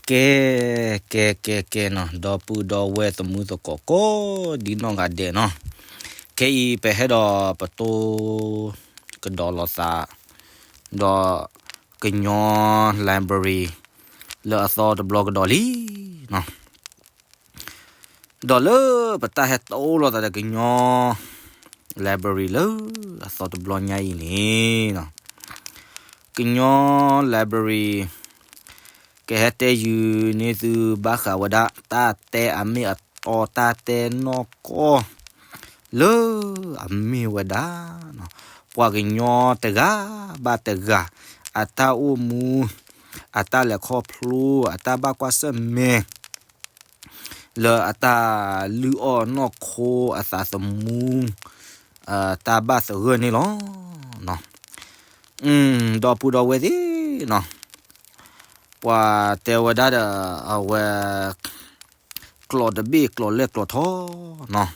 ကဲ ကဲ ကဲ ကဲနီၤ, ဒီပုၢ်ဒီဝဲၢ်သမုၢ်သကိးကိးဒ်နီၢ်ဂၤဒဲးနီၤ, ခဲအံၤပဟဲဒီးပတိၢ် ကဒီးလိာ်သး ဒီးကညီ library လၢအသီတဘျီကဒီးလံနီၤ. ဒီးလၢပတၢ်ဟဲတိၢ်လိာ်သးဒီးကညီ library လၢအသီတဘျီညါအံၤန့ၣ်နီၤ, ကညီ library ကဟဲတဲယုာ်န့ၢ်သုဘၣ်ဃးဝဲဒၣ် တၢ်တဲအမ့ၢ်အတီ တၢ်တဲနီၢ်ကီၢ် လၢအမ့ၢ်ဝဲဒၣ် ပှၤကညီတဂၤဘၣ်တဂၤ အတၢ်အိၣ်မူ အတၢ်လဲၤခီဖျိ အတၢ်ဘၣ်ကွၢ်ဆၢၣ်မဲာ် လၢအတၢ်လုၢ်အီၣ်နီၢ်ခိအသးသမူ တၢ်ဘၣ်သဂၢၢ်န့ၣ်လီၤ. ဒီပုၢ်ဒီဝဲၢ်သ့ၣ်နီၤ, ပှၤတဲဝဲဒၣ်ဒီး အဝဲ ကျိာ်တဘ့ၣ်ကျိာ်လဲၢ်ကျိာ်ထီနီၤ,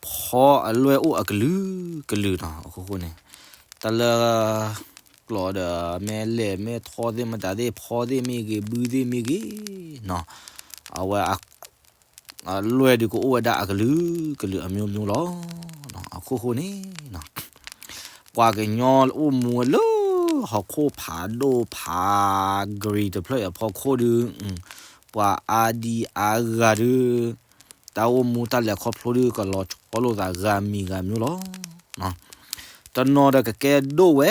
ဖီအလွဲၢ်အိၣ်အကလုာ်ကလုာ်နီၤ. အဃိဃိန့ၣ် တၢ်လၢကျိာ်ဒီး မ့ၢ်လဲၢ်မ့ၢ်ထီသ့ၣ်မတၤသ့ၣ် ဖီသ့ၣ်မ့ၢ်ဂ့ၤ ဘုသ့ၣ်မ့ၢ်ဂ့ၤနီၤ, အဝဲ အလွဲၢ်ဒုးကအိၣ်ဝဲဒၣ်အကလုာ်ကလုာ်အမျိုးမျိုးလီၤ. အခိၣ်ဃိန့ၣ် ပှၤကညီအိၣ်မူလၢ ဟီၣ်ခိၣ်ဖးဒိၣ်ဖးကရံၤတဖျၢၣ်အဖီခိၣ်ဒုး ပှၤအါဒံအါဂၤဒုး တၢ်အိၣ်မူတၢ်လဲၤခီဖျိဒုး ကလီၤဆီလိာ်သးဂၤမံၤဂၤမျိုးလီၤ. တနီၤဒီးကကဲဒိၣ်ဝဲ,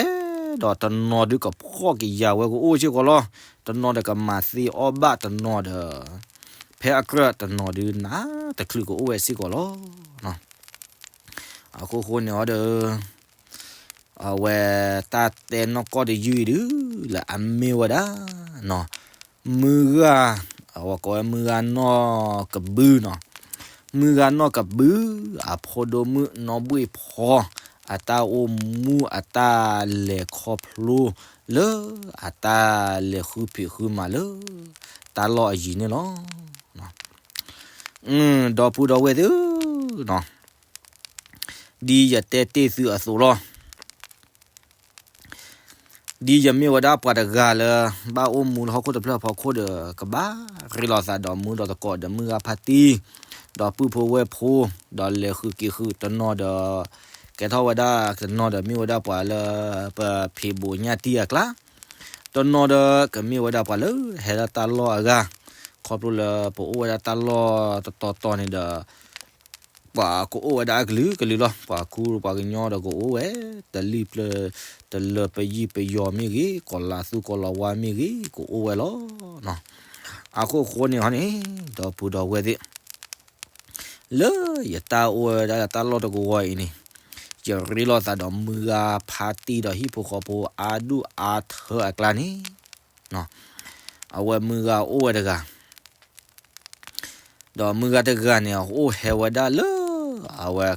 ဒီးတနီၤဒုးကဖှီၣ်ကယာ်ဝဲကအိၣ်စ့ၢ်ကီးလီၤ. တနီၤဒီးကမၤသ့အီၣ်ဘၣ်, တနီၤဒီး ဖဲအကြၢးတနီၤဒုး နးတချုးကအိၣ်ဝဲစ့ၢ်ကီးလီၤ. အခိၣ်ဃိန့ၣ်အီၤဒီး အဝဲတၢ်တဲနီၢ်ကီၢ်တယုၢ်အံၤဒုး လၢအမ့ၢ်ဝဲဒၣ် မုၢ်ဂၤ, အဝဲကိးဝဲမုၢ်ဂၤနီၢ်ကဘုနီၤ, မုၢ်ဂၤနီၢ်ကဘု အဖိဒိၣ်မုၣ်နီၢ်ဘှ့ၣ်ဖီ အတၢ်အိၣ်မူအတၢ်လဲၤခီဖျိ လၢအတၢ်လဲၤဃုဖံးဃုမၤလၢ တၢ်လီၢ်အယံၤန့ၣ်လီၤ. ဒီပုၢ်ဒီဝဲၢ်သ့ၣ်ဧၢ, ဒ်ယတဲတ့ၢ်သုအသိးလီၤ. ဒ်ယမ့ၢ်ဝဲဒၣ်ပှၤတဂၤလၢ ဘၣ်အိၣ်မူလၢဟီၣ်ခိၣ်တဖျၢၣ်အဖီခိၣ်ဒီး ကဘၣ်ရ့လိာ်သးဒီးမူဒီးသကိးဒီးမုၢ်ဂၤဖါတံၢ်, ဒီးပုၢ်ဖိဝဲၢ်ဖိ, ဒီးလဲၤဃုာ်က့ၤဃုာ်တနီၤဒီး ကဲထီၣ်ဝဲဒၣ်တနီၤဒီးမ့ၢ်ဝဲဒၣ်ပှၤလၢ ပဖံးဘိးညၣ်တံၢ်အကျါ, တနီၤဒီးကမ့ၢ်ဝဲဒၣ်ပှၤလၢဟဲဒၣ်တၢ်လီၢ်အဂၤ, ခီဖျိလၢပအိၣ်ဝဲဒၣ်တၢ်လီၢ်တတီၤတီၤန့ၣ်ဒီး ပှၤကအိၣ်ဝဲဒၣ်အကလုာ်ကလုာ်လီၤ. ပှၤခူပှၤကညီဒီးကအိၣ်ဝဲ တလံၣ်ပျၢၤ တလၢပယံၢ်ပယီၤမ့ၢ်ဂ့ၤ, ကီၤလၤသူကီၤလၤဝါမ့ၢ်ဂ့ၤ ကအိၣ်ဝဲလီၤ. အခိၣ်ဃိန့ၣ်ဟီန့ၣ် ဒီပုၢ်ဒီဝဲၢ်သ့ၣ် လၢယတၢ်အိၣ်ဝဲဒၣ်တၢ်လီၢ်တကဝီၤအံၤန့ၣ် ယရ့လိာ်သးဒီးမုၢ်ဂၤဖါတံၢ်ဒီးဟံၣ်ဖိဃီဖိအါဒူၣ်အါထၢအကျါန့ၣ် အဝဲမုၢ်ဂၤအိၣ်ဝဲတဂၤ ဒီးမုၢ်ဂၤတဂၤန့ၣ် အိၣ်ဟဲဝဲဒၣ်လၢ အဝဲ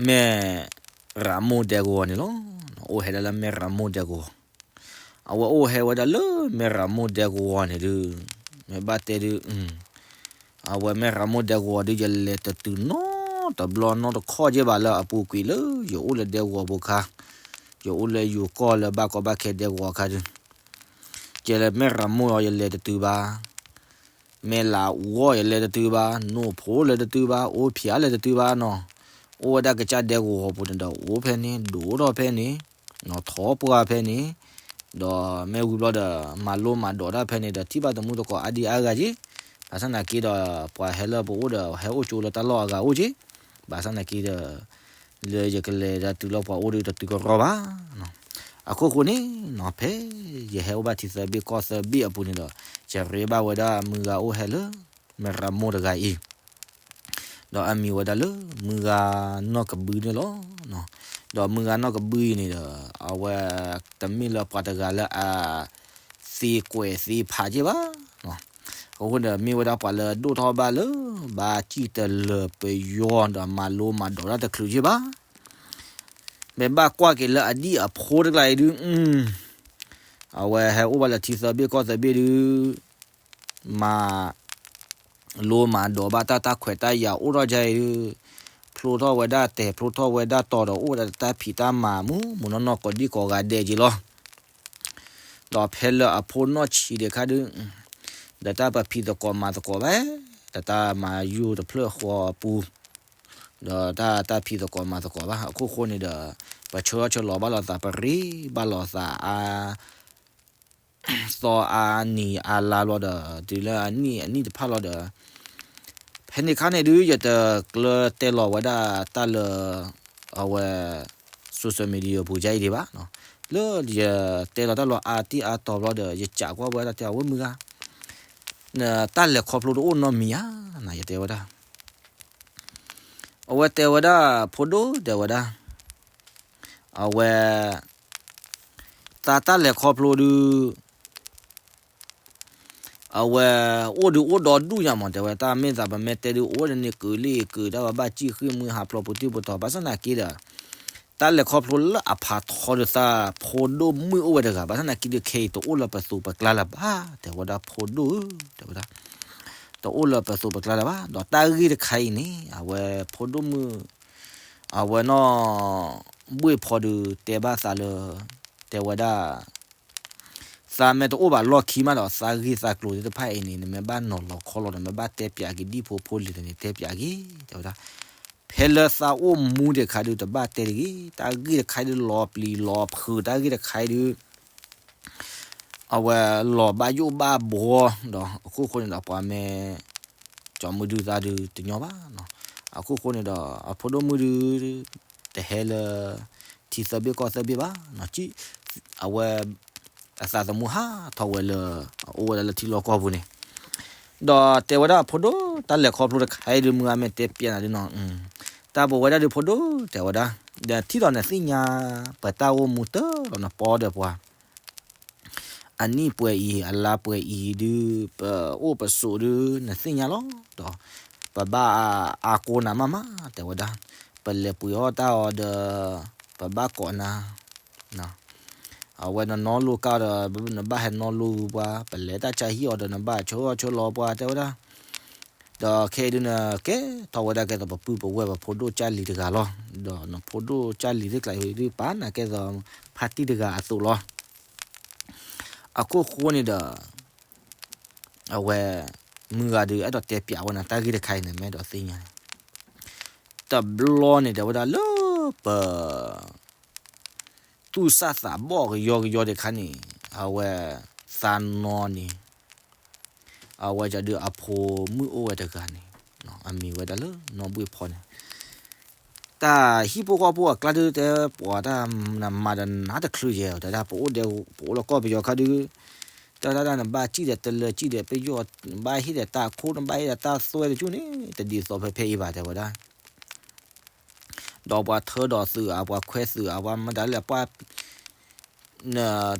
မဲၢ်ရမိၢ်ဒဲကဝီၤန့ၣ်လီၤ. အိၣ်ဟဲဒၣ်လၢမဲၢ်ရမိၢ်ဒဲကဝီၤ, အဝဲအိၣ်ဟဲဝဲဒၣ်လၢမဲၢ်ရမိၢ်ဒဲကဝီၤန့ၣ်ဒုး မ့ၢ်ဘၣ်တဲဒုး အဝဲမဲၢ်ရမိၢ်ဒဲကဝီၤဒုး ယလဲၤတတုၤနီတဘျီနီတခီၣ်က့ဘၣ်လၢအပူၤကွံာ်လၢယအိၣ်လၢဒဲကဝီၤပူၤခါ, ယအိၣ်လၢယိၤကီၢ်လၢဘၣ်ကီဘၣ်ခဲဒဲကဝီၤခါဒုး ယလဲၤမဲၢ်ရမိၢ်အီၤ ယလဲၤတတုၤဘၣ်, မဲၢ်လးအူအီၤ ယလဲၤတတုၤဘၣ်, နိၣ်ဖိလဲၤတတုၤဘၣ်, အိၣ်ဖျဲးလဲၤတတုၤဘၣ်နီၤ, အိၣ်ဝဲဒၣ်ကစၢ်ဒဲကဝီၤပူၤန့ၣ်ဒီး အိၣ်ဖဲန့ၣ် ဒိၣ်ထီၣ်ဖဲန့ၣ် နီၤထီပှၢ်ဖဲန့ၣ်, ဒီးမ့ၢ်ဝံၤဘျီဒီး မၤလိမၤဒိးတၢ်ဖဲန့ၣ်ဒီး ထံၣ်ဘၣ်တမူတကိးအါဒံအါဂၤက့, ဘၣ်ဆၣ်သနာ်က့ဒီး ပှၤဟဲလၢပအိၣ်ဒီး ဟဲအိၣ်ကၠိလၢတၢ်လီၢ်အဂၤအိၣ်က့, ဘၣ်ဆၣ်သနာ်က့ဒီး လၢယကလဲၤဒၣ်တုၤလၢပှၤအိၣ်ဒီးတတုၤကရီဘၣ်. အခိၣ်ဃိန့ၣ်နီၤ ဖဲယဟဲအိၣ်ဘၣ်ထံသၢဘ့ၣ်ကီၢ်သၢဘ့ၣ်အပူၤန့ၣ်ဒီး ယရ့ဘၣ်ဝဲဒၣ်မုၢ်ဂၤအိၣ်ဟဲလၢ မဲၢ်ရမိၢ်တဂၤအံၤ ဒီးအမံၤဝဲဒၣ်လၢ မုၢ်ဂၤနီၢ်ကဘုန့ၣ်လီၤ. ဒီးမုၢ်ဂၤနီၢ်ကဘုအံၤန့ၣ်ဒီး အဝဲတမ့ၢ်လၢပှၤတဂၤလၢအ သ့ကွဲးသ့ဖးက့ဘၣ်. အဃိန့ၣ်ဒီး မ့ၢ်ဝဲဒၣ်ပှၤလၢဒိၣ်ထီၣ်ဘၣ်လၢ ဘၣ်စံၣ်တလၢာ်ပယီၤဒီးမၤလိမၤဒိးတၢ်တချုးက့ဘၣ်. မ့ၢ်ဘၣ်ကွၢ်က့ၤလၢအဒံၣ်အဖိတကျါအံၤဒုး အဝဲဟဲအိၣ်ဘၣ်လၢထံသၢဘ့ၣ်ကီၢ်သၢဘ့ၣ်ဒုး မၤလိမၤဒိးဘၣ်တၢ် တၢ်ခွဲးတၢ်ယာ်အိၣ်ထီၣ်ဒ်အံၤဒုး ဖျိထီၣ်ဝဲဒၣ်တဲာ် ဖျိထီၣ်ဝဲဒၣ်တီၤဒီး အိၣ်ဝဲဒၣ်တၢ်ဖံးတၢ်မၤမူးမူးနီၢ်နီၢ်ကိးဒံကိးဂၤဒဲးက့လီၤ. ဒီးဖဲလၢအဖိနီၢ်ဆံးဒံးခါဒုး, ဒီးတၢ်ပဖံးသကိးမၤသကိးဘၣ်, ဒီးတၢ်မၤယိၢ်တဖျၢၣ်ဃီအပူၤ, ဒီးတၢ်တၢ်ဖံးသကိးမၤသကိးဘၣ်. အခိၣ်ဃိန့ၣ်ဒီး ပဆၢထီၣ်ဆၢလီၤဘၣ်လိာ်သး ပရ့ဘၣ်လိာ်သးအါ သီအါနံၤအါလါလီၤဒီး တုၤလၢအနံၣ်အနံၣ်တဖၣ်လီၤဒီး, ဖဲန့ၣ်ခါန့ၣ်ဒုး ယတကျၢၤတဲလီၤဝဲဒၣ်တၢ်လၢ အဝဲ social media ပူၤယါအံၤဒံးဘၣ်, လၢယတဲလီၤတၢ်လီၤအါတံၢ်အါတီၤဘျီဒီး ယကးကွၢ်ဝဲဒၣ်တဲအဝဲမုၢ်ဂၤ, တၢ်လဲၤခီဖျိတအိၣ်နီတမံၤဧါ, ယတဲဝဲဒၣ် အဝဲတဲဝဲဒၣ် ဖိဒိၣ်တဲဝဲဒၣ်, အဝဲ သးတၢ်လဲၤခီဖျိဒုး အဝဲ အိၣ်ဒုးအိၣ်ဒီဒူၣ်ညါမး တဲဝဲ တၢ်မ့ၢ်သးပမ့ၢ်တဲဒုး အိၣ်ဝဲဒၣ်န့ၣ် ကုၤလ့ၢ်ကုၤတၢ်ဝဲဘၣ်စံၣ်ဃ့ၢ်မှံဟးဖျိးပူၤတံၢ်ပူၤတီၤ ဘၣ်ဆၣ်သနာ်က့ဒီး တၢ်လဲၤခီဖျိလၢအဖးထီဒုးသးဖိဒိၣ်မုၣ်အိၣ်ဝဲတဂၤ ဘၣ်ဆၣ်သနာ်က့ဒုး ခဲအံၤတအိၣ်လၢပသိးပကျါလၢၤဘၣ် တဲဝဲဒၣ် ဖိဒိၣ်ဧၢ တဲဝဲဒၣ် တအိၣ်လၢပသိးပကျါလၢၤဘၣ် ဒီးတၢ်ဂ့ၢ်တခါအံၤန့ၣ် အဝဲဖိဒိၣ်မုၣ် အဝဲနီၢ်ဘှ့ၣ်ဖီဒုးတဲဘၣ်သးလၢ တဲဝဲဒၣ် သးမ့ၢ်တအိၣ်ဘၣ်လီၢ်ခံမးဒီး သးဂ့ၢ်သးကျိၤသ့ၣ်တဖၣ်အံၤန့ၣ် နမ့ၢ်ဘၣ်နီၤလီၤခီလီၤ နမ့ၢ်ဘၣ်တဲပၠးက့ၤဒ်ဖိဖိလံၤတန့ၣ် တဲပၠးက့ၤ တဲဝဲဒၣ် ဖဲလၢသးအိၣ်မူဒံးခါဒုး တဘၣ်တဲတဂ့ၤ တၢ်ဂ့ၢ်တခါဒုး လီၤပျံၤလီၤဖုး တၢ်ဂ့ၢ်တခါဒုး အဝဲလီၤဘၣ်ယိၣ်ဘၣ်ဘှီ ဒီးအခိၣ်ဃိန့ၣ်ဒီး ပှၤမ့ၢ် ကၠီမုၢ်ဒုးသးဒုးတညီဘၣ်နီၤ အခိၣ်ဃိန့ၣ်ဒီး အဖိဒိၣ်မုၣ်ဒုး တဟဲလၢ ထံသၢဘ့ၣ်ကီၢ်သၢဘ့ၣ်ဘၣ်နီၤ အဝဲ အသးသမူဟးထီၣ်ဝဲလၢ အအိၣ်ဝဲဒၣ်လၢထံလီၢ်ကီၢ်ပူၤန့ၣ် ဒီးတဲဝဲဒၣ်အဖိဒိၣ် တၢ်လဲၤခီဖျိတခါအံၤဒုး မုၢ်ဂၤမ့ၢ်တဲပျးနၤဒုးနီၤ တၢ်ပဝဲဒၣ်ဒုးဖိဒိၣ် တဲဝဲဒၣ် ဒီးထံၣ်ဒီးနသ့ၣ်ညါ ပတၢ်အိၣ်မူတၢ်လီၤနပီဒီးပှၤ အနံၣ်ပှဲၤအံၤ အလါပှဲၤအံၤဒုး ပအိၣ်ပဆိးဒုး နသ့ၣ်ညါလီၤ ဒီး ပဘၣ်အါကိးနၤမးမး တဲဝဲဒၣ် ပလဲၤပှ့ၤအီၣ်တၢ်အီၤဒီး ပဘၣ်ကိးနၤ အဝဲနနီလိကၢ်ဒီး နဘၣ်ဟဲနီလိပှၤ ပလဲၤတၢ်ဆါဟံၣ်အီၤဒီး နဘၣ်ဆၢဂီၢ်ဆၢလီၤပှၤ တဲဝဲဒၣ် ဒီးခဲအံၤဒုးနကဲထီၣ်ဝဲဒၣ်ကဲသိးပပုၢ်ပဝဲၢ်ပဖိဒိၣ်ကၢ်လံၤတဂၤလီၤ ဒီးနဖိဒိၣ်ကၢ်လံၤသ့ၣ်ကျါအံၤဒုး ပာ်နၤကဲသိး ဖါတံၢ်တဂၤအသိးလီၤ အခိၣ်ဃိန့ၣ်ဒီး အဝဲ မုၢ်ဂၤဒုး အဲၣ်ဒိးတဲပျးဝဲနၤ တၢ်ဂ့ၢ်တခါအံၤန့ၣ် မ့ၢ်အဲၣ်ဒိးသ့ၣ်ညါန့ၣ် တဘျီန့ၣ် တဲဝဲဒၣ်လၢပ သူၣ်စၢ်သးဘီၣ်ကယီကယီဒံးခါန့ၣ် အဝဲ သးနီန့ၣ် အဝဲဒုးအဖိမုၣ်အိၣ်ဝဲတဂၤန့ၣ် အမံၤဝဲဒၣ်လၢနီၢ်ဘှ့ၣ်ဖီန့ၣ် တၢ်ဟံၣ်ဖိဃီဖိအကျါဒုး တဲပှၤတၢ်နမၤဒီးနၤတချုးယဲၢ် တဲဒၣ် ပအိၣ်ဒီး ပအိၣ်လၢကီၢ်ပယီၤခါဒုး တဲဝဲဒၣ် နဘၣ်စံၣ်ဒီးတလၢၤ စံၣ်ဒီးပယီၤ နဘၣ်ဟ့ၣ်ဒီးတၢ်ခိၣ် နဘၣ်ဟ့ၣ်ဒီးတၢ်သွဲတကၠူၢ်န့ၣ် တဒ်သိးဖဲဖဲအံၤဘၣ် တဲဝဲဒၣ် ဒီးပှၤထၢဒီးသုးဧါ ပှၤခွဲသုးဧါ ပှၤမတၤလဲၣ် ပှၤ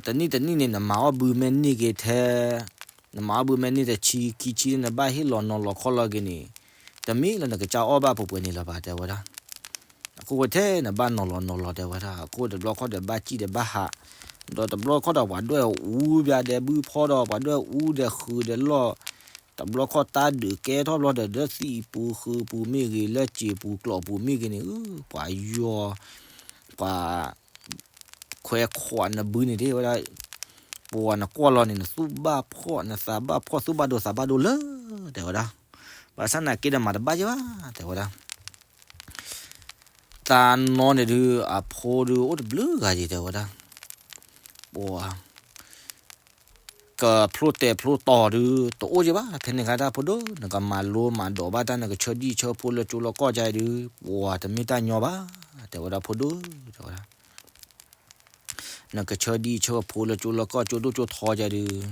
တနံၣ်တနံၣ်န့ၣ် နမၤအီၣ်ဘုမ့ၢ်န့ၢ်က့ၤထဲ နမၤအီၣ်ဘုမ့ၢ်န့ၢ်တဆံခံဆံ နဘၣ်ဟ့ၣ်လီၤနီၤလီၤခီလီၤက့ၤန့ၣ် တမ့ၢ်လၢနကစၢ်အီၣ်ဘၣ်ပှဲၤပှဲၤန့ၣ်လၢၤဘၣ် တဲဝဲဒၣ် အခိၣ်ဝဲထဲနဘၣ်နီၤလီၤနီၤလီၤ တဲဝဲဒၣ် အခိၣ်တဘျီခီၣ်ဒီးဘၣ်စံၣ်ဒီးဘၣ်ဟး ဒီးတဘျီခီၣ်ဒီးပှၤဒွဲၣ်အူဘၣ်ဒဲးဘုဖီဒီး ပှၤဒွဲၣ်အူဒဲးဃုာ်ဒီးလီၢ် တဘျီခီၣ်တၢ်ဒုးကဲထီၣ်ဘျီဒီး လၢသံၣ်ပူၤဃုာ်ပူၤမ့ၢ်ဂ့ၤ လၢစံာ်ပူၤကျီၣ်ပူၤမ့ၢ်ဂ့ၤန့ၣ် ပှၤယီၤ ပှၤ ခွဲးခွးနဘုန့ၣ် တဲဝဲဒၣ် ပှၤနကွၢ်လီၤန့ၣ် နသူၣ်ဘၣ်ဖှီၣ် နသးဘၣ်ဖှီၣ် သူၣ်ဘၣ်ဒိသးဘၣ်ဒိလၢ တဲဝဲဒၣ် ဘၣ်ဆၣ်သနာ်က့ဒီးမၤတဘၣ်ယဲၢ်ဘၣ် တဲဝဲဒၣ် သးနီန့ၣ်ဒုး အဖိဒုးအိၣ်တဘျုးဂၤယံၤ တဲဝဲဒၣ် ပှၤ ကဖျိတဲာ်ဖျိတီၤဒုး တအိၣ်ယဲၢ်ဘၣ် ဖဲန့ၣ်ခါတၢ်ဖိဒိၣ် နကမၤလိမၤဒိးဘၣ်တၢ် နကဆၢဒံၣ်ဆၢဖိလၢကၠိလၢကီၢ်ကါဒုး ပှၤတမ့ၢ်တၢ်ညီဘၣ် တဲဝဲဒၣ်ဖိဒိၣ် တဲဝဲဒၣ် နကဆၢဒံၣ်ဆၢဖိလၢကၠိလၢကီၢ်ကၠိဒိၣ်ကၠိထီကါဒုး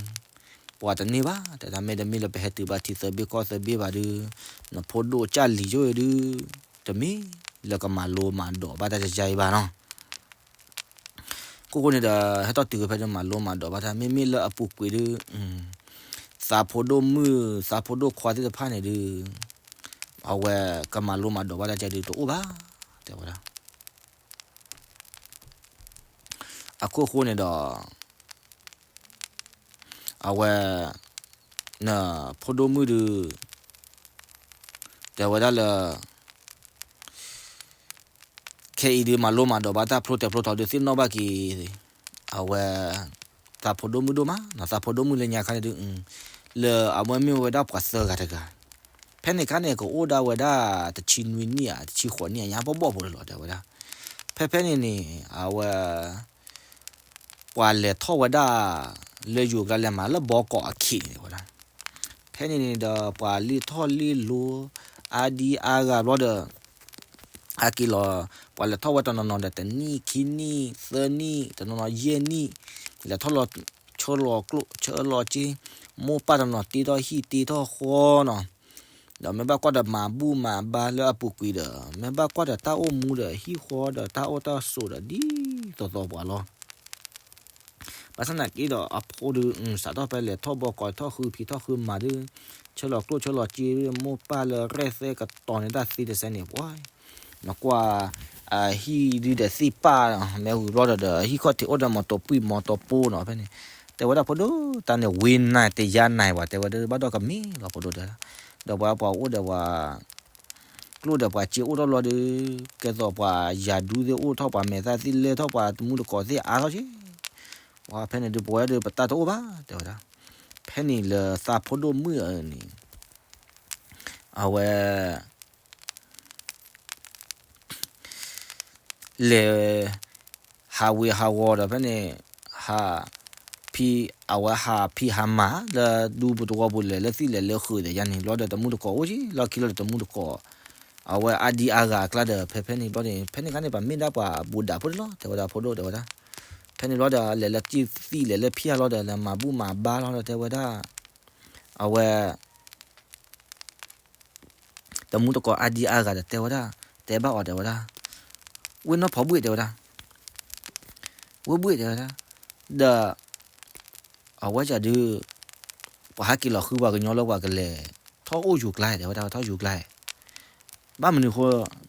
ပှၤတန့ၢ်ဘၣ် တၢ်မ့ၢ်တမ့ၢ်လၢပဟဲတုၤဘၣ်ထံသၢဘ့ၣ်ကီၢ်သၢဘ့ၣ်ဘၣ်ဒုး နဖိဒိၣ်ကၢ်လံၤကၠိအံၤဒုး တမ့ၢ်လၢကမၤလိမၤဒိးဘၣ်တၢ်ယါယါအံၤဘၣ်နီၤ ခိၣ်ဃိန့ၣ်ဒီး ဟဲထီၣ်တုၤဖဲဒုးမၤလိမၤဒိးဘၣ်တၢ် မ့မ့ၢ်လၢအပူၤကွံာ်ဒုး သးဖိဒိၣ်မုၣ် သးဖိဒိၣ်ခွါသ့ၣ်တဖၣ်န့ၣ်ဒုး အဝဲကမၤလိမၤဒိးဘၣ်တၢ်ကဲဒုးတအိၣ်ဘၣ် တဲဝဲဒၣ် အခိၣ်ဃိန့ၣ်ဒီး အဝဲ နဖိဒိၣ်မုၣ်ဒုး တဲဝဲဒၣ်လၢ ခဲအံၤဒုးမၤလိမၤဒိးဘၣ်တၢ်ဖျိတဲာ်ဖျိတီၤဒုးသ့ၣ်နီၣ်ဘၣ်က့ၤ အဝဲ သးဖိဒိၣ်မုၣ်ဒိၣ်မးနီၤ, သးဖိဒိၣ်မုၣ်လၢညါခါန့ၣ်ဒုး လၢအဝဲမ့ၢ်ဝဲဒၣ်ပှၤသၢဂၤတဂၤ, ဖဲန့ၣ်ခါန့ၣ် ကအိၣ်ဒၣ်ဝဲဒၣ်တဆံနွံနံၣ်ဧါ တဆံဃိးနံၣ်ဧါ ညါပဘီၣ်ဖိတလီၤ တဲဝဲဒၣ်. ဖဲဖဲန့ၣ်န့ၣ် အဝဲ ပှၤလဲၤထီၣ်ဝဲဒၣ် လၢယိၤကျါလဲၤမၤလၢဘီကီးအခ့န့ၣ်ဝဲဒၣ်. ဖဲန့ၣ်န့ၣ်ဒီး ပှၤလ့ၢ်ထီၣ်လ့ၢ်လီၤ အါဒံအါဂၤဘျီဒီး ဟဲက့ၤလီၤ, ပှၤလဲၤထီၣ်ဝဲတနီၤနီၤဒီး တနံၣ်ခံနံၣ်သၢနံၣ် တနီၤနီၤယဲၢ်နံၣ်, လဲၤထီၣ်လီၤ ဆၢလီၤကျိၣ်ဆၢလီၤစ့, မိၢ်ပၢ်တနီၤတ့ထီၣ်ဟံၣ်တ့ထီၣ်ဃီနီၤ, ဒီးမ့ၢ်ဘၣ်ကွၢ်ဒီးမၤဘူၣ်မၤဘါလၢအပူၤကွံာ်ဒီး မ့ၢ်ဘၣ်ကွၢ်ဒီးတၢ်အိၣ်မူဒီးဟံၣ်ဃီဒီးတၢ်အိၣ်တၢ်ဆိးဒီးဒ်သိးသိးပှၤလီၤ. ဘၣ်ဆၣ်သနာ်က့ဒီးအဖိဒုး စးထီၣ်ဖဲလဲၤထီၣ်ဘီကီးထီၣ်ဃုဖံးထီၣ်ဃုမၤဒုး ဆၢလီၤကျိၣ်ဆၢလီၤစ့ မိၢ်ပၢ်လၢရဲၣ်သဲကတီၤန့ၢ်တၢ်သ့တစဲန့ၣ် ပှၤ နကွၢ် အဟံၣ်ဒုးဒီးသ့ၣ်ပၢ် မ့ၢ်ဝံၤဘျီဒီး ဟံၣ်ခီၣ်ထံးအိၣ်ဒီးမီၤတိာ်ပှံၢ်မီၤတိာ်ပိနီၤ ဖဲန့ၣ် တဲဝဲဒၣ်ဖိဒိၣ် တၢ်န့ၣ်ဝ့နၤတယါနၤဘၣ် တဲဝဲဒၣ်ဘၣ်ဒီးကမ့ၢ်လီၤဖိဒိၣ်တဲ, ဒီးပှၤပှၤအိၣ်ဒီးပှၤ ကျိၣ်ဒီးပှၤစ့အိၣ်ထီၣ်ဘျီဒီး ကဲသိးပှၤယၤဒူသ့ၣ်အိၣ်ထီၣ် ပှၤမဲာ်သၣ်သ့ၣ်လဲၢ်ထီၣ် ပှၤတမူတကိးသ့ၣ်အါထီၣ်က့, ဝဲဖဲန့ၣ်ဒုး ပဝဲဒုးပတၢ်တအိၣ်ဘၣ် တဲဝဲဒၣ်. ဖဲန့ၣ်လၢသးဖိဒိၣ်မုၣ်အန့ၣ် အဝဲ လဲၤ ဟးဝ့ၤဟးဝီၤဒီးဖဲန့ၣ် ဟး ဖံ အဝဲဟးဖံးဟးမၤလၢဒူပူၤသဝီပူၤ လဲၤလၢသံၣ်လဲၤလၢဃုာ်သ့ၣ်ယါန့ၣ် ဘျီဒီးတမူတကိးအိၣ်က့ လီၢ်ခံလီၤဒီးတမူတကိး အဝဲအါဒံအါဂၤအကျါဒီး ဖဲဖဲန့ၣ်ဘျီန့ၣ် ဖဲန့ၣ်ခါန့ၣ် ပမ့ၢ်ဒၣ်ပှၤဘူးဒးဖိတလီၤ တဲဝဲဒၣ်ဖိဒိၣ်တဲဝဲဒၣ်. ဖဲန့ၣ်ဘျီဒီး လဲၤလၢသံၣ်သံၣ်လဲၤလၢဖံးအလီၤဒီး လဲၤမၤဘူၣ်မၤဘါလီၤဒီး တဲဝဲဒၣ် အဝဲ တမူတကိးအါဒံအါဂၤဒီးတဲဝဲဒၣ်, တဲဘၣ်အီၤတဲဝဲဒၣ်, ဝ့ၢ်နီၢ်ဖီဘှ့ၣ်တဲဝဲဒၣ်, ဝ့ၢ်ဘှ့ၣ်တဲဝဲဒၣ်, ဒီး အဝဲဒၣ်ဒုး ပှၤဟဲက့ၤလီၤဃုပှၤကညီလၢပှၤကလဲၤထီၣ်အိၣ်ယူၤကျါတဲဝဲဒၣ် ထီၣ်ယူၤကျါ, ဘၣ်မနုၤအဃိ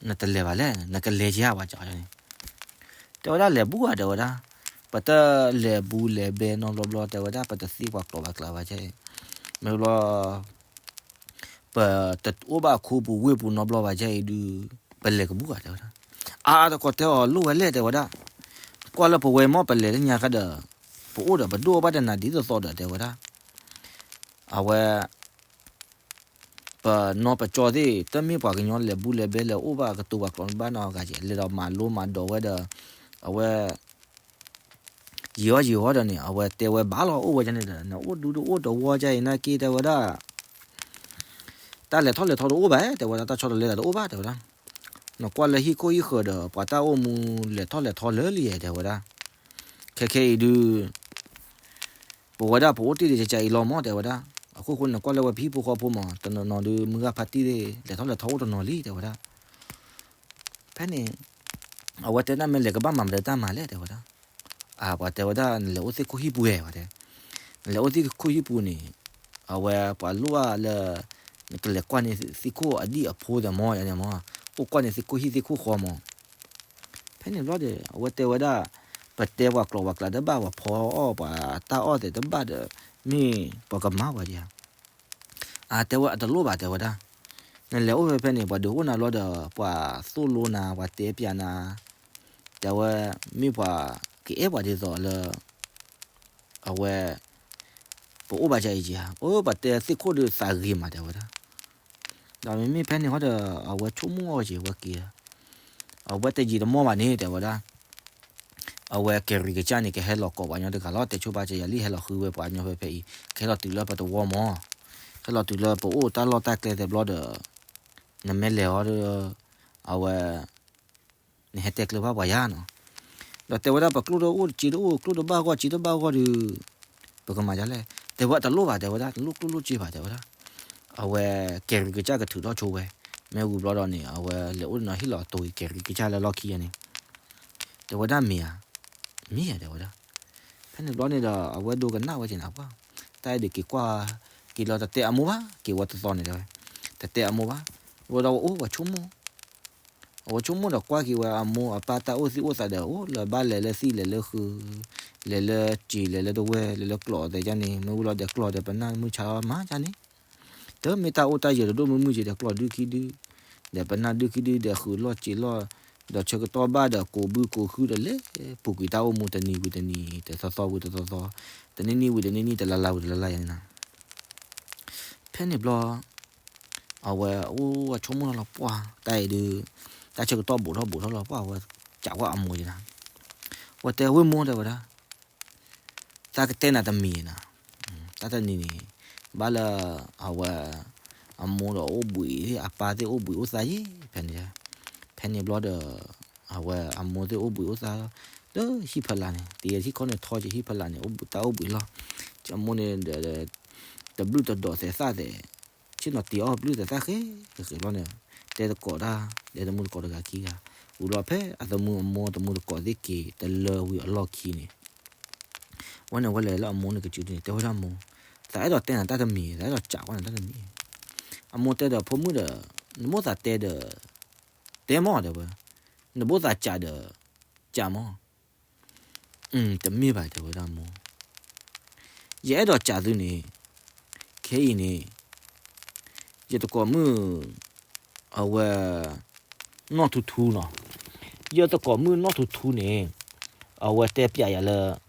နတလဲၤဘၣ်လဲၣ် နကလဲၤက့ၤဧါ ပှၤကန့ၣ် တဲဝဲဒၣ်လဲၤဘူးဧါတဲဝဲဒၣ်, ပတလဲၤဘူးလဲၤဘဲနီတဘျီဘျီတဲဝဲဒၣ် ပတသ့ပှၤကျိာ်ဘၣ်ကျါဘၣ်ကဲ, မ့ၢ်ဘျီ ပတအိၣ်ဘၣ်ခူပူၤဝ့ၢ်ပူၤနီတဘျီဘၣ်ကဲအံၤဒုး ပလဲၤကဘူးဧါတဲဝဲဒၣ်, အါတကိးတဲအီၤလိၣ်ဝဲလဲၣ်တဲဝဲဒၣ်, ကွၢ်လၢပဝဲမ့ၢ်ပလဲၤလၢညါခါဒီး ပအိၣ်ဒီးပဒိၣ်ဘၣ်တနၤဒ်သိးသိးဒီးတဲဝဲဒၣ်, အဝဲ ပနီၢ်ပကၠီသ့ၣ် တမ့ၢ်ပှၤကညီလဲၤဘူးလဲၤဘဲလဲၤအိၣ်ဘၣ်ကတိၤပှၤကျိာ်န့ၣ်ဘၣ်နီတဂၤ, လဲၤဒီးမၤလိမၤဒိးဝဲဒီး အဝဲ ယံာ်အီၣ်ယံာ်အီၣ်ဒီးန့ၣ် အဝဲတဲဝဲဘၣ်လီၤ အိၣ်ဝဲဒၣ်န့ၣ်ဒီး နအိၣ်ဒူတအိၣ်တဝီဒ်အံၤနာ်က့တဲဝဲဒၣ်, တၢ်လဲၤထီၣ်လဲၤထီတအိၣ်ဘၣ်တဲဝဲဒၣ်, တၢ်ဆီတလဲတအိၣ်ဘၣ်တဲဝဲဒၣ်, နကွၢ်လၢဟံၣ်ခိၣ်ဟံၣ်ဃၢၤဒီး ပှၤတၢ်အိၣ်မူလဲၤထီၣ်လဲၤထီလၢလံတဲဝဲဒၣ်, ခဲခဲအံၤဒုး ပဝဲဒၣ်ပအိၣ်တ့ၢ်ဒံးကကအံၤလီၤမးတဲဝဲဒၣ်, အခိၣ်ဃိန့ၣ်ကွၢ်လၢဝဲပဟံၣ်ဖိဃီဖိမး တနီၤနီၤဒုး မုၢ်ဂၢ်ဖါတံၢ်သ့ၣ် လဲၤထီၣ်လဲၤထီအိၣ်တနီၤလံတဲဝဲဒၣ်, ဖဲန့ၣ် အဝဲတဲဒၣ်မ့ၢ်လဲၤကဘၣ်မၤမတၤတၢ်မၤလဲၣ်တဲဝဲဒၣ်, အပှၤတဲဝဲဒၣ် နလဲၤအိၣ်သ့ၣ်ခိၣ်ဟံၣ်ပူၤဝဲတဲ, နလဲၤအိၣ်သ့ၣ်ခိၣ်ဟံၣ်ပူၤန့ၣ် အဝဲပှၤလိၣ်အါလၢ နကလဲၤကွၢ်န့ၢ်သ့ၣ်ခိၣ်အဒံၣ်အဖိသ့ၣ်မးန့ၣ်မး, အိၣ်ကွၢ်န့ၢ်သ့ၣ်ခိၣ်ဟံၣ်သ့ၣ်ခိၣ်ဃီမး, ဖဲန့ၣ်ဘျီဒီး အဝဲတဲဝဲဒၣ်, ပတဲပှၤကျိာ်ပှၤကျါတဘၣ် ပှၤဖီအီၣ်ပှၤတၢ်အီၣ်သ့ၣ်တဘၣ်ဒီး မ့ၢ်ပှၤကမၤပှၤဒံးဧါ, အတဲဝဲအတလိၣ်ဘၣ်တဲဝဲဒၣ်, နလဲၤအိၣ်ဖဲဖဲန့ၣ် ပှၤဒုးအိၣ်နၤဘျီဒီး ပှၤသိၣ်လိနၤ ပှၤတဲပျးနၤ, တဲဝဲ မ့ၢ်ပှၤကအဲၣ်ပှၤဒ်သိးလၢ အဝဲ ပအိၣ်ဘၣ်ဒ်အံၤဧါ, အိၣ်ပှၤတဲသ့ၣ်ခိၣ်ဒုးသးဂ့ၤမး တဲဝဲဒၣ်, ဒီးမ့မ့ၢ်ဖဲန့ၣ်ဃီဒီး အဝဲဆိကမိၣ်အီၤက့ၤဝဲက့ၤ, အဝဲတယံာ်တမီၢ်ဘၣ်န့ၣ် တဲဝဲဒၣ်, အဝဲကဲရံကစၢ်န့ၣ် ကဟဲလီၤကိးပှၤကညီတဂၤလီၤ တဲဆိဘၣ်ကယၤလံ ဟဲလီၤဃုဝဲပှၤကညီဖဲဖဲအံၤ ကဟဲလီၤတုၤလၢပတဝီမး, ဟဲလီၤတုၤလၢပအိၣ်တၢ်လီၢ်တၢ်ကျဲသ့ၣ်ဘျီဒီး နမ့ၢ်လဲၤအီၤဒီး အဝဲ နဟဲတဲကျၢၤဘၣ်ပှၤယါနီၤ, ဒီးတဲဝဲဒၣ်ပကျိၣ်တအိၣ်စ့တအိၣ် ကျိၣ်တဘၣ်ဂီၢ်စ့တဘၣ်ဂီၢ်ဒီး ပကမၤဒ်လဲၣ်, တဲဝဲတလိၣ်ဘၣ်တဲဝဲဒၣ် တလိၣ်ကျိၣ်လိၣ်စ့ဘၣ်တဲဝဲဒၣ်, အဝဲကဲရံကစၢ်ကထုးထီၣ်ဆိဝဲ, မ့ၢ်ဝံၤဘျီဒီးန့ၣ် အဝဲလဲၤအိၣ်နီၤဟ့ၣ်လီၤတိၤကဲရံကစၢ်လၢလီၢ်ခံန့ၣ်, တဲဝဲဒၣ်မ့ၢ်ဧါ, မ့ၢ်ဧါတဲဝဲဒၣ်, ဖဲန့ၣ်ဘျီန့ၣ်ဒီး အဝဲဒိကနၣ်ဝဲက့ၤနၤပှၢ်, တၢ်အဲၣ်ဒိးက့ၤကွၢ် က့ၤလီၤတတဲအမိၢ်ဘၣ် က့ၤဝဲတသီန့ၣ်တဲဝဲ, တတဲအမိၢ်ဘၣ်, ဝဲဒီးဝဲအိၣ်ဝဲဆိကမိၣ် အဝဲဆိကမိၣ်ဒီးကွၢ်က့ၤဝဲအမိၢ်အပၢ်တၢ်အိၣ်သံအိၣ်သးဒီး အိၣ်လၢဘၣ်လဲၤလၢသံၣ်လဲၤလၢဃုာ်, လဲၤလၢစံာ်လဲၤလၢတဝဲၢ် လဲၤလၢကျီၢ်သဲးကန့ၣ် မ့ၢ်ဝံၤလီၤဒီးကျီၢ်ဒီးပနၢ်မုၢ်ဆါမၤကန့ၣ်, တမ့ၢ်တၢ်အိၣ်တၢ်ယၢၤတဒိၣ်မုၢ်မုၢ်က့ၤဒီးကျီၢ်ဒုခံဒု, ဒီးပနၢ်ဒုခံဒု ဒီးဃုာ်လီၢ်စံာ်လီၢ် ဒီးဆၢကတီၢ်ဘၣ်ဒီးကိးဘုကိးဟုဒီးလဲၤပူၤကွံာ်တၢ်အိၣ်မူတနံၤဝံၤတနံၤ တသီသီဝံၤတသီသီ, တနံၣ်နံၣ်ဝံၤတနံၣ်နံၣ် တလါလါဝံၤတလါလါယၤန့ၣ်နီၤ. ဖဲန့ၣ်ဘျီ အဝဲအိၣ်ဝဲဆိကမိၣ်ထီၣ်လီၤပှၢ်တၢ်အံၤဒုး, တၢ်ဆၢကတီၢ်ဘူးထီၣ်ဘူးထီၣ်လီၤပှၢ် အဝဲစံးကွၢ်အမိၢ်ယဲနီၤ. ဝဲတဲဝဲမိၢ်တဲဝဲဒၣ် သးကတဲနၤတမံၤနီၤ, တၢ်တနံၤန့ၣ် ဘၣ်လၢ အဝဲ အမိၢ်ဒီးအိၣ်ဘှံး အပၢ်သ့ၣ်အိၣ်ဘှံးအိၣ်သါယံၤ ဖဲန့ၣ်, ဖဲန့ၣ်ဘျီဒီး အဝဲအမိၢ်သ့ၣ်အိၣ်ဘှံးအိၣ်သါ လၢဟံၣ်ဖီလာ်န့ၣ် တံၤဟံၣ်ခီန့ၣ်ထီက့ၤဟံၣ်ဖီလာ်န့ၣ် အိၣ်ဘှံးတၢ်အိၣ်ဘှံးလီၤ. အမိၢ်န့ၣ် တဘျုးတဒိးသဲးသၣ်သဲး ဆ့ၣ်နီၤတံၤအီၣ်ဘျုးသဲးသၣ်ဃဲဃဲဃဲလီၤန့ၣ်, တဲသကိးတၢ် တဲသမူသကိးတဂၤခံဂၤ, ဝံၤလီၤဖဲအသမူအမိၢ်သမူသကိးသ့ၣ်က့ၤတလၢဝံၤအလီၢ်ခံန့ၣ် ဝဲန့ၣ်ဝဲလဲၤလၢအမိၢ်န့ၣ်ကစုန့ၣ် တဲဝဲဒၣ်မိၢ်, သးအဲၣ်ဒိးတဲနၤတၢ်တမံၤ သးအဲၣ်ဒိးစံးကွၢ်နၤတၢ်တမံၤ. အမိၢ်တဲဒီးဖိမုၣ်ဒီး နမိၣ်သးတဲဒီး တဲမီၢ်တဲဝဲ, နမိၣ်သးစံးဒီး စံးမီၢ်. တမ့ၢ်ဘၣ်တဲဝဲဒၣ်မိၢ်, ယအဲၣ်ဒိးစံးသုန့ၣ်, ခဲအံၤန့ၣ် ယသကိးမုၣ် အဝဲ နီၢ်ထူထူနီၤ, ယသကိးမုၣ်နီၢ်ထူထူန့ၣ် အဝဲတဲပျးယၤလၢ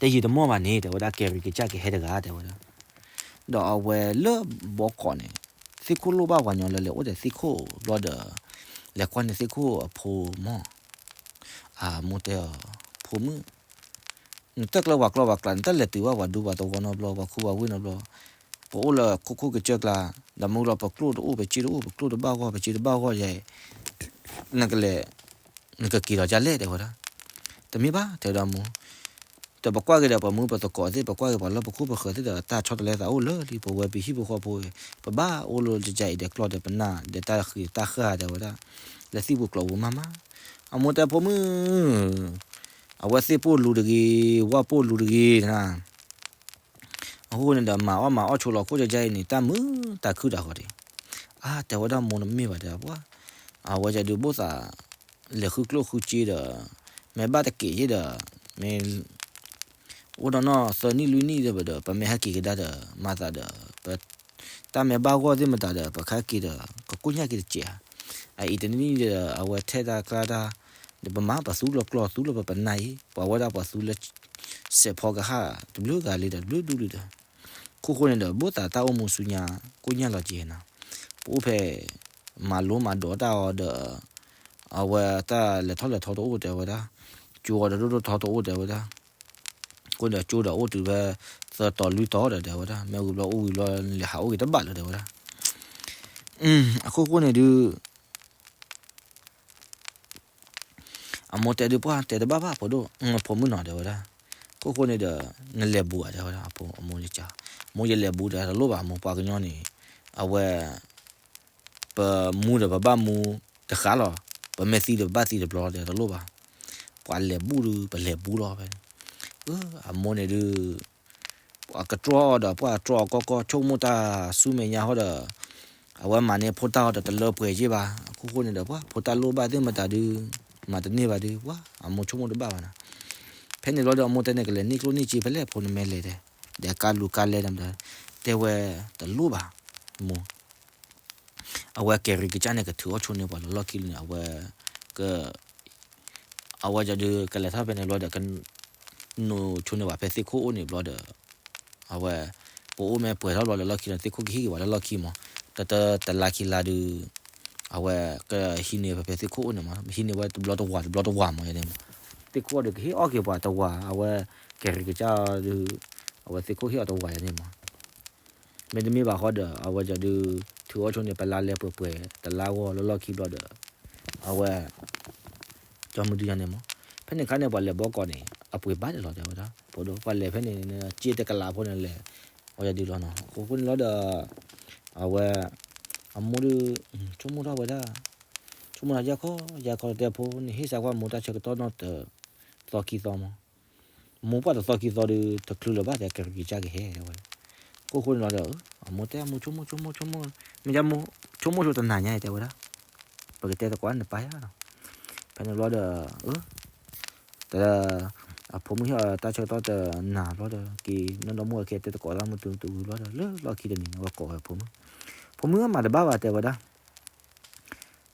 တယံာ်တမီၢ်ဘၣ်န့ၣ် တဲဝဲဒၣ် ကဲရံကစၢ်ကဟဲတဂၤ တဲဝဲဒၣ်. ဒီးအဝဲလၢဘီကီးန့ၣ် သ့ၣ်ခိၣ်လိၣ်ဘၣ်ပှၤညီလၢလဲၤအိၣ်ဒီးသ့ၣ်ခိၣ်ဘျီဒီး လဲၤကွၢ်န့ၢ်သ့ၣ်ခိၣ်အဖိမီၢ်. အမိၢ်တဲအီၤ ဖိမုၣ်, နတၢ်ကျၢၤပှၤကျီပှၤကျါ နတၢ်လဲၤတုၤဘၣ်ပှၤဒူပှၤသဝီနီတဘျီ ပှၤခူပှၤဝ့ၢ်နီတဘျီ, ပအိၣ်လၢခိခိၣ်ကစၢၢ်ကျါ, ဒီးမုၢ်လီၤပကျိၣ်တအိၣ် ပစ့တအိၣ် ပကျိၣ်တဘၣ်ဂီၢ် ပစ့တဘၣ်ဂီၢ်ယဲ, နကလဲၤ နကက့ၤလီၤဒ်လဲၣ် တဲဝဲဒၣ်. တမ့ၢ်ဘၣ် တဲဝဲဒၣ်မိၢ်, ဒီးပကွၢ်က့ၤဒီးပမုၢ်ပသကိးသ့ၣ် ပကွၢ်က့ၤပှၤလၢပခိၣ်ပဃၢၤသ့ၣ်ဒီး တၢ်ဆီတလဲသးအိၣ်လၢာ်လံ ပဝဲပဟံၣ်ဖိဃီဖိ, ပဘၣ်အိၣ်လၢတကဲအံၤဒီးကျီၢ်ဒီးပနၢ်ဒီးတၢ်ဃံးတၢ်ဃၢ် တဲဝဲဒၣ်, လၢသံၣ်ပူၤကျီပူၤမးမး. အမိၢ်တဲဖိမုၣ်, အဝဲသ့ၣ်ပိၢ်လူၤတဂ့ၤ, ဝၣ်ပိၢ်လူၤတဂ့ၤ, အဃိန့ၣ်ဒီး မၤအီၣ်မၤအီၣ်ဆိလီၤခိၣ်ကယဲအံၤန့ၣ် တၢ်မုာ်တၢ်ခုၣ်တၢ်ဃီဒံး. အါ တဲဝဲဒၣ်မိၢ် နမ့ၢ်ဘၣ်တဲပှၤ, အဝဲယဒုးဘိၣ်သး လဲၤဃုကျိၣ်ဃုစ့ဒီး မ့ၢ်ဘၣ်တက့ၢ်ယ့ၢ်ဒီး မ့ၢ် အိၣ်ဒီးနီၢ်သၢနံၣ်လွံၢ်နံၣ်ဒီး ပမ့ၢ်ဟဲက့ၤကဒါဒီး မၤသးဒီး ပ တၢ်မ့ၢ်ဘၣ်ဂီၢ်သ့ၣ်မတၤဒီး ပကဟဲက့ၤဒီး ကကိၣ်ညၣ်က့ၤတစဲးဧါ. အအံၤတနံၣ်နံၣ်ဒီး အဝဲထဲတၢ်ကျါတၢ် ဒီးပမၤပသူလီၤကျီၢ်သူလီၤပပနၢ်အံၤ ပှၤဝဲဒၣ်ပှၤသူလၢ စဲးဖီကဟၣ်တဘျုးဂၤလံဒီးတဘျုးဒူလံဒီး ခိၣ်ဃိန့ၣ်ဒီး ဘိၣ်သးတၢ်အိၣ်မူဆူညါ ကိၣ်ညၣ်လီၤက့ၤနီၤ. ပအိၣ်ဖဲ မၤလိမၤဒိးတၢ်အီၤဒီး အဝဲတၢ်လဲၤထီၣ်လဲၤထီတအိၣ်တဲဝဲဒၣ်, ကၠိအီၤဒီးဒိၣ်ဒိၣ်ထီထီအိၣ်တဲဝဲဒၣ်, ဃိဒီးကၠိဒီးအိၣ်တုၤဖဲ သၢတီၤလွံၢ်တီၤဒီးတဲဝဲဒၣ်, မ့ၢ်ဝံၤဘျီအိၣ်ဝံၤဘျီ လဲၤဟးအိၣ်က့ၤတဘၣ်လၢၤတဲဝဲဒၣ်. အခိၣ်ဃိန့ၣ်ဒုး အမိၢ်တဲဒုးပှၢ်တဲတဘၣ်ဘၣ်ဖိဒိၣ်, ဖိမုၣ်နီၤတဲဝဲဒၣ်, ခိၣ်ဃိန့ၣ်ဒီး နလဲၤဘူးဧါတဲဝဲဒၣ်, အမိၢ်ယက, မိၢ်ယလဲၤဘူးဒီးတလိၣ်ဘၣ်မိၢ်, ပှၤကညီန့ၣ် အဝဲ ပမူဒီးပဘၣ်မူတဃၣ်လီၤ, ပမ့ၢ်သံဒီးပဘၣ်သံတဘျီဒီးတလိၣ်ဘၣ်, ပှၤလဲၤဘူးဒုး ပလဲၤဘူးလီၤဖဲန့ၣ်, အမိၢ်န့ၣ်ဒုး ပှၤကတြီအီၤဒီး ပှၤတြီအီၤကီကီ ဆိကမိၣ်တၢ်ဆူမဲာ်ညါဟီဒီး အဝဲမၤန့ၢ်ဖိတၢ်အီၤဒီးတလၢပှဲၤက့ၢ်ဘၣ်, အခိၣ်ဃိန့ၣ်ဒီး ပှၤဖိတၢ်လိၣ်ဘၣ်သ့ၣ်မတၤဒုး မၤတန့ၢ်ဘၣ်ဒုး ပှၤအမိၢ်ဆိကမိၣ်တဘၣ်ဘၣ်နီၤ. ဖဲန့ၣ်ဘျီဒီး အမိၢ်တဲန့ၣ် ကလဲၤန့ၢ်ကျိၣ်န့ၢ်စ့ဖဲလဲၣ်ဖိနမဲလဲၤတဲ, ဒီးကါလူၤကါလဲဒီး တဲဝဲတလိၣ်ဘၣ်, မိၢ် အဝဲကဲရံကစၢ်န့ၣ် ကထုးအီၣ်ဆိန့ၢ်ပှၤလၢလီၢ်ခံလၢန့ၣ် အဝဲ က အဝဲဒုးကလဲၤထီၣ်ဖဲန့ၣ်ဘျီဒီး က နိးဆိန့ၢ်ပှၤဖဲသ့ၣ်ခိၣ်အိၣ်န့ၣ်ဘျီဒီး အဝဲ ပအိၣ်မ့ၢ်ပှဲၤထီၣ်ဘျီလၢလီၢ်ခံဒီး သ့ၣ်ခိၣ်ကဟ့ၣ်က့ၤပှၤလၢလီၢ်ခံမး, တတတလါခံလါဒုး အဝဲကဟံးန့ၢ်ဖဲဖဲသ့ၣ်ခိၣ်အိၣ်န့ၣ်မး, ဟံးန့ၢ်ဝဲတဘျီတဝၤတဘျီတဝၤမးယဲန့ၣ်မး, သ့ၣ်ခိၣ်ဒီးကဟ့ၣ်အီၣ်က့ၤပှၤတဝၤ, အဝဲကဲရံကစၢ်ဒုး အဝဲသ့ၣ်ခိၣ်ဟ့ၣ်အီၤတဝၤယဲန့ၣ်မး. မ့တမ့ၢ်ဘၣ်ဃီဒီး အဝဲဒုး ထုးအီၣ်ဆိန့ၢ် ပလါလဲပှဲၤပှဲၤ တလါဂီၢ်လၢလီၢ်ခံဘျီဒီး အဝဲ ကၠီမုၢ်ဒုညါန့ၣ်မး, ဖဲန့ၣ်ခါန့ၣ် ပှၤလဲၤဘီကီးန့ၣ် အပှ့ၤဘၣ်ဒဲးလီၤတဲဝဲဒၣ်, ပှၤလဲၤဖဲန့ၣ် စ့တကလးဖိန့ၣ်လဲၤ အဝဲဒုးလီၤနီၤ, အဃိန့ၣ်လီၤဒီး အဝဲ အမိၢ်ဒုး ဆိကမိၣ်ထီၣ်ဝဲဒၣ်, ဆိကမိၣ်ထီၣ်ယဲၢ်ခီ ယဲၢ်ခီတဲဖိန့ၣ် ဟ့ၣ်စးကွၢ်မိၢ်တၢ်ဆၢကတီၢ်နီၢ်တ သီခံသီမး မိၢ်ပှၢ်တသီခံသီဒီး တချုးလၢၤဘၣ်တဲ ကဲရံကစၢ်ကဟဲဝဲ, ခိၣ်ဃိန့ၣ်လီၤဒီး အမိၢ်တဲ အမိၢ်ဆိကမိၣ်ဆိကမိၣ်ဆိကမိၣ်, မ့ၢ်ဆိကမိၣ်ဆိတနၤညါတဲဝဲဒၣ်, ပကတဲသကိးနပၢ်ယါနီၤ, ဖဲန့ၣ်ဘျီဒီး တ အဖိမုၣ်ဟ့ၣ်အီၤတၢ်ဆၢကတီၢ်တနၤဘျီဒီး က့ၤနီၢ်ဒီမုၣ်အခဲတဲသကိးတၢ်မုၢ်တုၤတုၤဝံၤဘျီဒီး လၢလီၢ်ခံတနံၤန့ၣ် အဝဲကိးဝဲဖိမုၣ်, ဖိမုၣ်မၤတဘၣ်ဘၣ်တဲဝဲဒၣ်,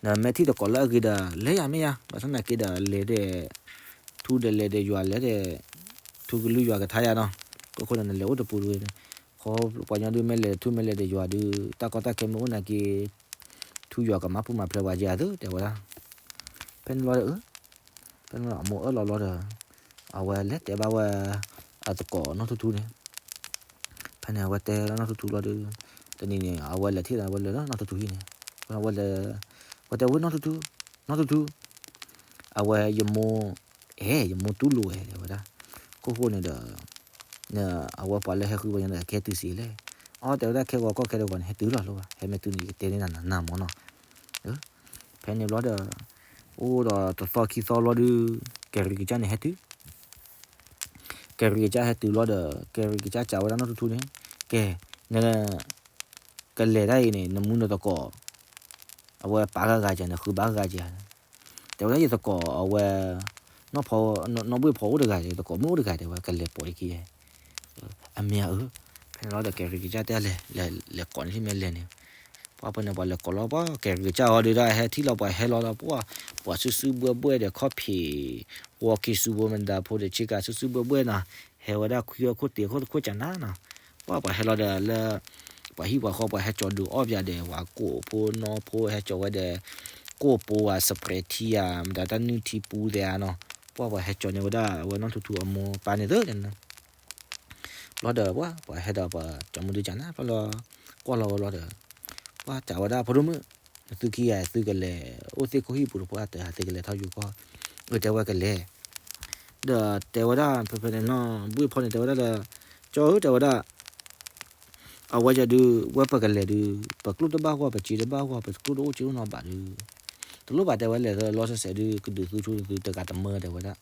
နမ့ၢ်ထံၣ်သကိးလၢအဂ့ၤဒီး လဲၤယၤမ့ၢ်ယၤ, ဘၣ်ဆၣ်သနာ်က့ဒီး လဲၤဒီး ထူဒီးလဲၤဒီးယွၤလဲၤဒီး ထူကလုၢ်ယွၤကထါယၤနီၤ, ကိးဃိန့ၣ် နလဲၤအိၣ်တပူၤတဝဲ, ခီပှၤညီဒုးမ့ၢ်လဲၤထူမ့ၢ်လဲၤဒီးယွၤဒုး တၢ်ကီတၢ်ခဲမ့ၢ်အိၣ်နာ်က့ ထူယွၤကမၤပူၤမၤဖျဲးပှၤက့ၤဧါသ့ တဲဝဲဒၣ်, ဖဲန့ၣ်ဘျီဒီး ဖဲန့ၣ်အမိၢ်အၢၣ်လီၤဘျီဒီး အဝဲလဲၤတဲဘၣ်ဝဲ အသကိးနီၢ်ထူထူန့ၣ်, ဖဲန့ၣ် အဝဲတဲလၢနီၢ်ထူထူဘျီဒီး တနံၤန့ၣ် အဝဲလဲၤထံၣ်ဒီး အဝဲလဲၤလၢနီၢ်ထူထူဟံၣ်န့ၣ်, အဝဲလဲၤ ဝဲတဲဝဲနီၢ်ထူထူ, နီၢ်ထူထူ, အဝဲယမိၢ် အဲ ယမိၢ်တူၢ်လိာ်ဝဲ တဲဝဲဒၣ်, ခိၣ်ဃိန့ၣ်ဒီး အဝဲပှၤလၢဟဲဃုပှၤညီဒီး ကဟဲတုၤစ့လဲၣ်, အီ တဲဝဲဒၣ် ခဲဂီၤကီၢ်ခဲဂီၤန့ၣ် ဟဲတုၤလီၤလီၤဘၣ်, ဟဲမ့ၢ်တုၤန့ၣ် ယကတဲန့ၢ်နၤနၤမၢ်နီၤ, ဖဲန့ၣ်ဘျီဒီး အိၣ်ဒီးတသီခံသီဘျီဒီး ကဲၤရံၤကစၢ်န့ၣ်ဟဲတုၤ ကဲၤရံၤကစၢ်ဟဲတုၤဘျီဒီး ကဲၤရံၤကစၢ်စံးဝဲဒၣ်နီၢ်ထူထူန့ၣ်, ကဲ, န ကလဲၤတၢ်အံၤန့ၣ် နမူနသကိး အဝဲပာ်ဂၤဂၤကဲၤ နဃုဘၣ်ဂၤကဲၤ, တဲဝဲဒၣ်ယသကိးအဝဲ နီၢ်ဘှ့ၣ်ဖီအိၣ်တဂၤ ယသကိးမုၣ်အိၣ်တဂၤ တဲဝဲ ကလဲၤပိာ်ယခံ, အမ့ၢ်ဧါ, ဖဲန့ၣ်လီၤဒီးကဲၤရံၤကစၢ်တဲလဲၤ လဲၤကိးန့ၣ်ထံၣ်မ့ၢ်လဲၤန့ၣ်, ပှၤဖဲန့ၣ် ပှၤလဲၤကိးလီၤ ပှၤကဲၤရံၤကစၢ်အီၤဒုးဒီး ဟဲထံၣ်လီၤ ပှၤဟဲလီၤဒီး ပှၤ ပှၤစုစုဘှဲဘှဲဒီးခီၣ်ဖံး ဝီက့ၤစူဘိမတၤဖိဒီးဆ့ကၤစုစုဘှဲဘှဲနီၤ, ဟဲဝဲဒၣ်ခွံအခိၣ်တ့ၢ်ခိၣ်တခိၣ်ကနၤနီၤ, ပှၤ ပှၤဟဲလီၤဒီးလၢ ပှၤဟံၣ်ပှၤဃီ ပှၤဟဲကၠီၤဒုးအီၣ်ပၠးဒီး ပှၤကိၣ်ဖိနီၢ်ဖိဟဲကၠီၤဝဲဒီး ကိၣ်ပိဝဲ စပြဲးထံဧါ မတၤတၢ်နုၢ်ထံပူသဲးဧါနီၤ, ပှၤ ပှၤဟဲကၠီၤန့ၢ်ဝဲဒၣ် အဝဲနီၢ်ထူထူအမိၢ်ပၢ်န့ၣ်သ့န့ၣ် ဘျီဒီးပှၤ ပှၤဟဲဒီး ပှၤကၠီမူဒုးကနၤ ဘျီလီၤ ကွၢ်လီၤဝဲဘျီဒီး ပှၤစံးဝဲဒၣ် ဖိဒိၣ်မုၣ် နသုခံဂၤ သုကလဲၤအိၣ်သ့ၣ်ခိၣ်ဟံၣ်ပူၤဒီး ပှၤတဟးသုကလဲၤထီၣ်ယိၤကီၢ်, အၢ တဲဝဲကလဲၤ, ဒီးတဲဝဲဒၣ် ဖဲဖဲန့ၣ်နီၤ ဘှ့ၣ်ဖီန့ၣ် တဲဝဲဒၣ်ဒီး ကၠီဧၢ တဲဝဲဒၣ် အဝဲယၤဒုး ဝဲပကလဲၤဒုး ပကျိၣ်တဘၣ်ဂီၢ် ပစ့တဘၣ်ဂီၢ် ပကျိၣ်တအိၣ်စ့အိၣ်နီဘၣ်ဒုး, တလိၣ်ဘၣ်တဲဝဲလဲၤလီၤစဲးစဲးဒုး ကဒုးသူဆိသုတဂၤတမၢတဲဝဲဒၣ်,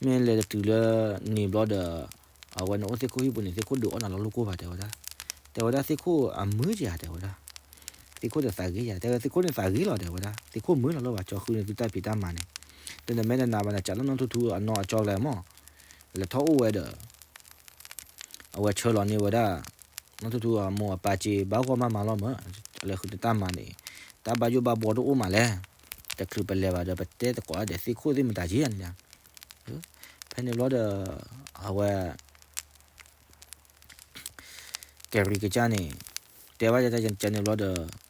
မ့ၢ်လဲၤတတုၤလၢန့ၣ်ဘျီဒီး အဝဲနအိၣ်သ့ၣ်ခိၣ်ဟံၣ်ပူၤန့ၣ် သ့ၣ်ခိၣ်ဒုးအီၣ်နၤလီၤလိၣ်ကိၢ်ဘၣ်တဲဝဲဒၣ်, တဲဝဲဒၣ်သ့ၣ်ခိၣ်အမုာ်က့ၤဧါတဲဝဲဒၣ်, သ့ၣ်ခိၣ်တသးဂ့ၤယၤ တဲဝဲသ့ၣ်ခိၣ်န့ၣ်သးဂ့ၤလီၤတဲဝဲဒၣ် သ့ၣ်ခိၣ်မုာ်လီၤလၢဘၣ် ကၠီဃုန့ၣ်သုတၢ်ဖံးတၢ်မၤန့ၣ်, ဒီးနမ့ၢ်တနာ်ဘၣ်န့ၣ် ကးလၢနီၢ်ထူထူအနီၢ်အကၠီကျဲမး, လဲၤထီၣ်အိၣ်ဝဲဒီး အဝဲဆှၢလီၤန့ၢ်ဝဲဒၣ် နီၢ်ထူထူအမိၢ်အပၢ်စ့ဘၣ်ဂီၢ်မးမးလီၤမး, လဲၤဃုန့ၢ်တၢ်မၤန့ၣ် တၢ်ဘၣ်ယိၣ်ဘၣ်ဘှီတအိၣ်မးလဲၣ်, တချုးပလဲၤဘၣ်ဒီး ပတဲသကိးဒၣ်ဒီးသ့ၣ်ခိၣ်သ့ၣ်မတၤက့ၤန့ၣ်, ဖဲန့ၣ်ဘျီဒီး အဝဲ ကဲၤရံၤကစၢ်န့ၣ် တဲဘၣ်ယၤတၢ်ကန့ၣ်ဘျီဒီး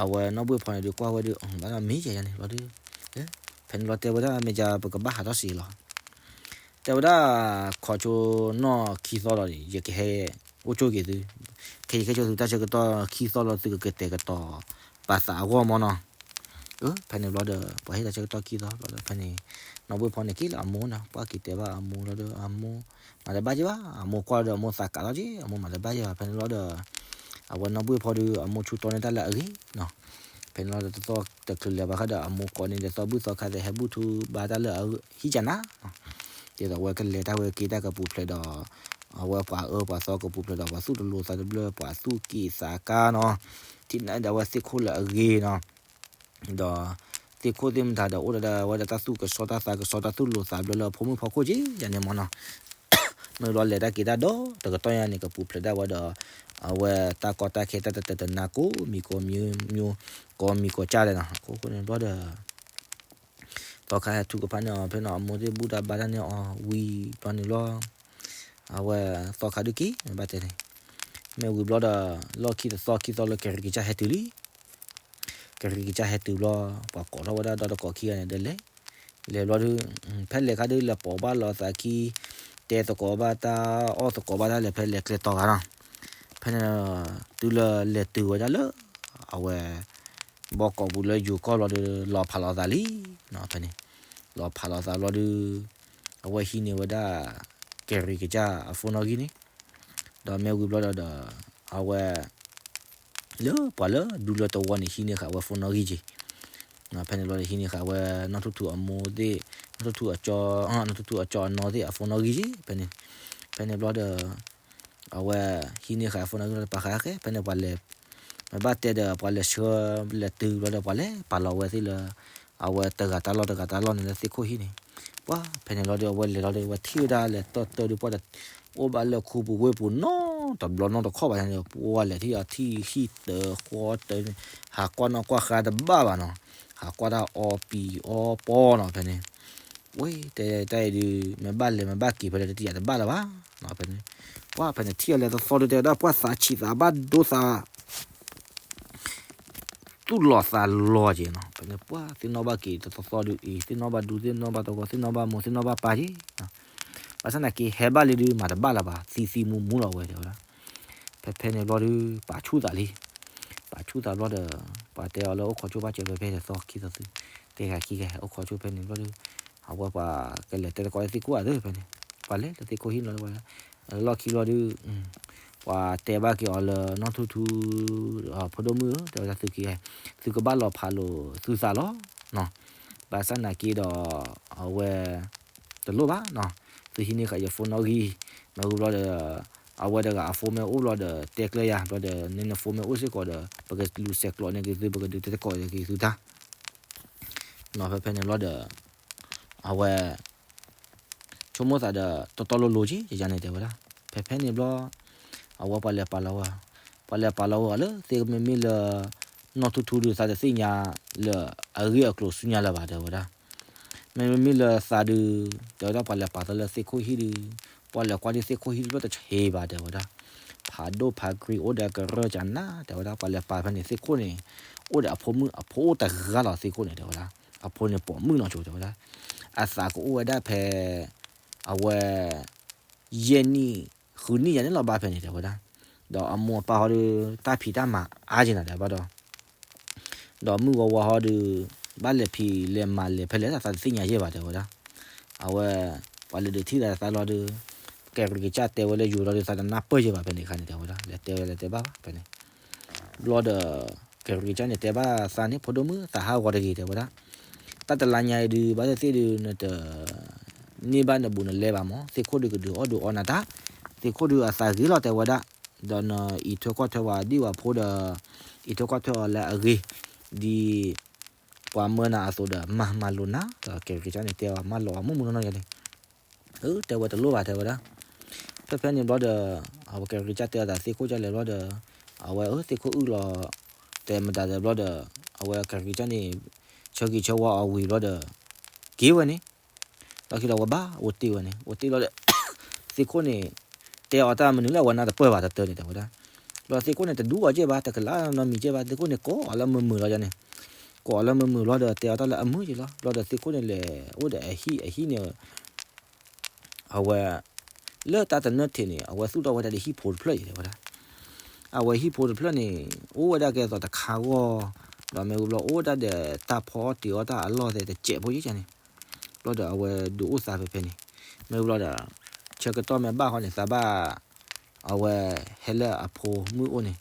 အဝဲနီၢ်ဘှ့ၣ်ဖီန့ၣ်ဒုးကွၢ်ဝဲဒုး ဘၣ်ဒီးမ့ၢ်ယဲယၤန့ၣ်ဘျီဒီး ဖဲန့ၣ်ဘျီတဲဝဲဒၣ် မ့ၢ်ကပကဘၣ်ဟးထီၣ်စ့လီၤ, တဲဝဲဒၣ် ခီဆိနီၢ်ခံသီလီၤန့ၣ် ယကဟဲအိၣ်ကၠိက့ၤသု, ခဲအံၤခဲဆိသုတၢ်ဆၢကတီၢ်ခံသီလီၤ သုကကတဲာ်ကတီၤပာ်သးအဂီၢ်မးနီၤ ဖဲန့ၣ်ဘျီဒီး ပှၤဟ့ၣ်တၢ်ဆၢကတီၢ်ခံသီဘျီဒီး ဖဲန့ၣ် နီၢ်ဘှ့ၣ်ဖီန့ၣ်က့ၤလၢအမိၢ်နီၤ ပှၤက့ၤတဲဘၣ်အမိၢ်လီၤဒီး အမိၢ်မၤတဘၣ်က့ၤဘၣ် အမိၢ်ကွၢ်လီၤဒီး အမိၢ်သးကးလီၤက့ၤ အမိၢ်မၤတဘၣ်က့ၤဘၣ် ဖဲန့ၣ်လီၤဒီး အဝဲနီၢ်ဘှ့ၣ်ဖီဒီး အမိၢ်ဆူၣ်တီန့ၢ်တၢ်လၢအဂ့ၤနီၤ, ဖဲန့ၣ်လီၤဒီးတသီတချုးလဲၤဘၣ်ဃီဒီး အမိၢ်ကိးန့ၢ်ဒီးသီဘူၣ်သီခါသဲး ဟဲဘူၣ်ထူဘါတၢ်လၢအဟံၣ်ကနၤနီၤ, ဒ်သိးအဝဲကလဲၤတၢ်ဝဲက့ၤတၢ်ကပူၤဖျဲးဒီး အဝဲပှၤအၢပှၤသီကပူၤဖျဲးဒီး ပှၤသူၣ်တလိၤသးတဘျၢ ပှၤသူၣ်က့ၣ်သးကါနီၤ, ထံၣ်န့ၢ်ဒီးအဝဲသ့ၣ်ခိၣ်လၢအဂ့ၤနီၤ ဒီးသ့ၣ်ခိၣ်သ့ၣ်မတၤဒီး အိၣ်ဒီးဝဲဒၣ်တၢ်သူၣ်ကစီၣ်တၢ်သးကစီၣ်တၢ်သူၣ်လိၤသးဘျၢလၢအဖိမုၣ်ဖိခွါက့ၤယၤန့ၣ်မးနီၤ, မ့ၢ်ဘျီလဲၤတၢ်က့ၤတၢ်ဒီးတကတီၢ်ညါန့ၣ် ကပူၤဖျဲးဒၣ်ဝဲဒီး အဝဲတၢ်ကီတၢ်ခဲတၢ်တတၢတနါကိးမံၤကိးမံၤ ကိးမံၤကိးကၢ်လဲၣ်နီၤ, အခိၣ်ဃိန့ၣ်ဘျီဒီး သီခါဟဲထူၣ်ကဖၣ်န့ၢ်အီၤ ဖဲန့ၣ်အမိၢ်သ့ၣ်ဘူၣ်တၢ်ဘါတၢ်န့ၢ်အီၤဝံၤဘျီန့ၣ်လီၤ, အဝဲသီခါဒုးက့ၤ မ့ၢ်ဘၣ်တဲန့ၣ်, မ့ၢ်ဝံၤဘျီဒီး လီၢ်ခံတသီခံသီလၢကဲၤရံၤကစၢ်ဟဲတုၤလံ ကဲၤရံၤကစၢ်ဟဲတုၤဘျီ ပှၤကိးထီၣ်ဝဲဒၣ်ဒီတကိးခံဂၤန့ၣ်ဒီးလဲၤ, လဲၤဘျီဒုး ဖဲလဲၤခါဒုးလဲၤပိာ်ဘၣ်လီၤသးခံ တဲသကိးဘၣ်တၢ်အီၣ်သကိးဘၣ်တၢ်လဲၤဖဲလဲၤကျဲတီၤဂၤနီၤ, ဖဲန့ၣ် တုၤလၢလဲၤတုၤဝဲဒၣ်လၢ အဝဲ ဘီကီးပူၤလၢယိၤကီၢ်ဘျီဒုး လီၤဖးလီၤသးလံနီၤ, ဖဲန့ၣ် လီၤဖးလီၤသးဘျီဒုး အဝဲဟံးန့ၢ်ဝဲဒၣ် ကဲၤရံၤကစၢ်အ phone နီၣ်ဂံၢ်န့ၣ်, ဒီးမ့ၢ်ဝံၤဘျီဒီး အဝဲ လၢပှၤလၢဒူလၢတဝီန့ၣ် ဟံးန့ၢ်ဃာ်ဝဲ phone နီၣ်ဂံၢ်က့ၤ, ဖဲန့ၣ်ဘျီဒီးဟံးန့ၢ်ဃာ်ဝဲ နီၢ်ထူထူအမိၢ်သ့ၣ် နီၢ်ထူထူအကၠီ နီၢ်ထူထူအကၠီအနီၢ်သ့ၣ်အ phone နီၣ်ဂံၢ်က့ၤ ဖဲန့ၣ်, ဖဲန့ၣ်ဘျီဒီး အဝဲဟံးန့ၢ်ဃာ် phone နီၣ်ဂံၢ်လီၤဒီး ပာ်ဃာ်ဃဲ ဖဲန့ၣ်ပှၤလဲၤ မ့ၢ်ဘၣ်တဲဒီး ပှၤလဲၤဆှၢလဲၤတုၤဘျီဒီး ပှၤလဲၤပာ်လီၤဝဲသ့ၣ်လၢ အဝဲတဂၤတၢ်လီၢ်တဂၤတၢ်လီၢ်န့ၣ်လၢသ့ၣ်ခိၣ်ဟံၣ်န့ၣ်, ပှၤဖဲန့ၣ်လီၤဒီး အဝဲလဲၤလီၤဒီး အဝဲထံၣ်ဝဲဒၣ်လဲၤတီၢ်တၢ်ဒုးပှၢ်ဒီး အိၣ်ဘၣ်လၢခူပူၤဝ့ၢ်ပူၤနီၤ တဘျီနီတခီၣ်ဘၣ်န့ၣ် ပှၤလဲၤထံၣ်အီၤထံၣ်ဟံၣ်တၢဃီတၢန့ၣ် ဟးကွၢ်နီၣ်ကွၢ်ဃါတဘၣ်ဘၣ်နီၤ, ဟးကွၢ်တၢ်အီပံၤအီပီနီၤဖဲန့ၣ်, ဝဲတဲတၢ်အံၤဒုး မ့ၢ်ဘၣ်လဲၤမ့ၢ်ဘၣ်က့ၤဖဲလဲၣ်တတံၢ်ယၤတဘၣ်လၢၤဘၣ်နီၤဖဲန့ၣ်, ပှၤဖဲန့ၣ်ထံၣ်အီၤလဲၤသီသီဒုးတဲဝဲဒၣ် ပှၤသးဆံးသးဘၣ်ဒိသး သူၣ်လီၤသးလီၤက့ၤနီၤ, ဖဲန့ၣ်ပှၤသ့ၣ်နီၣ်ဘၣ်က့ၤတသီသီဒုးအံၤ သ့ၣ်နီၣ်ဘၣ်ဒူသ့ၣ်နီၣ်ဘၣ်တဂီၤ သ့ၣ်နီၣ်ဘၣ်မိၢ်သ့ၣ်နီၣ်ဘၣ်ပၢ်က့ၤ, ဘၣ်ဆၣ်သနာ်က့ဟဲဘၣ်လံဒုးမၤတဘၣ်လၢၤဘၣ် သံသံမူမူလီၤဝဲတဲဝဲဒၣ်, ဖဲဖဲန့ၣ်ဘျီဒုး ပာ်ဆူၣ်သးလံ, ပာ်ဆူၣ်သးဘျီဒီး ပှၤတဲအီၤလၢအိၣ်ခိးကၠိဘၣ်စၢၤဖဲဖဲန့ၣ်သီခံသီသု, တဲဂၤခံဂၤ အိၣ်ခိးကၠိဖဲန့ၣ်ဘျီဒုး အဝဲပှၤကလဲၤတဲသကိးလၢသ့ၣ်ခိၣ်ဧါသ့ၣ်ဖဲန့ၣ်, ပှၤလဲၤလၢသ့ၣ်ခိၣ်ဟံၣ်လီၤဝဲ, လီၢ်ခံဘျီဒုး ပှၤတဲဘၣ်က့ၤအီၤလၢနီၢ်ထူထူ ဖိဒိၣ်မုၣ်ဧၢ တဲဝဲဒၣ်သုခံဂၤ သုကဘၣ်လီၤဖးလိာ်သုသးလီၤ, ဘၣ်ဆၣ်သနာ်က့ဒီး အဝဲ တလိၣ်ဘၣ်နီၤ, သုဟံးန့ၢ်ဃာ်ယ phone နီၣ်ဂံၢ်, မ့ၢ်ဝံၤဘျီဒီး အဝဲတဂၤအ phone မ့ၢ်အိၣ်ဘျီဒီး တဲကျဲယၤဘျီဒီး နန phone မ့ၢ်အိၣ်စ့ၢ်ကီးဒီး ပကလူၤဆဲးကျိးန့ၢ်က့ၤသု ပကဒုးတဲသကိးက့ၤသုတၢ် နီၤဖဲဖဲန့ၣ်ဘျီဒီး အဝဲ ဆိကမိၣ်သးဒီး တီတီလိၤလိၤက့ၤ ယၤန့ၣ်တဲဝဲဒၣ်, ဖဲဖဲန့ၣ်ဘျီ အဝဲပှၤလဲၤပာ်လီၤဝဲ, ပှၤလဲၤပာ်လီၤဝဲအီၤလၢ သ့ၣ်မ့မ့ၢ်လၢ နီၢ်ထူထူဒုးသးတသ့ၣ်ညါလၢ အဂ့ၢ်အကျိၤဆူညါလၢၤဘၣ်တဲဝဲဒၣ်, မ့မ့မ့ၢ်လၢသးဒုး တဲဝဲဒၣ်ပှၤလဲၤပာ်သးလၢသ့ၣ်ခိၣ်ဟံၣ်ဒုး ပှၤလဲၤကွၢ်ဒုးသ့ၣ်ခိၣ်ဟံၣ်ဒုးဘျီတဆံးဘၣ်တဲဝဲဒၣ်, ဖးဒိၣ်ဖးကြံၤအိၣ်ဒီးကရၢၢ်ကနၣ်တဲဝဲဒၣ် ပှၤလဲၤပာ်ဖဲန့ၣ်သ့ၣ်ခိၣ်န့ၣ် အိၣ်ဒီးအဖိမုၣ်အဖိအိၣ်တဂၤလီၤသ့ၣ်ခိၣ်န့ၣ်တဲဝဲဒၣ်, အဖိန့ၣ်ပိာ်မုၣ်နီၤကၠိတဲဝဲဒၣ်, အသးကအိၣ်ဝဲဒၣ်ဖဲ အဝဲ ယဲၢ်နံၣ် ဃုနံၣ်ယၤန့ၣ်လီၤဘၣ်ဖဲန့ၣ်တဲဝဲဒၣ်, ဒီးအမိၢ်အပၢ်ဟီဒုး တၢ်ဖံးတၢ်မၤအါက့ၤနၤတဲဘၣ်ဒီး ဒီးမုၢ်ဝါဝါဟီဒုး ဘၣ်လဲၤဖံးလဲၤမၤလဲၤဖဲလဲၣ်သးတသ့ၣ်ညါယဲၢ်ဘၣ်တဲဝဲဒၣ်, အဝဲ ပှၤလဲၤဒုးထံၣ်သးသးလီၤဒုး ကဲရံကစၢ်တဲဝဲလၢယိၤလီၤဒုး သးတနၢ်ပၢၢ်ယဲၢ်ဘၣ်ဖဲန့ၣ်အခါန့ၣ်တဲဝဲဒၣ် လဲၤတဲဝဲလဲၤတဲဘၣ်ဘၣ်ဖဲန့ၣ် ဘျီဒီး ကဲရံကစၢ်န့ၣ်တဲဘၣ်သးန့ၣ် ဖိဒိၣ်မုၣ်သးဟးဂီၤတဂ့ၤတဲဝဲဒၣ်, တၢ်တလါညါအံၤဒုး ဘၣ်သ့ၣ်သ့ၣ်ဒုး နတ န့ၢ်ဘၣ်နဘူးနလဲဘၣ်မး သ့ၣ်ခိၣ်ဒုးကဒုးအီၣ်ဒုးအီနၤတၢ်, သ့ၣ်ခိၣ်ဒုးအသးဂ့ၤလီၤတဲဝဲဒၣ်, ဒီးနအံးထွဲကွၢ်ထွဲဝဲဒံၣ်ဝဲဖိဒီး အံးထွဲကွၢ်ထွဲအီၤလၢအဂ့ၤ, ဒ် ပှၤမၢနၤအသိးဒီး မၤမၤလိာ်နၤ, ဒီးကဲရံကစၢ်န့ၣ်တဲအီၤ မၢလီၤအီၤမုၢ်မုၢ်နီၢ်နီၢ်ယၤန့ၣ် အၢ တဲဝဲတလိၣ်ဘၣ်တဲဝဲဒၣ်, ဖဲဖဲန့ၣ်ဘျီဒီး အဝဲကဲရံကစၢ်တဲအီၤသးသ့ၣ်ခိၣ်ကစၢ်လဲၤဘျီဒီး အဝဲအၢသ့ၣ်ခိၣ်အုၣ်လီၤ တဲမတၤဒီးဘျီဒီး အဝဲကဲရံကစၢ်န့ၣ် ဆၢဂ့ၤဆၢဝါအီၤဝံၤဘျီဒီး က့ၤဝဲန့ၣ် လီၢ်ခံဒီးဝဲဘၣ်အိၣ်တ့ၢ်ဝဲန့ၣ် အိၣ်တ့ၢ်ဘျီဒီး သ့ၣ်ခိၣ်န့ၣ် တဲအီၤတၢ်မနုၤလၢအဝဲနၢ်တပၢၢ်ဘၣ်တတၢၢ်န့ၣ်တဲဝဲဒၣ်, ဘျီသ့ၣ်ခိၣ်န့ၣ်တဒူအီၤကဲဘၣ် တကလးနီတမံၤကဲဘၣ် သ့ၣ်ခိၣ်န့ၣ်ကိးအီၤလၢမုာ်မုာ်လီၤယၤန့ၣ်, ကိးအီၤလၢမုာ်မုာ်ဘျီဒီးတဲအီၤတၢ်လၢအမုာ်က့ၤလီၤ, ဘျီဒီးသ့ၣ်ခိၣ်န့ၣ်လဲၤအိၣ်ဒီးအဟံၣ်အဟံၣ်န့ၣ် အဝဲ လၢတၢ်တနၢၣ်ထံးန့ၣ် အဝဲသူၣ်ထီၣ်ဝဲဒၣ်ဒီးဟံၣ်ဖိတဖျၢၣ်အံၤတဲဝဲဒၣ်, အဝဲဟံၣ်ဖိတဖျၢၣ်န့ၣ် အိၣ်ဝဲဒၣ်ကဲသိးတခါဂီၢ်, ဒီးမ့ၢ်ဝံၤဘျီအိၣ်ဝဲဒၣ်ဒီးတၢ်ဖီအီၣ်တ့ၤအီၣ်တၢ်အလီၢ်သဲးတစဲးဖိယဲၢ်န့ၣ်, ဘျီဒီးအဝဲဒုးအိၣ်သးဖဲဖဲန့ၣ်, မ့ၢ်ဝံၤဘျီဒီး ဆၢကတီၢ်မ့ၢ်ဘၣ်ဃီန့ၣ် သးဘၣ် အဝဲဟဲလၢအဖိမုၣ်အိၣ်န့ၣ်,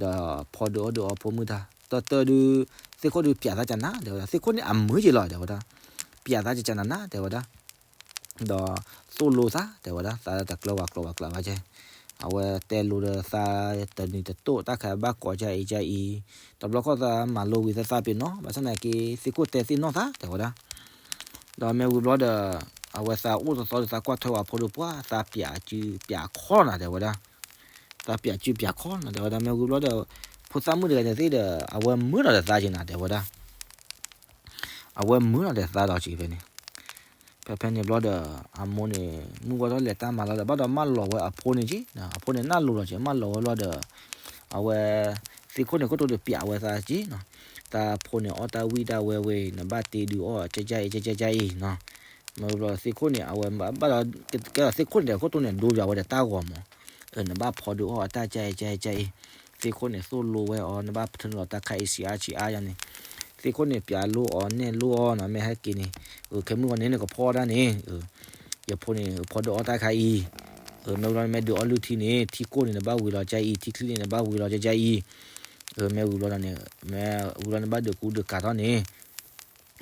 ဒီးဖီဒုးအီၣ်ဒုးအီဖိမုၣ်တၢ် တၢ်တၢ်ဒုး သ့ၣ်ခိၣ်ဒုးပျးသးကနၤတဲဝဲဒၣ်, သ့ၣ်ခိၣ်န့ၣ်အမုာ်က့ၤလီၤတဲဝဲဒၣ်, ပျးသးကနၤနၤတဲဝဲဒၣ် ဒီးသိၣ်လိသးတဲဝဲဒၣ် သးတကျၢၤဝဲကျိးဝဲကျးဘၣ်ကဲ, အဝဲတဲလိၤဒီးသးတနံၤတတိၢ် တၢ်ခါဘၣ်ကိးကအံၤကအံၤ, တဘျီခီၣ်သးမၤလိဝံၤသးသးပ့ၤနီၣ် ဘၣ်ဆၣ်သနာ်က့ သ့ၣ်ခိၣ်တဲသ့ၣ်နီၣ်သးတဲဝဲဒၣ်, ဒီးမ့ၢ်ဝံၤဘျီဒီး အဝဲသးအိၣ်သီသီဒီးသးကွၢ်ထွဲဝဲဖိဒုးပှၢ် သးပျးစုပျးခီနၤတဲဝဲဒၣ်, သးပျးစုပျးခီနၤတဲဝဲဒၣ် မ့ၢ်ဝံၤဘျီဒီး ဖိသၣ်မုၣ်တဂၤန့ၣ်သ့ၣ်ဒီး အဝဲမုာ်လီၤဒီးသးက့ၤနၤတဲဝဲဒၣ် အဝဲမုာ်လီၤဒီးသးဒီးက့ၤဖဲန့ၣ်, ဖဲဖဲန့ၣ်ဘျီဒီး အမိၢ်န့ၣ် မုၢ်ဝဲထီၣ်လဲၤတၢ်မၤလီၤဒီး ဘၣ်ဒီးမၢလီၤဝဲအဖိန့ၣ်က့ၤ, အဖိန့ၣ်နၢ်လိၤလီၤက့ၤ မၢလီၤဝဲဘျီဒီး အဝဲ သ့ၣ်ခိၣ်န့ၣ်ခိၣ်တိၤဒီးပျးဝဲသးက့ၤနီၤ, တၢ်ဖိန့ၣ်အီၣ်တၢ်ဝံၣ်တၢ်ဝဲဝဲအံၤ နဘၣ်တ့ဒုးအီၣ်ကကအံၤ ကကအံၤနီၤ, မ့ၢ်ဘျီသ့ၣ်ခိၣ်န့ၣ် အဝဲဘၣ်ဒီး ကဲဒီးသ့ၣ်ခိၣ်န့ၣ်ဒီးခိၣ်တိၤန့ၣ် ဒိပျးဝဲဒီးတၢ်ဂီၤမး, နဘၣ်ဖီဒုးအီၣ်အတၢ်ကအံၤ ကအံၤ ကအံၤ, သ့ၣ်ခိၣ်န့ၣ်သိၣ်လိဝဲအီၤ နဘၣ်ထၢနုာ်လီၤတၢ်ခါအံၤဆံးအါဆံးအါယၤန့ၣ်, သ့ၣ်ခိၣ်န့ၣ်ပျးလိအီၤနဲၣ်လိအီၤနီၤ မ့ၢ်ဟဲက့ၤန့ၣ်, ခဲမုၢ်ဂီၤန့ၣ်နကဖီတၢ်န့ၣ်, ယဖိန့ၣ်ဖီဒုးအီၣ်တၢ်ခါအံၤ, မ့ၢ်ဘျီမ့ၢ်ဒုးအီၣ်လုၢ်ထံန့ၣ် ထံကိၢ်န့ၣ်နဘၣ်ဝံၤလီၤကအံၤ ထံချံန့ၣ်နဘၣ်ဝံၤလီၤကအံၤ, မ့ၢ်ဝံၤဘျီန့ၣ် မ့ၢ်ဝံၤဘျီနဘၣ်ဒုးကူဒုးကၤထီၣ်န့ၣ်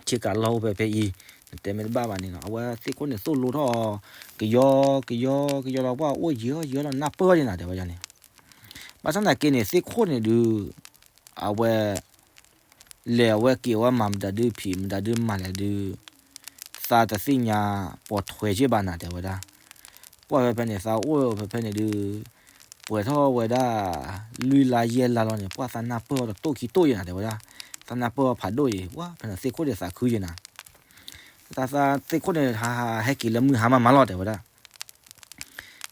ဆ့ကၤလီၢ်အိၣ်ဖဲဖဲအံၤ, နတဲမ့ၢ်တဘၣ်ဘၣ်န့ၣ်နီၤ အဝဲသ့ၣ်ခိၣ်န့ၣ်သိၣ်လိထီၣ်အီၤ, ကယီကယီကယီလီၤပှၢ်အိၣ်ယံာ်အီၤယံာ်အီၤလီၤနၢ်ပၢၢ်ဒ်နၤတဲဝဲန့ၣ်, ဘၣ်ဆၣ်သနာ်က့န့ၣ် သ့ၣ်ခိၣ်န့ၣ်ဒုး အဝဲ လဲၤအဝဲက့ၤအဝဲမၤမတၤဒုးဖံးမတၤဒုးမၤလဲၣ်ဒုး သးတသ့ၣ်ညါပိာ်ထွဲက့ၤဘၣ်နၤတဲဝဲဒၣ်, ပှၢ်ဖဲဖဲန့ၣ် သးအိၣ်ဖဲဖဲန့ၣ်ဒုး ပှဲၤထီၣ်ဝဲဒၣ် လွံၢ်လါယဲၢ်လါလီၤန့ၣ် ပှၢ်သးနၢ်ပၢၢ်အီၤတတိၢ်ခံတိၢ်ယဲနၤ တဲဝဲဒၣ်, သးနၢ်ပၢၢ်အီၤဖးဒိၣ်ယဲ, ပှၢ်ဖဲန့ၣ်သ့ၣ်ခိၣ်န့ၣ်သးခုယဲနၤ, သးသးသ့ၣ်ခိၣ်န့ၣ် ဟးဟးဟဲက့ၤလၢမုၢ်ဟါမးမးလီၤ တဲဝဲဒၣ်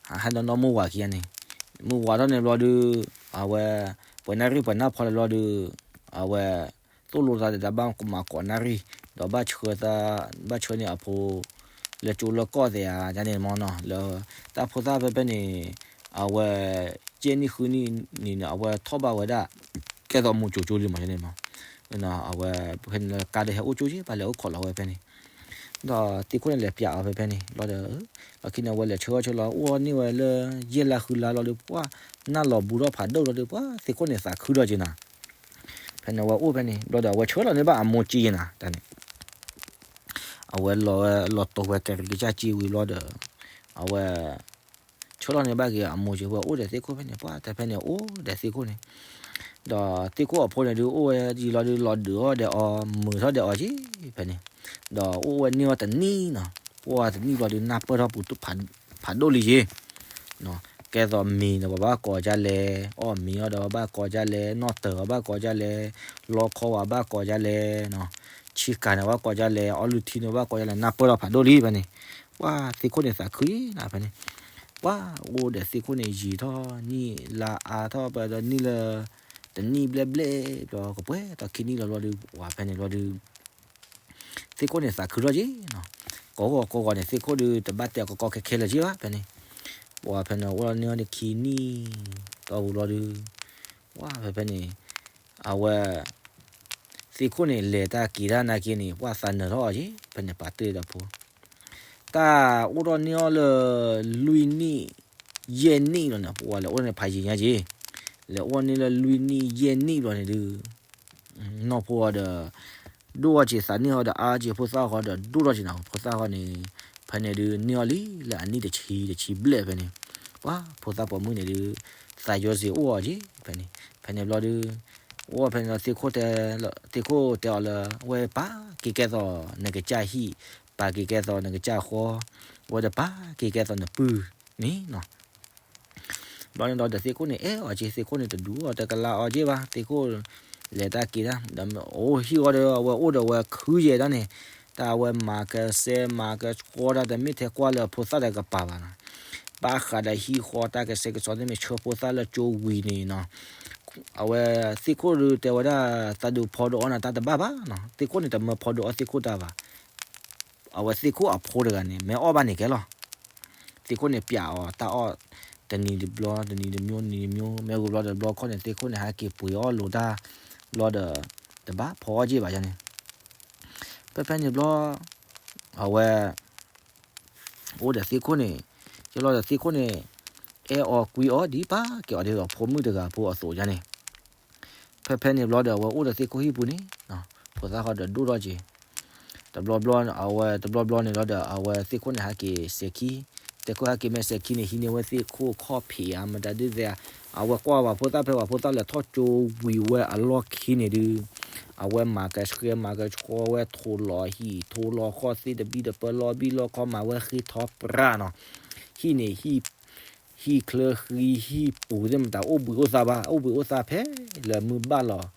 ဟးဟဲဒီးနီၢ်မုၢ်ဝၤခံဂၤန့ၣ်, မုၢ်ဝၤထီၣ်န့ၣ်ဘျီဒုး အဝဲ ပှဲၤနၣ်ရံၣ်ပှဲၤနၣ်ဖီလၢဘျီဒုး အဝဲ သိၣ်လိသးဒီးတၢ်ဘၣ်ကမၤကိးနၣ်ရံၣ် ဒီးဘၣ်ဆှၢသး ဘၣ်ဆှၢန့ၢ်အဖိ လၢကၠိလၢကီၢ်သ့ဧါ ဒ်န့ၣ်မ့ၢ်နီၤ လၢတၢ်ဖိသၣ်ဖဲဖဲန့ၣ် အဝဲ ယဲၢ်နံၣ်ဃုနံၣ်န့ၣ် အဝဲထီၣ်ဘၣ်ဝဲဒၣ် ကဲသိးမိၤကၠိကၠိလံမ့ၢ်န့ၣ်မ့ၢ် အဝဲ ဖဲန့ၣ်လၢကါဒၢဟဲအိၣ်ကၠိက့ၤ ပှၤလဲၤအိၣ်ခိးလီၤဝဲဖဲန့ၣ် ဒီးသ့ၣ်ခိၣ်န့ၣ်လဲၤပျးအီၤဖဲဖဲန့ၣ် ဘျီဒီး လီၢ်ခံန့ၣ် အဝဲလဲၤဆှၢအီၣ်ဆှၢလီၤ အိၣ်န့ၢ်ဝဲလၢ ယဲၢ်လါဃုလါလီၤဒီး ပှၢ်နၢ်လီၤဘူးထီၣ်ဖးဒိၣ်လီၤဒီး ပှၢ်သ့ၣ်ခိၣ်န့ၣ်သးခုထီၣ်က့ၤနၤ ဖဲန့ၣ်အဝဲအိၣ်ဖဲန့ၣ် ဘျီဒီးအဝဲဆှၢလီၤန့ၢ်ဘၣ်အမိၢ်ကၠံယဲနၤ တၢ်န့ၣ် အဝဲလီၤဝဲလီၤတိၤဝဲကရံကစၢ်ကၠံဝံၤဘျီဒီး အဝဲ ဆှၢလီၤန့ၢ်ဘၣ်က့ၤအမိၢ်ကၠံ ဝဲအိၣ်ဒီးသ့ၣ်ခိၣ်ဖဲန့ၣ် ပှၢ်တဲဖဲန့ၣ်အိၣ်ဒီးသ့ၣ်ခိၣ်န့ၣ် ဒီးသ့ၣ်ခိၣ်အဖိန့ၣ်ဒုးအိၣ်ဝဲယံၤလီၤဒုး လီၤဒုးအီၣ်ဒီးအီၤ မုာ်ထီၣ်ဒီးအီၤက့ၤဖဲန့ၣ် ဒီးအိၣ်ဝဲန့ၢ်အီၤတနံၣ်နီၤ ပှၢ်တနံၣ်ဘျီဒုး နၢ်ပၢၢ်ထီၣ်ပူၤဖးဒိၣ်လံက့ၤ ကဲသိးမ့ၤန့ၣ် ပှၤဘၣ်ကိးဒ်လဲၣ်, အီၣ်မ့ၤအီၤဒီးပှၤဘၣ်ကိးဒ်လဲၣ်, နီၣ်တၢၤပှၤဘၣ်ကိးဒ်လဲၣ်, လီခီပှၤဘၣ်ကိးဒ်လဲၣ်, ဆ့ကၤန့ၣ်ပှၤဘၣ်ကိးဒ်လဲၣ်, အီလူထံန့ၣ်ပှၤဘၣ်ကိးဒ်လဲၣ်, နၢ်ပၢၢ်ထီၣ်ဖးဒိၣ်လံဖဲန့ၣ်, ပှၢ်သ့ၣ်ခိၣ်န့ၣ်သးခုယဲနၤဖဲန့ၣ်, ပှၢ်အိၣ်ဒီးသ့ၣ်ခိၣ်န့ၣ်ယံာ်ထီၣ်နံၣ်လါအါထီၣ် ပဒီးနံၣ်လၢ တနံၣ်ဘျဲၣ်ဘျဲၣ်ဘျီ ကပှဲၤထီၣ်ခံနံၣ်လီၤဘျီဒီး ပှၢ်ဖဲန့ၣ်ဘျီဒီး သ့ၣ်ခိၣ်န့ၣ်သးခုထီၣ်က့ၤနီၤ, ကိးဂီၤကိးဂီၤန့ၣ် သ့ၣ်ခိၣ်ဒုးတဘၣ်တဲကီကီခဲခဲလၢာ်က့ၤဘၣ်ဖဲန့ၣ်, ပှၢ်ဖဲန့ၣ် အိၣ်လီၤန့ၢ်အီၤန့ၣ်ခံနံၣ် တီၢ်ပူၤဘျီဒီး, ပှၢ်ဖဲဖဲန့ၣ်, အဝဲ သ့ၣ်ခိၣ်န့ၣ် လဲၤတၢ်က့ၤတၢ်နာ်က့န့ၣ် ပှၢ်သးနၢၤထီၣ်အီၤက့ၤ ဖဲန့ၣ်ပာ်တ့ၢ်ဒီးဖိ တၢ်အိၣ်ထီၣ်န့ၢ်အီၤလၢ လွံၢ်နံၣ် ယဲၢ်နံၣ်လီၤန့ၣ် ပှၢ်လဲၤအိၣ်န့ၣ်ဖးယံာ်ညါက့ၤ, လဲၤအိၣ်န့ၢ်လၢလွံၢ်နံၣ်ယဲၢ်နံၣ်လီၤန့ၣ်ဒုး, နီၢ်ဖိအီၤဒီး ဒိၣ်ထီၣ်က့ၤသးနံၣ်အီၤဒီးအါက့ၤဖိသၣ်ဃီဒီးဒိၣ်ထီၣ်က့ၤနီၤ ဖိသၣ်ဃီန့ၣ်, ဖဲန့ၣ်ဒုးန့ၢ်အီၤလံလၢအနံၣ်တဆံတဆံဘျဲၣ်ဖဲန့ၣ်, ပှၢ်ဖိသၣ်ပိာ်မုၣ်န့ၣ်ဒုး, သးယီၤစ့ၤအိၣ်အီၤက့ၤဖဲန့ၣ်, ဖဲန့ၣ်ဘျီဒုး, အိၣ်ဖဲန့ၣ်ဒီးသ့ၣ်ခိၣ်တဲ, သ့ၣ်ခိၣ်တဲအီၤလၢ ဝဲပာ်က့ၤကဲသိးနကစၢ်ဟံၣ်, ပာ်က့ၤကဲသိးနကစၢ်ဃီ, ဝဲဒီးပာ်က့ၤကဲသိးနပုၢ်န့ၣ်နီၤ ဘျီန့ၣ်ဒီးသ့ၣ်ခိၣ်န့ၣ်အဲၣ်အီၤက့ၤ သ့ၣ်ခိၣ်န့ၣ်တဒူအီၤတကလးအီၤက့ၤဘၣ် သ့ၣ်ခိၣ်, လဲၤတၢ်က့ၤတၢ်, ဒီးအိၣ်ဟံၣ်ဃီဒီးအဝဲအိၣ်ဒီးဝဲခုယဲၢ်ဒၣ်န့ၣ်, တၢ်အဝဲမၤကဆှဲမၤကဆှီတၢ်တမ့ၢ်ထဲကွၢ်လၢဖိသၣ်တကပၤဘၣ်နီၤ, ဘၣ်ဃးဒီးဟံၣ်ဃီတၢ်ကဆှဲကဆှီသ့ၣ်မ့ၢ်ဆှၢဖိသၣ်လၢကၠိဝံၤန့ၣ်နီၤ, အဝဲသ့ၣ်ခိၣ်ဒုးတဲဝဲဒၣ် သးဒုးဖီဒုးအီၣ်နၤတၢ်တဘၣ်ဘၣ်နီၤ သ့ၣ်ခိၣ်န့ၣ်တမၢဖီဒုးအီၣ်သ့ၣ်ခိၣ်တၢ်ဘၣ် အဝဲသ့ၣ်ခိၣ်အဖိတဂၤန့ၣ် မ့ၢ်အီၣ်ဘၣ်န့ၣ်ကဲလီၤ. သ့ၣ်ခိၣ်န့ၣ်ပျးအီၤတၢ်အီၣ်, တနံၤတဘျီ တနံၤတမျိုး နံၤတမျိုး မ့ၢ်ဂ့ၤဘျီဒီးဘျီခီန့ၣ် သ့ၣ်ခိၣ်န့ၣ်ဟဲက့ၤပှ့ၤအီၣ်လိာ်တၢ်, ဘျီဒီး, တဘၣ်ဖီအီၣ်က့ၤဘၣ်ယါန့ၣ်, ဖဲဖဲန့ၣ်ဘျီ, အဝဲ အိၣ်ဒီးသ့ၣ်ခိၣ်န့ၣ်, ယလီၤဒီးသ့ၣ်ခိၣ်န့ၣ်, အဲၣ်အီၤကွံအီၤဒ်ပာ်ကဲအီၤဒ်သိးဖိမုၣ်တဂၤဖိအသိးယါန့ၣ်, ဖဲဖဲန့ၣ်ဘျီဒီး အဝဲအိၣ်ဒီးသ့ၣ်ခိၣ်ဟံၣ်ပူၤန့ၣ်, ဖိသၣ်ဃီဒီးဒိၣ်ထီၣ်က့ၤ, တဘျီဘျီ အဝဲတဘျီဘျီန့ၣ်လီၤဒီး အဝဲသ့ၣ်ခိၣ်န့ၣ်ဟဲက့ၤစဲးခံ, သ့ၣ်ခိၣ်ဟဲက့ၤမ့ၢ်စဲးခံန့ၣ် ဟံးန့ၢ်ဝဲသ့ၣ်ခိၣ်ခီၣ်ဖံးဧါ မတၤဒုးသ့ဧါ, အဝဲကွၢ်ဝဲဖိသၣ်ဖဲဝဲဖိသၣ်လဲၤထီၣ်ကၠိဝံၤဝဲအလီၢ်ခံန့ၣ်ဒုး, အဝဲမၤကဆှဲမၤကဆှီဝဲထိးလီၤဟံၣ် ထိးလီၤဃီၣ်သ့ၣ်တဘံၣ်တပၢၢ်လီၤဘံၣ်လီၤခီၣ်မၤဝဲဃ့ထီပြးနီၤ, ဟံၣ်န့ၣ် ဟံၣ်ချၢဃံဟံၣ်ပူၤသ့ၣ်မတၤအိၣ်ဘှံးအိၣ်သါဘၣ် အိၣ်ဘှံးအိၣ်သါဖဲလၢမုၢ်ဘၣ်လီၤ,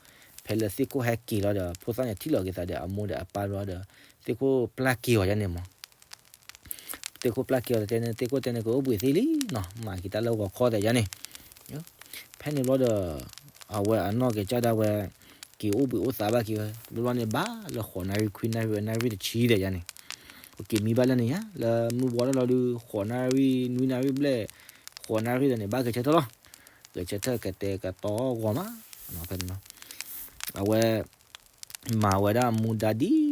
ဖဲလၢသ့ၣ်ခိၣ်ဟဲက့ၤလီၤဒီး ဖိသၣ်န့ၣ်ထံၣ်လီၤက့ၤသးဒီးအမိၢ်ဒီးအပၢ်လီၤဒီး သ့ၣ်ခိၣ်ပျၢ်က့ၤအီၤယါန့ၣ်မး သ့ၣ်ခိၣ်ပျၢ်က့ၤအီၤတဲန့ၣ် သ့ၣ်ခိၣ်တဲန့ၣ် ကအိၣ်ဘှံးသ့လံနီၤ မၤက့ၤတၢ်လၢဂီၤခီသဲးယါန့ၣ်, ဖဲန့ၣ်ဘျီဒီး အဝဲအနီၢ်ကစၢ်ဒၣ်ဝဲ က့ၤအိၣ်ဘှံးအိၣ်သါဘၣ်က့ၤဝဲ ဘျီဘျီန့ၣ်ဘၣ်လၢဃိးနၣ်ရံၣ်ခွံနၣ်ရံၣ်ဝဲနၣ်ရံၣ်တဆံသဲးယါန့ၣ်, က့ၤမံဘၣ်လၢန့ၣ်ယါ လၢမုၢ်ဝါထီၣ်လီၤဒုး ဃိးနၣ်ရံၣ်နွံနၣ်ရံၣ်ဘျဲၣ်, ဃိးနၣ်ရံၣ်ဒီးန့ၣ် ဘၣ်ဂဲၤဆၢထၢၣ်လီၤ, ဂဲၤဆၢထၢၣ်ကတဲာ်ကတီၤဂီၤမး, ဖဲန့ၣ်လီၤ, အဝဲ မၤဝဲဒၣ်မူဒါဒ်သိး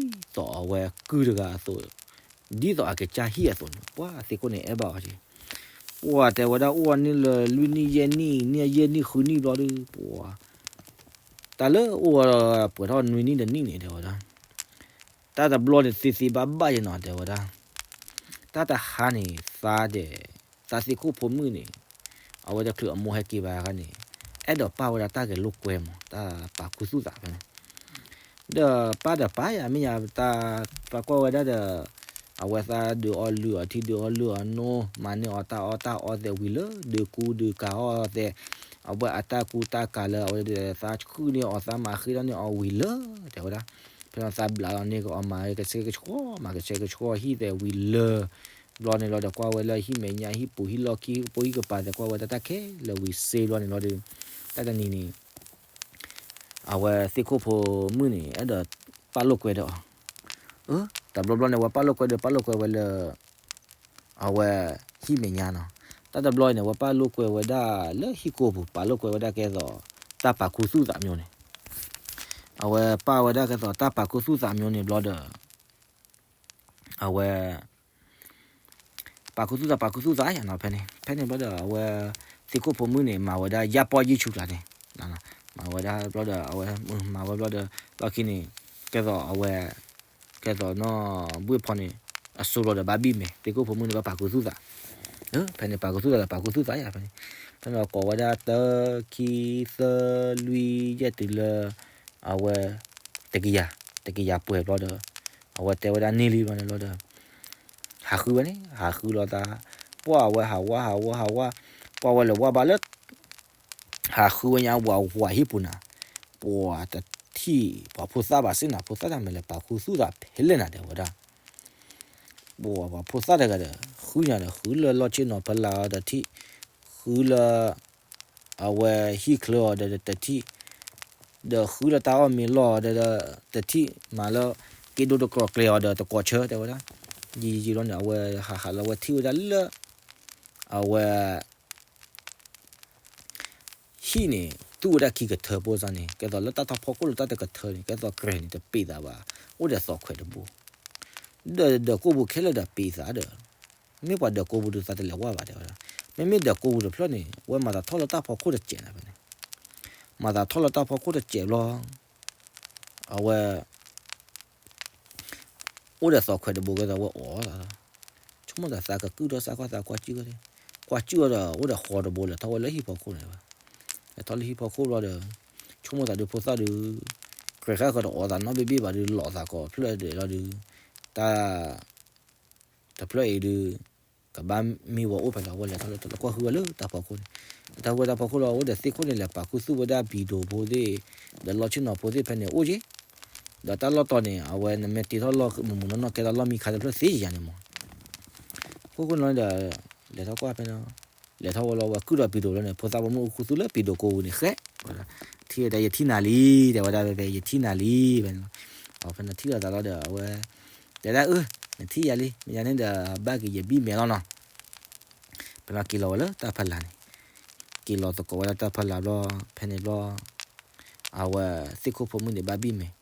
အဝဲကုၢ်တဂၤအသိး, ဒ်သိးအကစၢ်ဟံၣ်အသိးန့ၣ် ပှၢ်သ့ၣ်ခိၣ်န့ၣ်အဲၣ်ဘၣ်အီၤက့ၤ, ပှၢ်တဲဝဲဒၣ်အိၣ်အီၤန့ၣ်လၢလွံၢ်နံၣ်ယဲၢ်နံၣ် နံၣ်ယဲၢ်နံၣ်ဃုနံၣ်ဘျီဒီး ပှၢ် တၢ်လၢအိၣ်ဝဲပှဲၤထီၣ်နွံနံၣ်တနံၣ်န့ၣ် တဲဝဲဒၣ်, တၢ်တဘျီန့ၣ်သ့သ့ဘၣ်ဘၣ်ယဲနီၤ တဲဝဲဒၣ်, တၢ်တဟါန့ၣ် သါဒဲး, သါသ့ၣ်ခိၣ်ဖိမုၣ်န့ၣ်, အဝဲတချုးအမိၢ်ဟဲက့ၤဘၣ်အခါန့ၣ်, အဲၣ်ဒိးပာ်ဝဲဒၣ်တၢ်ဂဲၤလိာ်ကွဲမး တၢ်ပာ်ခူသူၣ်သးဖဲန့ၣ်, ဒီးပာ်ဒီးပာ်ယၤမ့ၢ်ယၤ တၢ်ပာ်ကွၢ်ဝဲဒၣ်ဒီး အဝဲသးဒုးအီၣ်လုၢ်အီထံ ဒုးအီၣ်လုၢ်အီနိ မၤန့ၢ်အီၤတၢ်အီၣ်တၢ်အီသဲးဝံၤလၢ ဒုးကူဒုးကၤအီၣ်သဲး, အဝဲအတၢ်ကူတၢ်ကၤလၢ အဝဲသးခုန့ၢ်အီၤ သးမၤဃ့ထီၣ်န့ၢ်အီၤဝံၤလၢ တဲဝဲဒၣ်, ဖဲန့ၣ်သးဘျးလီၤန့ၢ်ကအီၤ မၤကဆှဲကဆှီ မၤကဆှဲကဆှီဟံၣ်သဲးဝံၤလၢ ဘျီန့ၣ်လီၤဒီး ကွၢ်ဝဲလၢဟံၣ်မဲာ်ညါ ဟံၣ်ပူၤဟံၣ်လီၢ်ခံ ဟံၣ်ကပိာ်ဟံၣ်ကပၤသဲး ကွၢ်ဝဲတၢ်တၢ်ခဲလၢာ်ဝံၤစ့ဘျီန့ၣ်လီၤဒီး တၢ်တနံၤန့ၣ် အဝဲသ့ၣ်ခိၣ်ဖိမုၣ်န့ၣ် အဲၣ်ဒိးပာ်လိာ်ကွဲဒီးအီၤ, တဘျီဘျီန့ၣ် အဝဲပာ်လိာ်ကွဲဒီး ပာ်လိာ်ကွဲဝဲလၢ အဝဲဟံၣ်မဲာ်ညါနီၤ, တၢ်တဘျီန့ၣ် အဝဲပာ်လိာ်ကွဲဝဲဒၣ်လၢဟံၣ်ကိာ်ပူၤ ပာ်လိာ်ကွဲဝဲဒၣ်ကဲသိး တၢ်ပာ်ခူသူၣ်သးမျိုးန့ၣ်, အဝဲပာ်ဝဲဒၣ်ကဲသိးတၢ်ပာ်ခူသူၣ်သးမျိုးန့ၣ်ဘျီဒီး အဝဲ ပာ်ခူသူၣ်သး ပာ်ခူသူၣ်သးယါနီၤ ဖဲန့ၣ် ဖဲန့ၣ်ဘျီဒီး အဝဲ သ့ၣ်ခိၣ်ဖိမုၣ်န့ၣ် မၤဝဲဒၣ်ယၢ်ပီၢ်ယုၢ်ဆူကျါန့ၣ်, မၤဝဲဒၣ်ဘျီဒီး အဝဲ မၤဝဲဘျီဒီး လီၢ်ခံန့ၣ် ကဲသိးအဝဲ ကဲသိးနီၢ်ဘှ့ၣ်ဖီန့ၣ် အစိၤလီၤဒီးဘၣ်ဘံၣ်မဲာ် သ့ၣ်ခိၣ်ဖိမုၣ်န့ၣ် ဘၣ်ပာ်ခူသူၣ်သး, ဖဲန့ၣ် ပာ်ခူသူၣ်သးဒီး ပာ်ခူသူၣ်သးယါဖဲန့ၣ်, ဖဲန့ၣ်ကိးဝဲဒၣ်တၢ ခံ သၢ လွံၢ် ယဲၢ်တုၤလၢ အဝဲ တကယၤ, တကယၤပှဲၤဘျီဒီး အဝဲတဲဝဲဒၣ်န့ၢ်လံဘျီန့ၣ်ဘျီဒီး ဟးဃုဝဲန့ၣ် ဟးဃုလိာ်သး, ပှၢ်အဝဲဟးဝါ ဟးဝါ ဟးဝါ, ပှၢ်ဝဲလဲၤဝါဘၣ်လၢ ဟးဃုဝဲညါ ဝးဝးဟံၣ်ပူၤနၤ, ပှၤတထံၣ် ပှၤဖိသၣ်ဘၣ်စ့ၢ်နၤ ဖိသၣ်တၢ်မ့ၢ်လဲၤပာ်ခူသူၣ်သးဖဲလဲၣ်နၤ တဲဝဲဒၣ်, ပှၤဖိသၣ်တဂၤဒီး ဃုညါဒီး ဃုလၢလီၢ်ဆ့ၣ်နီၤဖီလာ်အီၤတထံၣ်, ဃုလၢ အဝဲဟံၣ်ချၢအီၤဒီးတထံၣ်, ဒီးဃုလၢတၢ်အီၣ်မ့ၤလီၢ်အီၤဒီးတထံၣ်, မၤလၢ က့ဒိတကြၢးကျဲၤအီၤဒီးတကိးဆၢ တဲဝဲဒၣ်, ယံာ်ယံာ်လီၤန့ၣ် အဝဲဟးဟးလီၤ အဝဲထံၣ်ဝဲဒၣ်လၢ အဝဲ ဟံၣ်န့ၣ် သူၣ်ဝဲဒၣ်ခံကထၢဖိစ့ၢ်န့ၣ် ကဲသိးလၢတၢ်ထီၣ်ဖီခိၣ်လၢတၢ်တကထၢန့ၣ် ကဲသိးကြဲၤန့ၣ် တပ့ၤသးဘၣ်, အိၣ်ဒီးသီၣ်ခွဲးတဘိ, ဒီးဒၢးကိာ်ပူၤခဲလၢာ်ဒီးပ့ၤသးဒီး, မ့ၢ်ပှၤဒၢးကိာ်ပူၤဒီးသးတလဲၤဝါဘၣ် တဲဝဲဒၣ်, မ့မ့ၢ်ဒၢးကိာ်ပူၤတဖျၢၣ်န့ၣ် အဝဲမၤသးထီၣ်လၢတၢ်ဖီခိၣ်တစဲးနၤဖဲန့ၣ်, မၤသးထီၣ်လၢတၢ်ဖီခိၣ်တစဲးဘျီ အဝဲ အိၣ်ဒီးသီၣ်ခွဲးတဘိကဲသိး အဝဲအိးသးလီၤ, ဆိကမိၣ်သးသးကကုၢ်ထီၣ်စၢ်ခီၣ်သးကွၢ်ကၠုၣ်ဝဲ, ကွၢ်ကၠုၣ်ဝဲဒီး အိၣ်ဒီးဃီတဘိလဲၤထီၣ်ဝဲလၢဟံၣ်ဖီခိၣ်န့ၣ်ဝဲ, လဲၤထီၣ်လၢဟံၣ်ဖီခိၣ်ဘျီဒီး ဆိကမိၣ်သးဒုးဖိသၣ်ဒုး ကြဲၤဃာ်ဃီတအိးသးနီတဘ့ၣ်ဘၣ်ဒုး လီၤသးကိးဖျၢၣ်ဒဲးလီၤဒုး, တၢ် တဖျၢၣ်အံၤဒုး ကဘၣ်မ့ၢ်ဝဲအိၣ်ဖဲလဲၣ် အဝဲလဲၤထီၣ်လၢတၢ်လီၢ်ကွၢ်ဃုဝဲလၢတၢ်ဖီခိၣ်န့ၣ်, လဲၤထီၣ်ဝဲတၢ်ဖီခိၣ်လီၤ အိၣ်ဒီးသ့ၣ်ခိၣ်န့ၣ် လဲၤပာ်ခူသူၣ်ဝဲဒၣ်ပံၤဒိၣ်ဖိသ့ၣ်, ဒီးလီၢ်ဆ့ၣ်နီၤဖိသ့ၣ်ဖဲန့ၣ်အိၣ်က့ၤ, ဒီးတၢ်လီၢ်တီၤန့ၣ် အဝဲနမ့ၢ်တ့ထီၣ်လီၢ်မုၢ်မုၢ်နီၢ်နီၢ်ကဲထီၣ်လီၢ်မံခါတဖျၢၣ်သ့ယၤန့ၣ်မး, အခိၣ်ဃိန့ၣ်ဒီး လဲၤထီၣ်ကွၢ်ဖဲန့ၣ်, လဲၤထီၣ်ဝဲလီၤဝဲကုၢ်ဒီးပံၤဒိၣ်လီၤန့ၣ် ဖိသၣ်ပိာ်မုၣ်အိၣ်ခူသူၣ်လၢပံၤဒိၣ်ကိာ်ပူၤန့ၣ် ဃဲ, ထံၣ်ဝဲဒၣ် ယထံၣ်နၤလံ တဲဝဲဒၣ်ဖဲ ယထံၣ်နၤလံ ဖဲန့ၣ်လီၤ, ဖဲန့ၣ်ထံၣ်လိာ်သးလီၤဒီး အဝဲ တဲဒၣ်အၢ နထံၣ်ယၤလံ မ့ၢ်ယၤန့ၣ်ဒီး ဘၣ်က့ၤယဘံၣ်မဲာ်လီၤနီၤ, ဖဲန့ၣ်က့ၤလီၤဝဲလၢတၢ်ဖီလာ်န့ၣ်, က့ၤလီၤသကိးဝဲဒၣ်တၢ်ဖီလာ်ဘျီ, ဖဲန့ၣ်ဘျီ အဝဲသ့ၣ်ခိၣ်ဖိမုၣ်န့ၣ်ဘၣ်ဘံၣ်မဲာ်,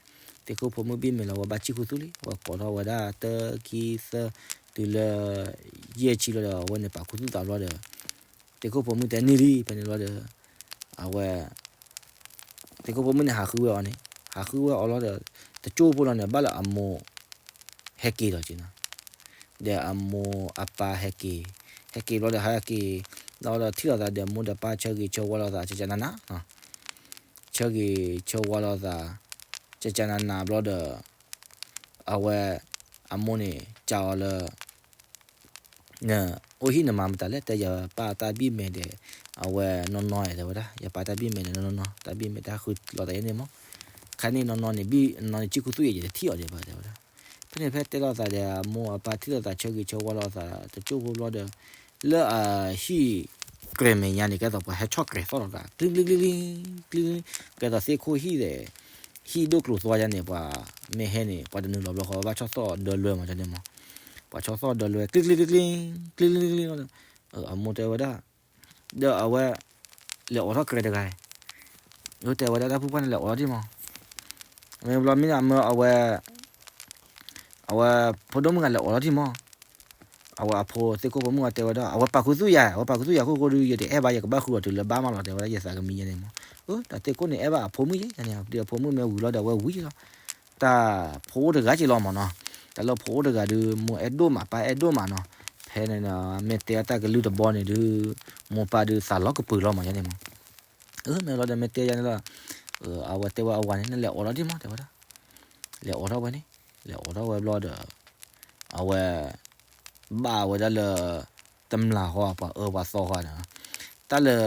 သ့ၣ်ခိၣ်ဖိမုၣ်ဘံၣ်မဲာ်လီၤ အဝဲဘၣ်စံၣ်ခူသူၣ်လံ အဝဲကိးထီၣ်ဝဲဒၣ်တၢ ခံ သၢ တုၤလၢ ယဲၢ်ဆံလီၤဒီး အဝဲန့ၣ်ပာ်ခူသူၣ်သးဘျီဒီး သ့ၣ်ခိၣ်ဖိမုၣ်တဲန့ၢ်လံ ဖဲန့ၣ်လီၤဒီး အဝဲ သ့ၣ်ခိၣ်ဖိမုၣ်န့ၣ်ဟးဃုဝဲအီၤန့ၣ်, ဟးဃုဝဲအီၤလီၤဒီး တကၠိၢ်ဖိလီၤန့ၣ် ဘၣ်လၢအမိၢ် ဟဲက့ၤဒီးက့ၤနီၤ, ဒီးအမိၢ်အပၢ်ဟဲက့ၤ, ဟဲက့ၤဘျီဒီး ဟဲက့ၤ လီၤဒီးထံၣ်လိာ်သးဒီးမိၢ်ဒီးပၢ်ဆၢဂ့ၤဆၢဝါလိာ်သး ကကနနၤ, ဆၢဂ့ၤဆၢဝါလိာ်သး ကကနနၤဘျီဒီး အဝဲ အမိၢ်န့ၣ် ကးအီၤလၢ နအိၣ်ဟံၣ်နမၤမတၤလဲၣ် တဲယပၢ်တၢ်ဘံၣ်မဲာ်ဒီး အဝဲနီၢ်နီၢ်တဲဝဲဒၣ် ယပၢ်တၢ်ဘံၣ်မဲာ်ဒီးနီၢ်နီၢ် တၢ်ဘံၣ်မဲာ်တၢ်ဃုလိာ်သးယဲန့ၣ်မး, ခါန့ၣ်နီၢ်နီၢ်န့ၣ် ဘံၣ်နီၢ်နီၢ်န့ၣ် စံၣ်ခူသူၣ်ယဲ ယတထံၣ်အီၤဒံးဘၣ်တဲဝဲဒၣ်, ဖဲန့ၣ်ဖဲတဲလိာ်သးဒီး အမိၢ်အပၢ်ထံၣ်လိာ်သးဆၢဂ့ၤဆၢဝါလိာ်သး တကၠိၢ်ဖိဘျီဒီး လၢအဟံၣ်ကြဲၤမဲာ်ညါန့ၣ် ကဲသိးပှၤဟဲဆီၣ်ကြဲၤသီၣ်လိာ်သး ကျံကျံကျံကျံ ကျံ ကဲသိးသ့ၣ်ခိၣ်ဟံၣ်ဒီး ဟံၣ်ဒိၣ်ကျိၤသွါယါန့ၣ် ပှၤမ့ၢ်ဟဲန့ၣ် ပှၤတနုာ်လီၤဘျီဃီ ဘၣ်ဆီၣ်သီၣ်ဒၢလွဲမးန့ၣ်မး, ပှၤဆီၣ်သီၣ်ဒၢလွဲ ကျံကျံကျံကျံ ကျံကျံကျံ အမိၢ်တဲဝဲဒၣ် ဒီးအဝဲ လဲၤအိးထီၣ်ကြဲၤတဂၤ, တဲဝဲဒၣ်တၢ်ဖုၣ်ဖၣ်န့ၣ် လဲၤအိးထီၣ်ဒံးမး, မ့ၢ်ဘျီမ့ၢ်အမၢအဝဲ အဝဲဖိဒိၣ်မုၣ်ဂၤလဲၤအိးထီၣ်ဒံးမး, အဝဲအဖိသ့ၣ်ခိၣ်ဖိမုၣ်ဂၤတဲဝဲဒၣ် အဝဲပာ်ခူသူၣ်ယၤ အဝဲပာ်ခူသူၣ်ယၤခိၣ်ဃိဒီး ယတအဲၣ်ဘၣ် ယကဘၣ်ဃုအီၤတုၤလၢဘါမးလီၤ တဲဝဲဒၣ် ယသးကမံယဲန့ၣ်မး, တၢ်သ့ၣ်ခိၣ်န့ၣ် အဲၣ်ဘၣ်အဖိမုၣ်ယဲန့ၣ် ဒီးအဖိမုၣ်မ့ၢ်ဝံၤလီၤဒီး အဝဲဝံၤလီၤ တၢ်ဖိအိၣ်တဂၤက့ၤလီၤမးနီၤ, တၢ်လၢဖိအိၣ်တဂၤဒုး မိၢ်အဲၣ်ဒိၣ်မး ပၢ်အဲၣ်ဒိၣ်မးနီၤ, ဖဲန့ၣ် မ့ၢ်တဲအတၢ်ကလုၢ်တဘီန့ၣ်ဒုး မိၢ်ပၢ်ဒုးသးလီၤကပၢၤလီၤမးယဲန့ၣ်မး, မ့ၢ်လီၤဒီးမ့ၢ်တဲယဲန့ၣ်လီၤ, အဝဲတဲဝဲအဝၤန့ၣ် နလဲၤအိးထီၣ်ဒံးမး တဲဝဲဒၣ်, လဲၤအိးထီၣ်ဝဲန့ၣ်, လဲၤအိးထီၣ်ဝဲဘျီဒီး အဝဲ ဘၣ်ဝဲဒၣ်လၢ တမျၢ်ဃီ ပှၤအၢပှၤသီဃီန့ၣ်, တၢ်လၢ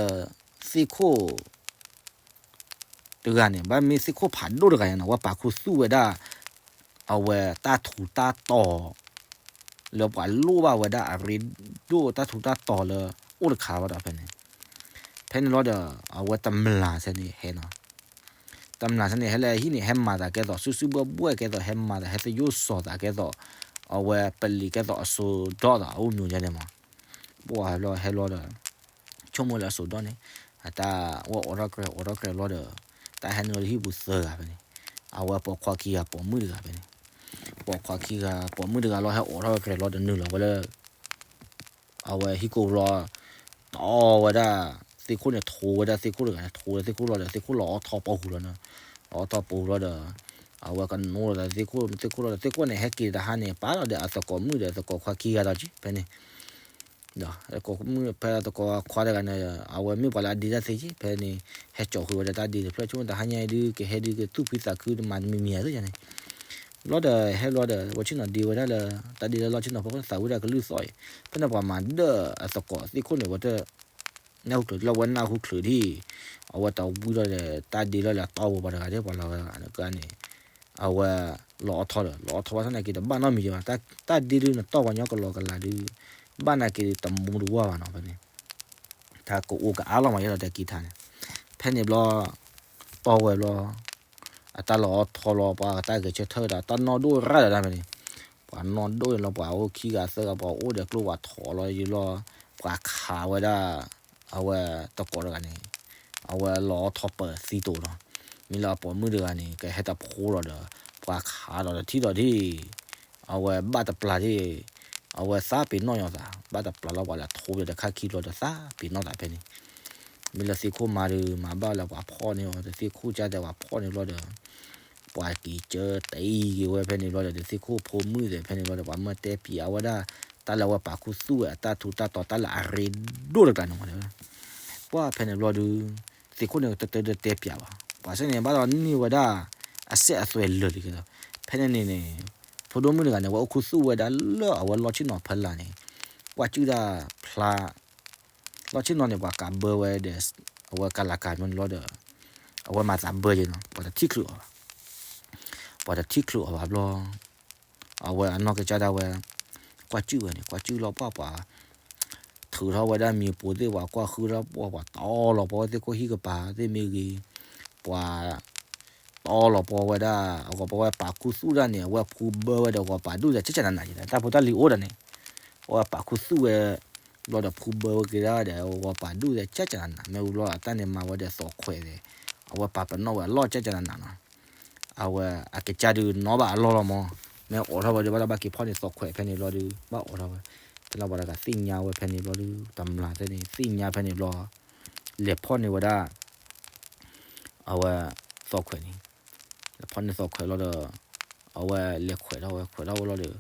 သ့ၣ်ခိၣ် တဂၤန့ၣ် ဘၣ်မ့ၢ်သ့ၣ်ခိၣ်ဖးဒိၣ်တဂၤန့ၣ် အဝဲပာ်ခူသူၣ်ဝဲဒၣ် အဝဲတၢ်ထူးတၢ်တီၤ လၢပှၤလိၣ်ဘၣ်ဝဲဒၣ်အရ့ဒိၣ် တၢ်ထူးတၢ်တီၤလၢ အိၣ်တခါဘၣ်ဒီးဖဲန့ၣ်, ဖဲန့ၣ်လီၤဒီး အဝဲတမျၢ်ဆဲန့ၣ်ဟဲနီၤ, တမျၢ်ဆဲန့ၣ် ဟဲလၢဟံၣ်န့ၣ် ဟဲမၤသးကဲသိး စုစုဘှဲၣ်ဘှဲၣ်ကဲသိး ဟဲမၤသး ဟဲသယိၣ်စီၤသးကဲသိး အဝဲပလံၤကဲသိးအစိဒီး အအိၣ်မူညါန့ၣ်မး, ပှၤဟဲလီၤဟဲလီၤဒီး ဆိကမိၣ်လၢအစိဒီးန့ၣ် အတၢ်အိၣ်အိးထီၣ်ကြဲၤ အိးထီၣ်ကြဲၤလီၤဒီး တၢ်ဟဲနုာ်လၢဟံၣ်ပူၤသၢဂၤဖဲန့ၣ်, အဝဲပိာ်ခွါခံဂၤ ပိာ်မုၣ်တဂၤဖဲန့ၣ်, ပိာ်ခွါခံဂၤ ပိာ်မုၣ်တဂၤလီၤ ဟဲအိးထီၣ်ကြဲၤလီၤဒီးနုာ်လီၤဝဲလၢ အဝဲဟံၣ်ကိၢ်လီၤ တီဝဲဒၣ် သ့ၣ်ခိၣ်န့ၣ် ထိဝဲဒၣ်သ့ၣ်ခိၣ်တဂၤန့ၣ် ထိဝဲဒၣ်သ့ၣ်ခိၣ်လီၤဒီး သ့ၣ်ခိၣ်လီၤအီထီပီဟူလီၤနီၤ, လီၤအီထီပီဟူလီၤဒီး အဝဲကနိဒီးသ့ၣ်ခိၣ် သ့ၣ်ခိၣ်လီၤဒီး သ့ၣ်ခိၣ်န့ၣ် ဟဲက့ၤတဟါန့ၣ် ပာ်လီၤဒီးအသကိးမုၣ်ဒီးသကိးခွါခံဂၤဒီးက့ ဖဲန့ၣ် ဒီးသကိးမုၣ်ဖဲသကိးခွါတဂၤန့ၣ် အဝဲမ့ၢ်ပှၤလၢအဒ့တၢ်သ့က့ ဖဲန့ၣ် ဟဲကၠီဃုာ်ဝဲဒီးတၢ်ဒ့တဖျၢၣ် ဆိကမိၣ်တဟါညါအံၤဒုး ကဟဲဒုးကသူၣ်ဖှံသးခုတမၤတမံၤမံၤဧါသ့ၣ်ညါန့ၣ် ဘျီဒီးဟဲဘျီဒီး ဝဲဆ့ၣ်နီၤဒ့ဝဲဒၣ်လၢ တၢ်ဒ့လၢလီၢ်ဆ့ၣ်နီၤဖီခိၣ်သးဝံၣ်ဒၣ်ကလုၢ်သီၣ်အံၤ ဖဲန့ၣ်ပှၤမၤဒၢၣ်အသကိးသ့ၣ်ခိၣ်န့ၣ် ဝဲတ နၢ်ဟူချုးလီၤဝဲနၢ်ဟူချုးဒံး အဝဲတဝံၣ်လီၤဒီး တၢ်ဒ့လီၤလၢအတီဝဲပှၤတဂၤဒ်ပှၤလီၤဝဲတဂၤန့ၣ် အဝဲ လီၤအီထီဒီး လီၤအီထီဘၣ်ဆၣ်နာ်က့တဘၣ်နီတမံၤဘၣ် တၢ်ဒ့ဒုးနတီၢ်ပှၤညီကလီကလးဒုး ဘၣ်နာ်က့တမူတဝၢ်ဘၣ်နီၤဖဲန့ၣ် တၢ်ကအိၣ်ကအါလီၤမးယဲဒီးတၢ်ကံထါန့ၣ် ဖဲန့ၣ်ဘျီ တီဝဲဘျီ အတၢ်လီၤအီထီလီၤ ပှၤတၢ်ဂဲၤဆၢထၢၣ်ဒီး တၢ်နီၢ်ဒိၣ်ရၣ်ဒီးဒၣ်ဖဲန့ၣ် ပှၤနီၢ်ဒိၣ်န့ၣ်လီၤ ပှၤအိၣ်ခံဂၤသၢဂၤ ပှၤအိၣ်ဒီးကျိပှၤထိးလီၤယံၤလီၤ ပှၤခးဝဲဒၣ် အဝဲတကိးတဂၤန့ၣ် အဝဲလီၤအီထီပၢၤသံတိာ်ဒီး မ့ၢ်လၢအပိာ်မုၣ်တဂၤန့ၣ် ကဟဲတဖိဒီးဒီး ပှၤခးဒီးတထံၣ်ဒီးထံၣ် အဝဲဘၣ်တပျၢ်ထံၣ် အဝဲသးပ့ၤနီၣ်ညီသး ဘၣ်တပျၢ်လီၤပှၤလၢအထိဒီးတခါခံဘျီဒီးသးပ့ၤနီၣ်သးဖဲန့ၣ် မ့ၢ်လၢသ့ၣ်ခိၣ်မါဒီး မၤဘၣ်လၢပှၤဖီၣ်န့ၢ်အီၤ တသ့ၣ်ခိၣ်ကၢ်တဲပှၤဖီၣ်န့ၢ်ဘျီဒီး ပှၤက့ၤကၢတအံၤက့ၤဝဲဖဲန့ၣ်ဘျီဒီး တသ့ၣ်ခိၣ်ဖိမုၣ်သ့ၣ်ဖဲန့ၣ်ဘျီဒီး ပှၤမၢတဲပၠးအဝဲဒၣ် တၢ်လၢအဝဲပာ်ခူသူၣ်ဝဲအတၢ်ထူးတၢ်တီၤ တၢ်လၢအရ့ဒိၣ်တကျါန့ၣ်မး ပှၤဖဲန့ၣ်ဘျီဒီး သ့ၣ်ခိၣ်န့ၣ်တတၢတတဲပၠးဘၣ် ပှၤစ့ၢ်န့ၣ် ဘၣ်ဒီးန့ၢ်ဝဲဒၣ် အစဲးအသွဲၣ်လၢာ်လံက့ၤဒီး ဖဲန့ၣ်န့ၣ်န့ၣ် ဖိဒိၣ်မုၣ်တဂၤန့ၣ် ဝဲအိၣ်ခူသူၣ်ဝဲဒၣ်လၢအဝဲလီၢ်ဆ့ၣ်နီၤဖီလာ်န့ၣ် ကွၢ်ကၠုၣ်ဒၣ်ဖျါ လီၢ်ဆ့ၣ်နီၤန့ၣ် ပှၤကးဘၢဝဲဒီး အဝဲကလၤကၤမီန့ၣ်လီၤဒီး အဝဲမၤသးဘၢက့ၤနီၤ ပှၤတထံၣ်ချုးအီၤဘၣ် ပှၤတထံၣ်ချုးအီၤဘၣ်ဘျီ အဝဲအနီၢ်ကစၢ်ဒၣ်ဝဲ ကွၢ်ကၠုၣ်ဝဲန့ၣ် ကွၢ်ကၠုၣ်လီၤပှၢ်ပှၤ ထုးထီၣ်ဝဲဒၣ်မံၤပိာ်သ့ၣ် ပှၤကွၢ်ဃုထီၣ်ပှၢ် ပှၤတီလီၤပှီၢ်ဝဲသ့ၣ်ခိၣ်ဟံၣ်ကပၤသ့ၣ်မ့ၢ်ဂ့ၤ ပှၤ တီလီၤပှီၢ်ဝဲဒၣ် အဂီၤပှီၢ်ဝဲပာ်ခူသူၣ်ဒၣ်န့ၣ် အဝဲဖူဘၢဝဲဒီးဂီၤပာ်ဒူၣ်သဲး ကၠၢ်ကၠၢ်နးနး တၢ်ဖိတၢ်လံၤအိၣ်ဒၣ်န့ၣ် အဝဲပာ်ခူသူၣ်ဝဲ ဘျီဒီးဖူဘၢဝဲက့ၤဒၣ်ဒီး ဂီၤပာ်ဒူၣ်သဲး ကၠၢ်ကၠၢ်နးနး မ့ၢ်ဝံၤဘျီအတၢ်န့ၣ်မၤဝဲဒီးသီခွဲးသဲး အဝဲပာ်ပနီၣ်ဝဲအလီၢ်ကၠၢ်ကၠၢ်နးနးနီၤ အဝဲအကစၢ်ဒုးနီၣ်ဘၣ်အလီၢ်လီၤမး မ့ၢ်အိးထီၣ်ဝဲဒီး ဘၣ်တၢ်ဘၣ်က့ၤဖီၣ်န့ၢ်သီခွဲးဖဲန့ၣ်ဘျီဒီး ဘၣ်အိးထီၣ်ဝဲ ဖဲလီၤပှၤတဂၤသ့ၣ်ညါဝဲဖဲန့ၣ်ဘျီဒီး တမျၢ်သ့ၣ်န့ၣ် သ့ၣ်ညါဖဲန့ၣ်ဘျီ လဲၤဖီၣ်န့ၢ်ဝဲဒၣ် အဝဲ သီခွဲးန့ၣ် လဲၤဖီၣ်န့ၢ်သီခွဲးလီၤဒီး အဝဲလဲၤခွဲးထီၣ်ဝဲ ခွဲးထီၣ်ဝဲလီၤဒီး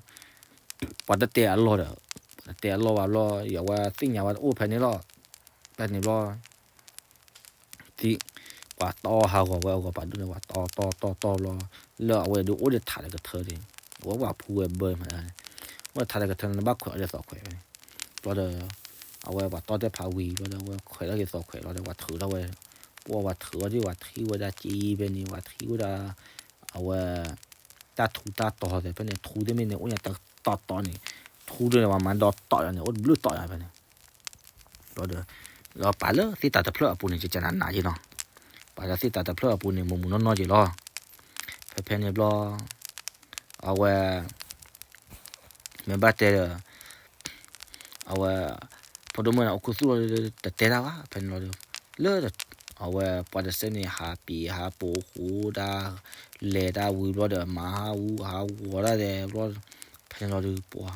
ပှၤတတဲအလီၢ်ဒီး ပှၤတတဲအလီၢ်ဘၣ်ဘျီ ယဝဲသ့ၣ်ညါဝဲတအိၣ်ဖဲန့ၣ်လီၤ ဖဲန့ၣ်ဘျီ သံ ပှၤတီဟးဂီၤဝဲအဂီၤပာ်ဒူၣ်န့ၣ် ပှၤတီတီတီတီဘျီ လၢအဝဲဒုးအိၣ်ဒီးထးတကထၢန့ၣ် အဝဲပှၤဖူဝဲဘၢမး အိၣ်ဒီးထးတကထၢန့ၣ် နဘၣ်ခွဲးအီၤဒီးသီခွဲးဖဲန့ၣ် ဘျီဒီး အဝဲပှၤတီတဲဖးဝံၤဘျီဒီး အဝဲခွဲးထီၣ်က့ၤသီခွဲးလီၤဒီး ပှၤထုးထီၣ်ဝဲ ပှၤထုးအီၤဒ် ပှၤထံၣ်ဝဲဒၣ်က့ဖဲန့ၣ် ပှၤထံၣ်ဝဲဒၣ် အဝဲ တၢ်ထူးတၢ်တီၤသ့ၣ်ဖဲန့ၣ် ထူသ့ၣ်မ့ၢ်န့ၣ် အိၣ်ညါတတီၤတီၤန့ၣ် ထူဒ်န့ၣ် ပှၤမၤဒီးတီၤယၤန့ၣ် အိၣ်တဘျုးတီၤယၤဖဲန့ၣ် ဘျီဒီး ဒီးပာ်လၢသ့ၣ်တၤတဖျၢၣ်အပူၤန့ၣ် ကကနးနးက့နီၤ ပာ်လၢသ့ၣ်တၤတဖျၢၣ်အပူၤန့ၣ် မူၤမူၤနီၢ်နီၢ်က့လီၤ ဖဲဖဲန့ၣ်ဘျီ အဝဲ မ့ၢ်ဘၣ်တဲဒီး အဝဲ ဖိဒိၣ်မုၣ်န့ၣ် အိၣ်ခူသူၣ်လီၤ တတဲတၢ်ဘၣ် ဖဲန့ၣ်လီၤဒီး လၢ အဝဲပှၤတစဲန့ၣ် ဟးပံၤဟးပိာ်ဃိဒၣ် လဲၤတၢ်ဝံၤဘျီဒီး မၤဟးဂူာ်ဟးဂီၤဒၣ်လဲာ်ဘျီ ဖဲန့ၣ်လီၤဒီး ပှၤ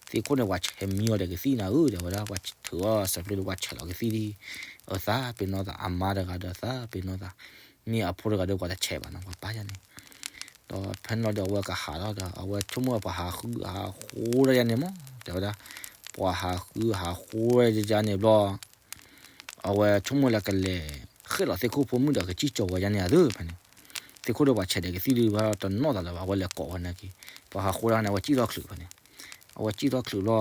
သ့ၣ်ခိၣ်န့ၣ် ပှၤဆဲးမံအီၤဒီးကသံၣ်နၤဧၢ တဲဝဲဒၣ် ပှၤထုးအီၤစဲးဖျိဒီး ပှၤဆဲးလီၤကသံၣ်ဒီး အသးပ့ၤနီၣ်သး အမါတဂၤဒီးသးပ့ၤနီၣ်သး မ့ၢ်အဖိတဂၤဒီး ပှၤတဆဲးဘၣ်နီၤ ပှၤပၢ်ယၤန့ၣ် ဒီးဖဲန့ၣ်လီၤဒီး အဝဲကဟးထီၣ်ဒီး အဝဲဆိကမိၣ်ပှၤဟးဃုဟးဃိဒၣ်ယၤန့ၣ်မး တဲဝဲဒၣ် ပှၤဟးဃုဟးဃိဒၣ်ယၤန့ၣ်ဘျီ အဝဲဆိကမိၣ်လၢကလဲၤ ဃ့ၢ်လီၤသ့ၣ်ခိၣ်ဖိမုၣ်ဒီးကစံၣ်ကၠီၤဝဲယၤန့ၣ်ဧါသ့ၣ်ဖဲန့ၣ် သ့ၣ်ခိၣ်ဒီးပှၤဆဲးဒီးကသံၣ်ဒုး ဘၣ်တနီၣ်သးလၢၤဘၣ် အဝဲလဲၤကိးဝဲန့ၣ်က့ၤ ပှၤဟးဃိဒၣ်န့ၣ် အဝဲစံၣ်ထီၣ်ချုးဖဲန့ၣ် အဝဲစံၣ်ထီၣ်ချုးလီၤ,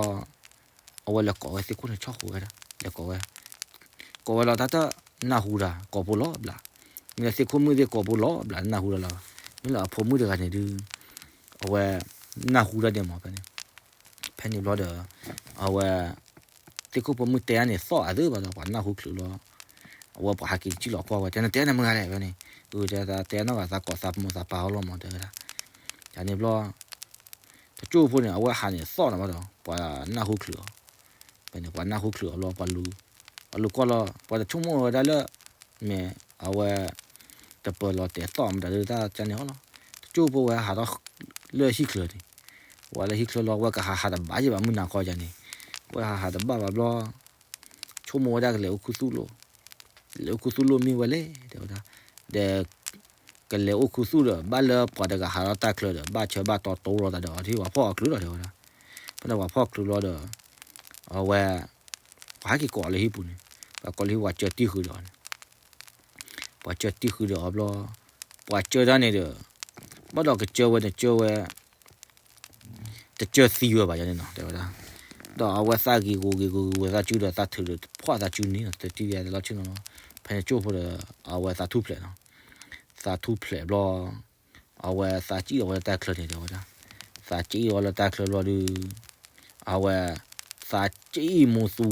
အဝဲလဲၤကိးဝဲသ့ၣ်ခိၣ်န့ၣ်ဆီၣ်ဃိဝဲဒၣ်, လဲၤကိးဝဲ, ကိးဝဲလီၤတၢ်တနၢ်ဟူတၢ်ကိးဖိလီၤဘျး, မ့ၢ်လၢသ့ၣ်ခိၣ်မုၣ်သ့ၣ်ကိးဖိလီၤဘျး တနၢ်ဟူတၢ်လီၤ, မ့ၢ်လၢအဖိမုၣ်တဂၤန့ၣ်ဒုး အဝဲနၢ်ဟူတၢ်ဒဲးမးဖဲန့ၣ်, ဖဲန့ၣ်ဘျီဒီး အဝဲ သ့ၣ်ခိၣ်ဖိမုၣ်တဲအါန့ၣ်သီၣ်အသးဘၣ်ဒီး ပှၤနၢ်ဟူချုးလီၤ, အဝဲပှၤဟးက့ၤတစံၣ်လီၤကွၢ်ဝဲ တဲနတဲနမုၢ်ဂၤလဲၣ်ဖဲန့ၣ်, အတဲနဂၤသးကိးသးမိၢ်သးပၢ်အီၤလီၤမး တဲဝဲဒၣ်, ယၤန့ၣ်ဘျီ တကၠိၢ်ဖိန့ၣ် အဝဲဟးန့ၣ်သီၣ်န့ၣ်ဘၣ်ဒီး ပှၤနၢ်ဟူချုးအီၤ, ဖဲန့ၣ် ပှၤနၢ်ဟူချုးအီၤဘျီ ပှၤလူၤ, ပှၤလူၤကွၢ်လီၤ ပှၤတဆိကမိၣ်ဝဲဒၣ်လၢ မ့ၢ်အဝဲ တပၢၤလီၤတဲာ်သီၣ်မတၤဒုးတၢ်ကန့ၣ်အီၤလီၤ, တကၠိၢ်ဖိဝဲဟးထီၣ်လၢဟံၣ်ချၢန့ၣ်, ဝဲလၢဟံၣ်ချၢလီၤ ဝဲကဟးဟးတဘၣ်ယံၤဘၣ်မုၢ်နၤခီယၤန့ၣ်, ဝဲဟးဟးတဘၣ်ဘၣ်ဘျီ ဆိကမိၣ်ဝဲဒၣ်ကလဲၤအိၣ်ခူသူၣ်လိာ်, လဲၤအိၣ်ခူသူၣ်လိာ်မ့ၢ်ဝဲလဲၣ် တဲဝဲဒၣ်, ဒီး ကလဲၤအိၣ်ခူသူၣ်ဒီး ဘၣ်လၢပှၤတဂၤဟးထီၣ်တၢ်ချၢဒီး ဘၣ်ဆၢဘၣ်တီတီလိာ်သးဒီး အီၤထံၣ်ပှၤဖီၣ်အီၤချုးလီၤ တဲဝဲဒၣ်, ဖဲန့ၣ်ပှၤဖီၣ်ချုးလီၤဒီး အဝဲ ပှၤဟဲက့ၤကိးအီၤလၢဟံၣ်ပူၤန့ၣ်, ပှၤကိးလၢဟံၣ်ပှၤကၢတံၢ်ဃုာ်ဒီးအီၤန့ၣ် ပှၤကၢတံၢ်ဃုာ်ဒီးအီၤဘျီ, ပှၤကၢတၢ်န့ၣ်ဒီး ဘၣ်ဒီးကစၢဝဲန့ၣ်ကၢဝဲ တကၢသံဝဲဘၣ်ယၤန့ၣ်နီၤ တဲဝဲဒၣ်, ဒီးအဝဲသးဂ့ၤဂိၤဂ့ၤဂိၤဂ့ၤဝဲသးစုဒီးသးထုးဒီးဖှီၣ်သးစုန့ၣ်နီၤ တတံၢ်ယၤလီၤဆ့နီၤ, ဖဲန့ၣ်ကၠိၢ်ဖိဒီး အဝဲသးထူၣ်ဖျဲးနီၤ, သးထူၣ်ဖျဲးဘျီ အဝဲသးစံၣ်အီၤဝဲလၢတၢ်ချၢန့ၣ် တဲဝဲဒၣ်, သးစံၣ်အီၤလၢတၢ်ချၢဘျီဒီး အဝဲ သးစံၣ်မူသူ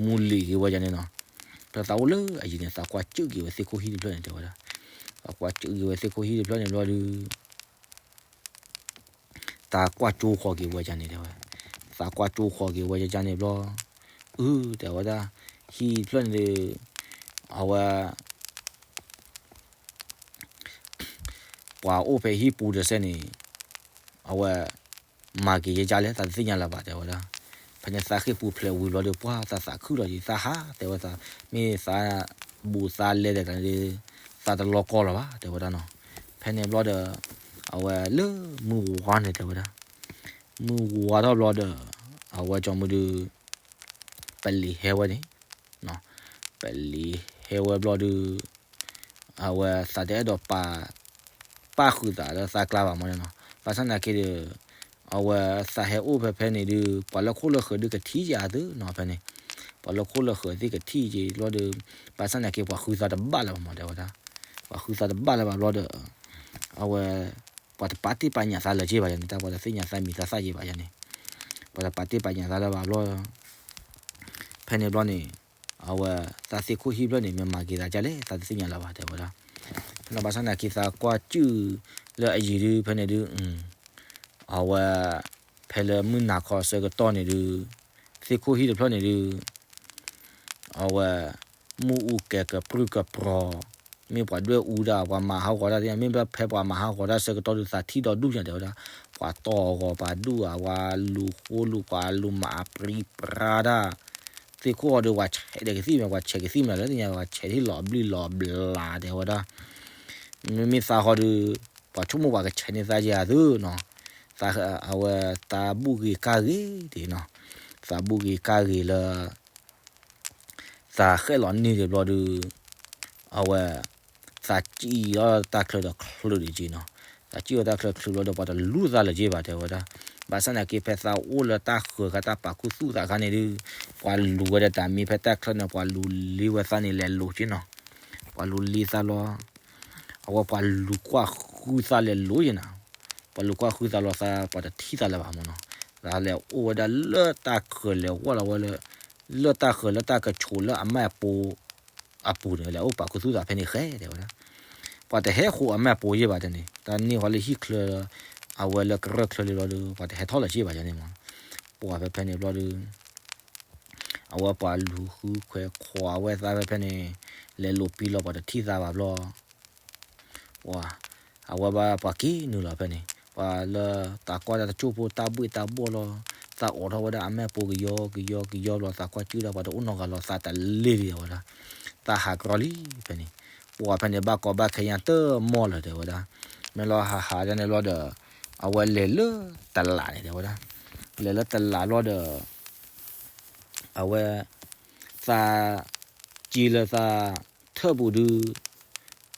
မူလံၤက့ၤဝဲယၤန့ၣ်နီၤ, ဖဲသးအိၣ်လၢအယံၤန့ၣ် သးကွၢ်စူၣ်က့ၤဝဲသ့ၣ်ခိၣ်ဟံၣ်တဖျၢၣ်န့ၣ် တဲဝဲဒၣ်, သးကွၢ်စူၣ်က့ၤဝဲသ့ၣ်ခိၣ်ဟံၣ်တဖျၢၣ်န့ၣ်ဘျီဒီး သးကွၢ်ကၠိဃီၤက့ၤဝဲယၤန့ၣ် တဲဝဲ, သးကွၢ်ကၠိဃီၤက့ၤဝဲယၤန့ၣ်ဘျီ, အု တဲဝဲဒၣ်, ဟံၣ်တဖျၢၣ်န့ၣ်ဒီး အဝဲ ပှၤအိၣ်ဖဲဟံၣ်ပူၤတစဲးန့ၣ် အဝဲ မၤက့ၤယဲကၢ်လဲၣ် သးတသ့ၣ်ညါလၢၤဘၣ် တဲဝဲဒၣ်, ဖဲန့ၣ်သးဃ့ၢ်ပူၤဖျဲးဝံၤဘျီဒီး ပှၤသးသးခုလီၤက့ၤ သးဟး တဲဝဲသး မ့ၢ်သး ဘူးသးလဲၤဒီးတၢ်န့ၣ်ဒီး သးတလီၤကီလၢၤဘၣ် တဲဝဲဒၣ်နီၤ, ဖဲန့ၣ်ဘျီဒီး အဝဲလၢမုၢ်ဝါန့ၣ် တဲဝဲဒၣ်, မုၢ်ဝါထီၣ်ဘျီဒီး အဝဲကၠီမုၢ်ဒုး ပလံၤဟဲဝဲန့ၣ် ပလံၤဟဲဝဲဘျီဒီး အဝဲသးတအဲၣ်ဒိးပာ် ပာ်ဃုာ်သးလၢသးကျါဘၣ်မ့ၢ်န့ၣ်နီၤ, ဘၣ်ဆၣ်သနာ်က့ဒီး အဝဲသးဟဲအိၣ်ဖဲဖဲန့ၣ်ဒီး ပှၤလၢခိၣ်လၢဃၢၤဒုးကထံၣ်ယၤသုနီၤ ဖဲန့ၣ်, ပှၤလၢခိၣ်လၢဃၢၤသ့ၣ်ကထံၣ်က့ၤဘျီဒီး ဘၣ်ဆၣ်သနာ်က့ ပှၤဃုသးတဘၣ်လၢၤဘၣ်မ့ၢ် တဲဝဲဒၣ်, ပှၤဃုသးတဘၣ်လၢၤဘၣ်ဘျီဒီး အဝဲ ပှၤတပာ်တ့ၢ်ပာ်ညၣ်သးလၢၤက့ၤဘၣ်ယၤန့ၣ် တၢ်ပှၤတသ့ၣ်ညါသးမံၤသးသၣ်က့ၤဘၣ်ယၤန့ၣ်, ပှၤတပာ်တ့ၢ်ပာ်ညၣ်သးလၢၤဘၣ်ဘျီ ဖဲန့ၣ်ဘျီန့ၣ် အဝဲသးသ့ၣ်ခိၣ်ဟံၣ်ဖျၢၣ်န့ၣ် မ့ၢ်မၤက့ၤသးဒ်လဲၣ် သးတသ့ၣ်ညါလၢၤဘၣ် တဲဝဲဒၣ်, ဖဲန့ၣ်ဘၣ်ဆၣ်သနာ်က့ သးကွၢ်စူၣ်လၢအယံၤဒုး ဖဲန့ၣ်ဒုး အဝဲ ဖဲလၢမုၢ်နၤခီဆၢကတီၢ်န့ၣ်ဒုး သ့ၣ်ခိၣ်ဟံၣ်တဖျၢၣ်န့ၣ်ဒုး အဝဲ မ့ၣ်အူကဲၤကပြုၢ်ကပြီၤ, မ့ၢ်ပှၤဒွဲၣ်အူဒၣ် ပှၤမၤဟးဂီၤတၢ်သ့ၣ်ညါ, မ့ၢ်ဘၣ်ဖဲပှၤမၤဟးဂီၤတၢ်ဆၢကတီၢ်ဒုး သးထံၣ်ဒီဒူၣ်ညါ တဲဝဲဒၣ်, ပှၤတီၢ်ဂီၤပှၤဒူၣ်ဧါ, ပှၤလူၤဃိလူၤ ပှၤလူၤမၤပြံပြါတၢ်, သ့ၣ်ခိၣ်အီၤဒီး ပှၤဆဲးဒီးကသံၣ်မး ပှၤဆဲးကသံၣ်မးလၢသ့ၣ်ညါ ပှၤဆဲးဟ့ၣ်လီၤဘျံၣ်လီၤဘျါ တဲဝဲဒၣ်, မ့မ့ၢ်သးဃီဒီး ပှၤဆိကမိၣ်ပှၤကဆဲးန့ၢ်သးယၤသုနီၤ, သး အဝဲ သးဘူၣ်ဂ့ၤကၢ်ဂ့ၤဒ်နီၤ, သးဘူၣ်ဂ့ၤကၢ်ဂ့ၤလၢ သးဃဲၣ်လီၤန့ၢ်ဒံးဘျီဒုး အဝဲ သးစံၣ်လီၤတၢ်ချၢဒီးချုးဒံးက့နီၤ, သးစံၣ်လီၤတၢ်ချၢချုးလီၤဒီး ပှၤတလူၤသးလၢၤက့ဘၣ် တဲဝဲဒၣ်, ဘၣ်ဆၣ်သနာ်က့ ဖဲသးအိၣ်လၢတၢ်ဃၢၤအခါ တၢ်ပာ်ခူသူၣ်သးအခါန့ၣ်ဒုး ပှၤလူၤဝဲဒီးတၢ်မ့ၢ်ဖဲတၢ်ချၢန့ၣ် ပှၤလူၤလ့ဝဲသးန့ၣ် လဲၤလိၤက့နီၤ, ပှၤလူၤလ့သးလီၤ အဝဲပှၤလူၤကွၢ်ဃုသးလဲၤလိၤယဲနၤ, ပှၤလူၤကွၢ်ဃုသးလီၤသး ပှၤတထံၣ်သးလၢၤဘၣ်မ့ၢ်နီၤ, သးလဲၤအိၣ်ဝဲဒၣ်လၢတၢ်ဃၢၤ လဲၤဝီလီၤဝဲလၢ လၢတၢ်ဃၢၤလၢတၢ်ကဆိးလၢအမဲာ်ပိာ်အပူၤန့ၣ် လဲၤအိၣ်ပာ်ခူသူၣ်သးဖဲန့ၣ်ဃဲ တဲဝဲဒၣ်, ပှၤတဟဲဃိးအမဲာ်ပိာ်ယဲဘၣ်တဲန့ၣ် တၢ်န့ၢ်ဃီလၢဟံၣ်ချၢ အဝဲလၢကရၢၢ်ချၢလံလီၤဒီး ပှၤတဟဲထီၣ်လၢၤက့ဘၣ်ယဲန့ၣ်မ့ၢ်နီၤ, ပှၤဖဲဖဲန့ၣ်ဘျီဒီး အဝဲပှၤလူၤဃုခွဲးခွးဝဲသးဖဲဖဲန့ၣ် လဲၤလိၤပံလီၤ ပှၤတထံၣ်သးဘၣ်ဘျီ ပှၤ အဝဲဘၣ်ပှၤက့ၤနုာ်လီၤဖဲန့ၣ် ပှၤလၢသးကွၢ်တၢ်တကၠိၢ်ဖိတၢ်ဘှ့ၣ်တၢ်ဘှီၣ်လီၤ, သးအိးထီၣ်ဝဲဒၣ်အမဲာ်ပိာ်ကယီကယီကယီဘျီ သးကွၢ်စူၣ်ဒၣ် ပှၤတအိၣ်နီတဂၤလီၤ သးတလ့ၢ်လံဝဲဒၣ်, သးဟးကြီလံဖဲန့ၣ်, ပှၤဖဲန့ၣ် ဘၣ်ကီဘၣ်ခဲညါတမီၢ်လၢၤတဲဝဲဒၣ်, မ့ၢ်လီၤဟးဟးဒၣ်န့ၣ်ဘျီဒီး အဝဲလဲၤလၢတလးန့ၣ်တဲဝဲဒၣ်, လဲၤလၢတလးဘျီဒီး အဝဲ သး က့ၤလၢသးထၢၣ်ပူၤဒုး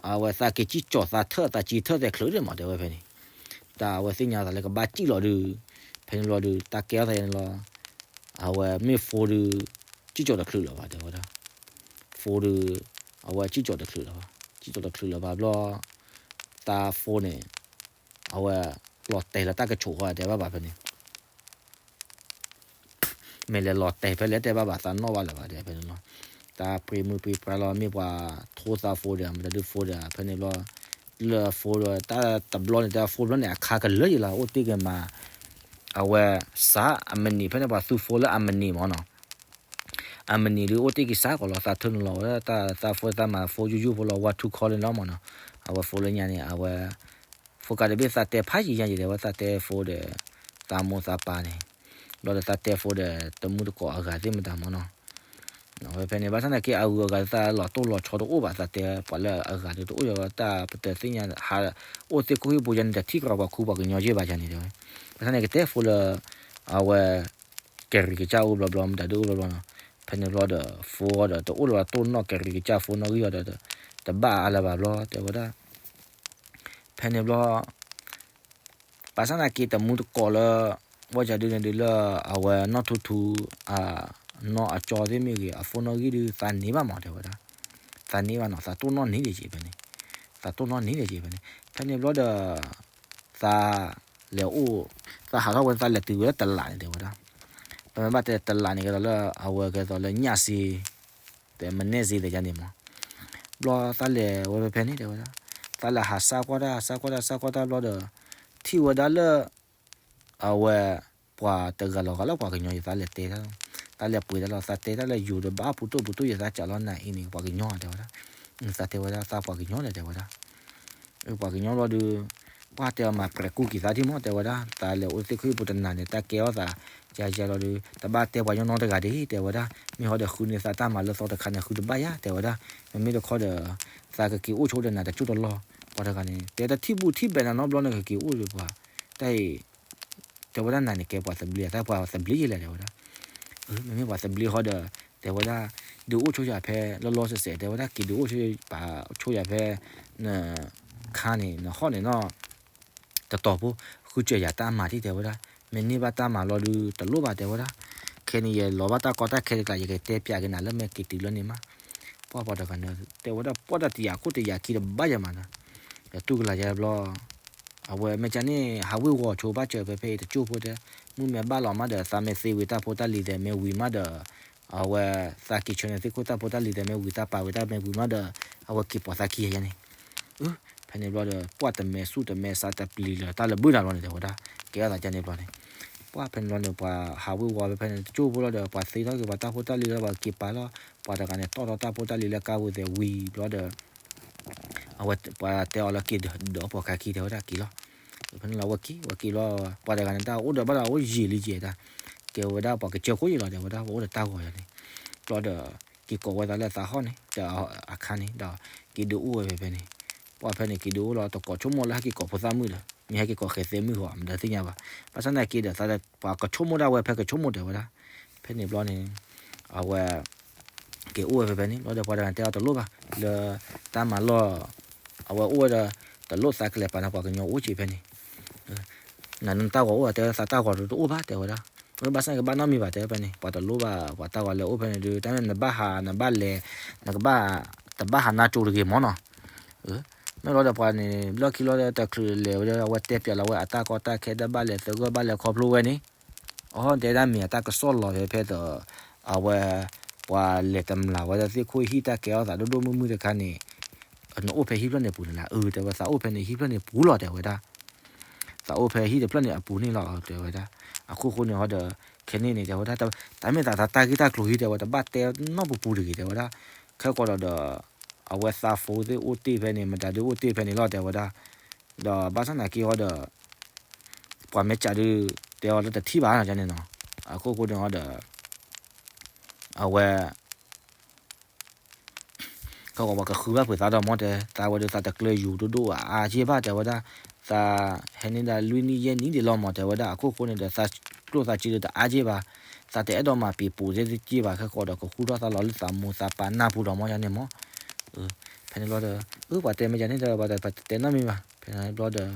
အဝဲသးက့ၤစံၣ်ကၠီၤသးထၢၣ် သးစံၣ်ထၢၣ်သဲးချုးဒံးမး တဲဝဲဖဲန့ၣ်, တၢ်အဝဲသ့ၣ်ညါသးလၢကဘၣ်စံၣ်လီၤဒုး ဖဲန့ၣ်ဘျီဒီး တၢ်ကဲထီၣ်သးယဲန့ၣ်လီၤ. အဝဲမ့ၢ် phone ဒီး စံၣ်ကၠီၤတချုးလၢၤဘၣ် တဲဝဲဒၣ်. phone ဒီး အဝဲစံၣ်ကၠီၤတချုးလၢၤဘၣ်, စံၣ်ကၠီၤတချုးလၢၤဘၣ်ဘျီ သး phone န့ၣ် အဝဲလီၤတဲာ်လၢတၢ်ကဆိးဃီ တဲဘၣ်ဘၣ်ဖဲန့ၣ် မ့ၢ်လဲၤလီၤတဲာ်ဖဲလဲၣ်တဲဘၣ်ဘၣ် သးနီၣ်ဘၣ်လၢၤဘၣ် တဲဖဲန့ၣ်လီၤ. တၢ်ပြံမုၢ်ပြံပြါလီၤ မ့ၢ်ပှၤထိသး phone ဒီး မတၤဒု phone ဒီး ဖဲန့ၣ်ဘျီ လၢ phone ဒီး တၢ်တဘျီန့ၣ် တၢ် phone ဘျီန့ၣ် အခါကလၢာ်ယံၤလီၤ အိၣ်တ့ၢ်က့ၤမး အဝဲ စးအမနံၤ ဖဲန့ၣ် ပှၤသူ phone လၢအမနံၤမ့ၢ်နီၤ. အမနံၤဒုး အိၣ်တ့ၢ်က့ၤစးကီးလီၤ သးထၢနုာ်လီၤဝဲဒၣ် တၢ်သး phone သးမၤ phone ယူၢ်ယူၢ်ဖိလီၤ one two call န့ၣ်လီၤမ့ၢ်နီၤ. အဝဲ phone လၢညါန့ၣ် အဝဲ phone ကးတဘ့ၣ် သးတဲဖးယံၤညါယံၤ တဲဝဲ သးတဲ phone ဒီး သးမိၢ်သးပၢ်န့ၣ် ဘျီဒီး သးတဲ phone ဒီး တမူတကိးအဂၤသ့ၣ်မတၤမ့ၢ်နီၤ. ဖဲဖဲန့ၣ် ဘၣ်ဆၣ်သနာ်က့ အဂုၤအဂၤသးလီၤတိၢ်လီၤဆီတအိၣ်ဘၣ် သးတဲပှၤလၢအဂၤဒီး တအိၣ်ယၤတၢ်ပတသ့ၣ်ညါ ဟးအိၣ်သ့ၣ်ခိၣ်ဟံၣ်ဘိယါန့ၣ် တထံၣ်ကြၢးပှၤခူပှၤကညီယဲၢ်ဘၣ်ယါန့ၣ် တဲဝဲ. ဘၣ်ဆၣ်န့ၣ် ကတဲ phone လၢ အဝဲ ကဲရံၤကစၢ်အိၣ်ဘျီဘျီ မတၤဒုအိၣ်ဘျီဘျီနီၤ. ဖဲန့ၣ်ဘျီဒီး phone ဒီး တအိၣ်လၢၤဘၣ် တိၢ်နီၣ်ကဲရံၤကစၢ် phone နီၣ်ဂံၢ်အီၤဒီး တဘၣ်အါလၢၤဘၣ်ဘျီ တဲဝဲဒၣ်. ဖဲန့ၣ်ဘျီ ဘၣ်ဆၣ်သနာ်က့ တမူတကိးလၢ ဝဲကဒုန့ၣ်ဒုးလၢ အဝဲနီၢ်ထူထူ နီၢ်အကၠီသ့ၣ်မ့ၢ်ဂ့ၤ အ phone နီၣ်ဂံၢ်ဒုး သးန့ၢ်ဘၣ်မး တဲဝဲဒၣ်. သးန့ၢ်ဘၣ်နီၤ သးတိၢ်နီၣ်န့ၢ်ဒံးက့ၤဖဲန့ၣ်, သးတိၢ်နီၣ်န့ၢ်ဒံးက့ၤဖဲန့ၣ်. ဖဲန့ၣ်ဘျီဒီး သးလဲၤအိၣ် သးဟးထီၣ်ဝဲ သးလဲၤတုၤဝဲလၢတလးန့ၣ် တဲဝဲဒၣ်. ပမ့ၢ်ဘၣ်တဲတလးန့ၣ် ကဲသိးလၢ အဝဲကဲသိးလၢညၣ်စ့ တဲ မနဲၣ်စ့ တဲယါန့ၣ်မး. ဘျီသးလဲၤဝဲဖဲဖဲန့ၣ် တဲဝဲဒၣ်. သးလဲၤဟးစၢ်ကွၢ်တၢ် စၢ်ကွၢ်တၢ် စၢ်ကွၢ်တၢ်ဘျီဒီး ထံၣ်ဝဲဒၣ်လၢ အဝဲ ပှၤတဂၤလီၤဂာ်လၢပှၤကညီအံၤ သးလဲၤတဲတၢ်လီၤ. သးလဲၤပှ့ၤတၢ်လီၤ သးတဲတၢ်လၢယိၤဒီး ဘၣ်ပူၤတိၢ်ပူၤတိၢ်ယဲ သးစးလီၤနၤအံၤန့ၣ် ပှၤကညီတဲဝဲဒၣ်. သးတဲဝဲဒၣ် သးပှၤကညီလဲၣ် တဲဝဲဒၣ်. ပှၤကညီဘျီဒီး ပှၢ်တဲအီၤမၤပြဲးကူၣ်က့ၤသးဒံးမး တဲဝဲဒၣ်. သးလဲၤအိၣ်သ့ၣ်ခိၣ်ဟံၣ်ပူၤတနၤန့ၣ် တၢ်ကဲအီၣ်သး ယၤယၤလီၤဒီး တဘၣ်တဲပှၤညီနီတဂၤဒံး တဲဝဲဒၣ်. မ့ၢ်ဟီဒီးဃုန့ၢ်သးတၢ်မၤလၢသီတခါန့ၣ် ဃုတဘၣ်ယၤ တဲဝဲဒၣ်. မ့မ့ၢ်တခီဒီး သးကက့ၤအိၣ်ဆိဒီးနၤတကၠိၢ်တလီၢ် ပှၤတဂၤန့ၣ် တဲတထံၣ်ဘူၣ်ထံၣ်ဘဲနၤနီတဘျီန့ၣ် ကက့ၤအိၣ်ဒီးပှၤ တၢ်အံၤ တဲဝဲဒၣ်နၤန့ၣ် ကဲပှၤသဘျ့ တၢ်ပှၤသဘျ့ယဲလဲၣ် တဲဝဲဒၣ်. မ့မ့ၢ်ပှၤသဘျ့ဃီဒီး တဲဝဲဒၣ် ဒုးအိၣ်ဆိယၤဖဲလီၤလီၤဆဲးဆဲး တဲဝဲဒၣ် က့ၤဒုးအိၣ်ဆိယၤဖဲ န ခါန့ၣ် နဟီၣ်န့ၣ်နီၤ တတီၤဖိ ဃုစၢၤယၤတၢ်မၤထံၣ် တဲဝဲဒၣ်. မ့ၢ်န့ၢ်ဘၣ်တၢ်မၤလီၤဒုး တလိၣ်ဘၣ် တဲဝဲဒၣ်. ခဲန့ၣ် ယလီၤဘၣ်တၢ်ကီတၢ်ခဲတကျါ ယကတဲပၠးက့ၤနၤလၢမ့ၢ်က့ၤတုၤလၢန့ၣ်မး. ပှၢ်ပှၤတဂၤန့ၣ် တဲဝဲဒၣ် ပှၢ်တၢ်တယာ်ခိၣ်တယာ်ခံတဘၣ်ယၤမးနီၤ ဒီးတူၢ်ကလာ်ယါဘျီ အဝဲမ့ၢ်ကန့ၣ် ဟးဝ့ၤဝီၤဆိဘၣ်စၢၤဖဲဖဲအံၤတကၠိၢ်ဖိတဲ မုၢ်မ့ၢ်ဘၣ်လီၤမးဒီး သးမ့ၢ်သ့ဝံၤတၢ်ဖိတၢ်လံၤသဲးမ့ၢ်ဝံၤမးဒီး အဝဲ သးက့ၤဆၢန့ၣ်သ့ၣ်ခိၣ်တၢ်ဖိတၢ်လံၤသဲးမ့ၢ်ဝံၤ သးပာ်ဝံၤတၢ်မ့ၢ်ဝံၤမးဒီး အဝဲက့ၤပိာ်သးခံယါန့ၣ်. ဖဲန့ၣ်ဘျီဒီး ပှၢ်တမဲာ်ဆူၣ်တမဲာ်ဆါတပျံၤလၢၤ တၢ်လၢဘုၣ်နၤဘျီန့ၣ် တဲဝဲဒၣ်. ကဲထီၣ်သးကန့ၣ်ဘျီန့ၣ် ပှၢ်ဖဲန့ၣ်ဘျီန့ၣ် ပှၤဟးဝ့ၤဝီၤဖဲဖဲန့ၣ် တကၠိၢ်ဖိလီၤဒီး ပှၤသ့ထီၣ်က့ၤပှၤတၢ်ဖိတၢ်လံၤလီၤ ပှၤက့ၤပာ်လီၤ ပှၤတဂၤန့ၣ် တီၣ်ထီၣ်တၢ်ဖိတၢ်လံၤလၢကါဝံၤသဲးဝံၤဘျီဒီး အဝဲပှၤတဲအီၤလၢက့ၤဒီးပိာ်ခါခံ တဲဝဲဒၣ်က့ၤလီၤ. ဖဲန့ၣ်လီၤ အဝဲက့ၤ ဝဲက့ၤလီၤ ပှၤတဂၤန့ၣ် တၢ်အိၣ်ဒီးဘၣ်ဒီးအိၣ်ယံာ်လံကဲဒၣ် ကဲဝဲဒၣ်ပှၤကစၢၢ်ခိၣ်ယံာ်လီၤ တဲဝဲဒၣ် ပှၤအိၣ်ဒီးတၢ်ဂီၤယါန့ၣ် ဘျီဒီး က့ၤကိးဝဲသးလၢသးဟီၣ်န့ၣ် ဒီးအခါန့ၣ်ဒီး က့ၤဒုးအိၣ်ဝဲဖဲဖဲန့ၣ် ပှၢ်ဖဲန့ၣ် က့ၤဒုးအိၣ်လီၤ တကိးဆိကမိၣ်လၢဟဲက့ၤကိးဖိသၣ်မုၣ်ဒီး မ့ၢ်ဟဲက့ၤကိးဃဲၤသဲမုၣ်ဃီ မတၤသ့ၣ်ညါဘၣ်. ဘၣ်ဆၣ်သနာ်က့ဒီး သးပှၤကဆိကမိၣ်ဒၣ်ဝဲဖဲကဆိကမိၣ်တဲဝဲဒၣ်. ဖဲန့ၣ်ဘျီန့ၣ် အဝဲ က့ၤအိၣ်ဝဲဖဲဖဲန့ၣ် ဘျီဒီးပှၤတဂၤတဲအီၤတလိၣ်ဘၣ် လၢတၢ်မၤလီၢ် အဝဲအိၣ်ဝဲဒီး တလိၣ်သးကလဲၤပာ်နၤ ပှၤကညီအိၣ်က့ၤဖဲန့ၣ် နၤနတၢ်ဂီၤအိၣ် တဲဝဲဒၣ် သးတၢ်ဂီၤတအိၣ်ဘၣ် တဲဝဲဒၣ်. ဘၣ်ဆၣ်ကဘၣ်နီတမံၤဘၣ် တဲဝဲဖဲန့ၣ် ပှၤတလိၣ်ဘၣ် ပှၤတၢ်ဂီၤလဲၤအိၣ်ဖဲန့ၣ်ဒုး တၢ်မ့ၢ်နဘၣ်ဟး နဘၣ်လဲၤ နကဘၣ် တဘၣ်ဟးနါကၠိတဂ့ၤမ့ၢ်နီၤ. မ့ၢ်လီၤဒီးပှၤန့ၣ် လီၢ်ခံလီၤဒီးတချုးလဲၤဝဲဒီး အဝဲတဲပၠးလီၤဝဲအတၢ်ကီတၢ်ခဲ တဘၣ်လဲၤသဂၢၢ်ဘၣ်လဲၤခီဖျိဝဲန့ၣ် အဟီၣ်တဲဒၣ်မ့ၢ်အတၢ်ကစီၣ်လီၤဖဲဖဲဒီး အဝဲ ပှၤလဲၤတမျးဝဲဒၣ်သ့ၣ်ခိၣ်ဟံၣ်တၢ်ကဲထီၣ်သးဒိၣ်ဒိၣ်မုၢ်မုၢ်တခါန့ၣ် နအိၣ်ဖဲဟံၣ်ဖျၢၣ်န့ၣ်ပူၤန့ၣ်လီၤ. အၢ တဲဝဲ သးအိၣ်ဖဲန့ၣ်ဟံၣ်ဖျၢၣ်န့ၣ်ပူၤလီၤ တဲဝဲဒၣ်. သးအိၣ်ဖဲဟံၣ်တဖျၢၣ်န့ၣ်အပူၤန့ၣ်လီၤ တဲဝဲဒၣ်. အခိၣ်ဃိန့ၣ်ဟီဒီး ခဲန့ၣ်န့ၣ် တဲဝဲဒၣ် တၢ်မ့ၢ်သးတၢ်ဂ့ၢ်တၢ်ကျိၤဟံၣ် တဲဝဲ တဘၣ်တဲနီၢ်ပူၤပူၤတဂ့ၤ တဲဝဲဒၣ်. ခဲကိးဒီးဒီး အဝဲသးဖိသ့ၣ်အိၣ်တ့ၢ်ဖဲန့ၣ် မတၤဒုးအိၣ်တ့ၢ်ဖဲန့ၣ်လီၤ တဲဝဲဒၣ်. ဒီးဘၣ်ဆၣ်သနာ်က့ဟီဒီး ပှၤမ့ၢ်စံးဒုး တဲအီၤလၢတထံၣ်ဘၣ်န့ၣ်နီၤ. အခိၣ်ဃိန့ၣ်ဟီဒီး အဝဲ ခဲကိးပှၤကဃုဘၣ်ဖုးသးဒီးမ့ၢ်တဲ သးဝဲဒုးသးတကျၢၤယူၤဒိၣ်ဒိၣ်အါအါက့ၢ်ဘၣ် တဲဝဲဒၣ်. သးဟဲန့ၢ်ဒၣ်လွံၢ်နံၣ်ယဲၢ်နံၣ်ဒံးလီၤမ့ၢ် တဲဝဲဒၣ်. အခိၣ်ဃိန့ၣ်ဒီး သးကျိၣ်သးစ့ဒုးတအါက့ၢ်ဘၣ်. သးတအဲၣ်ဒိးမၤပံၤပူၤသ့ၣ်က့ၢ်ဘၣ် ခဲကိးဒီး ကဃူထီၣ်သးလီၤလၢသးမိၢ်သးပၢ်နၢ်ပူၤဒီးမ့ၢ်ယါန့ၣ်မ့ၢ် ဖဲန့ၣ်ဘျီဒီး အၢ ပှၤတဲမ့ၢ်ယါန့ၣ်ဒီး ပှၤတဲတၢ်နီတမံၤဘၣ်. ဖဲန့ၣ်ဘျီဒီး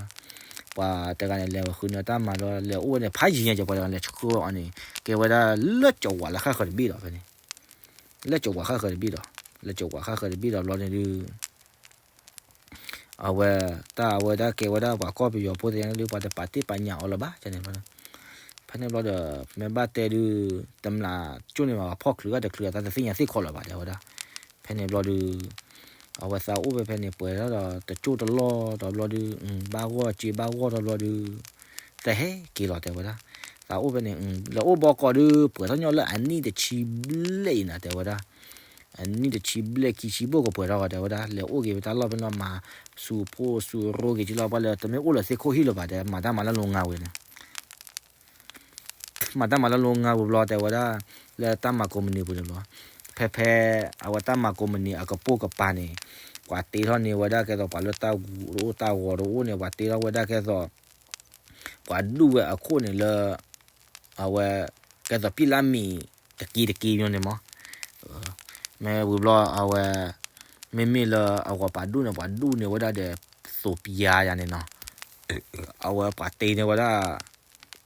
ပှၤတဂၤန့ၣ် လဲၤဝဲဃုန့ၢ်တၢ်မၤဒီး လဲၤအိၣ်ဝဲန့ၣ် ဖးယံၤညါကဲ ပှၤတဂၤန့ၣ် လဲၤဆှၢအီၤန့ၣ် ကဲဝဲဒၣ်လၢကၠီၤဝးလၢဃၣ်ဃၢၤတဘ့ၣ်ဒီးဖဲန့ၣ် လၢကၠီၤဝးဃၣ်ဃၢၤတဘ့ၣ်ဒီး လၢကၠီၤဝးဃၣ်ဃၢၤတဘ့ၣ်ဒီးဘျီန့ၣ်ဒုး အဝဲ တၢ်အဝဲဒၣ်ကဲဝဲဒၣ်ပှၤကီၢ်ပယီၤဖိသ့ၣ်ညါဒုး ပှၤတပာ်တ့ၢ်ပာ်ညၣ်အီၤလၢၤဘၣ်န့ၣ် ဖဲန့ၣ်ဘျီဒီး မ့ၢ်ဘၣ်တဲဒုး တမျးကၠိၣ်န့ၣ်ဘၣ် ဖီၣ်ချုးဂၤတချုးအသးတသ့ၣ်ညါသ့ၣ်ခီလၢၤဘၣ် တဲဝဲဒၣ်. ဖဲန့ၣ်ဘျီဒုး အဝဲသးအိၣ်ဖဲဖဲန့ၣ် ပှဲၤထီၣ်ဒီးတကၠိၣ်တလီၢ်ဒီးဘျီဒုး ဘၣ်ဂီၢ်စ့ဘၣ်ဂီၢ်ဒီးဘျီဒုး သးဟဲက့ၤလီၤ တဲဝဲဒၣ်. သးအိၣ်ဖဲန့ၣ် လဲၤအိၣ်ဘီကီးဒုး ပှဲၤထီၣ်ညီလၢအနံၣ်တဆံဘျဲၣ်အံၤနၤ တဲဝဲဒၣ်. အနံၣ်တဆံဘျဲၣ်ခံဆံဘိၣ်ကပှဲၤထီၣ် တဲဝဲဒၣ်. လဲၤအိၣ်က့ၤဖဲတၢ်လီၢ်ဖဲန့ၣ် မၤဆူးဖိဆူးရိက့ၤက့လီၤ ပှၤလၢတမ့ၢ်အိၣ်လၢသ့ၣ်ခိၣ်ဟံၣ်လၢၤဘၣ် တဲ မၤတၢ်မၤလၢလိၤငါဝဲန့ၣ် မၤတၢ်မၤလၢလိၤငါဝဲဘျီ တဲဝဲဒၣ် လၢတၢ်မၤကိးမုၢ်နံၤပူၤန့ၣ်ဘျီ ဖဲဖဲ အဝဲတၢ်မၤကိးမုၢ်နံၤအကပိာ်ကပၤန့ၣ် ပှၤတ့ထီၣ်န့ၢ်ဝဲဒၣ်ကဲသိး ပှၤလၢတၢ်ဂူၤတအိၣ်တၢ်ဂီၤတအိၣ်န့ၣ် ပှၤတ့ထီၣ်ဝဲဒၣ်ကဲသိး ပှၤဒူၣ်ဝဲအခိၣ်န့ၣ်လၢ အဝဲ ကဲသိးပံၣ်လၢမံၤတက့တက့ညီန့ၣ်မး မ့ၢ်ဝံၤဘျီအဝဲ မ့မ့ၢ်လၢအဂီၤပှၤဒူၣ်န့ၣ် ပှၤဒူၣ်န့ၢ်ဝဲဒၣ်ဒီး သိးပျါယၤန့ၣ်နီၤ အဝဲပှၤတ့န့ၢ်ဝဲဒၣ်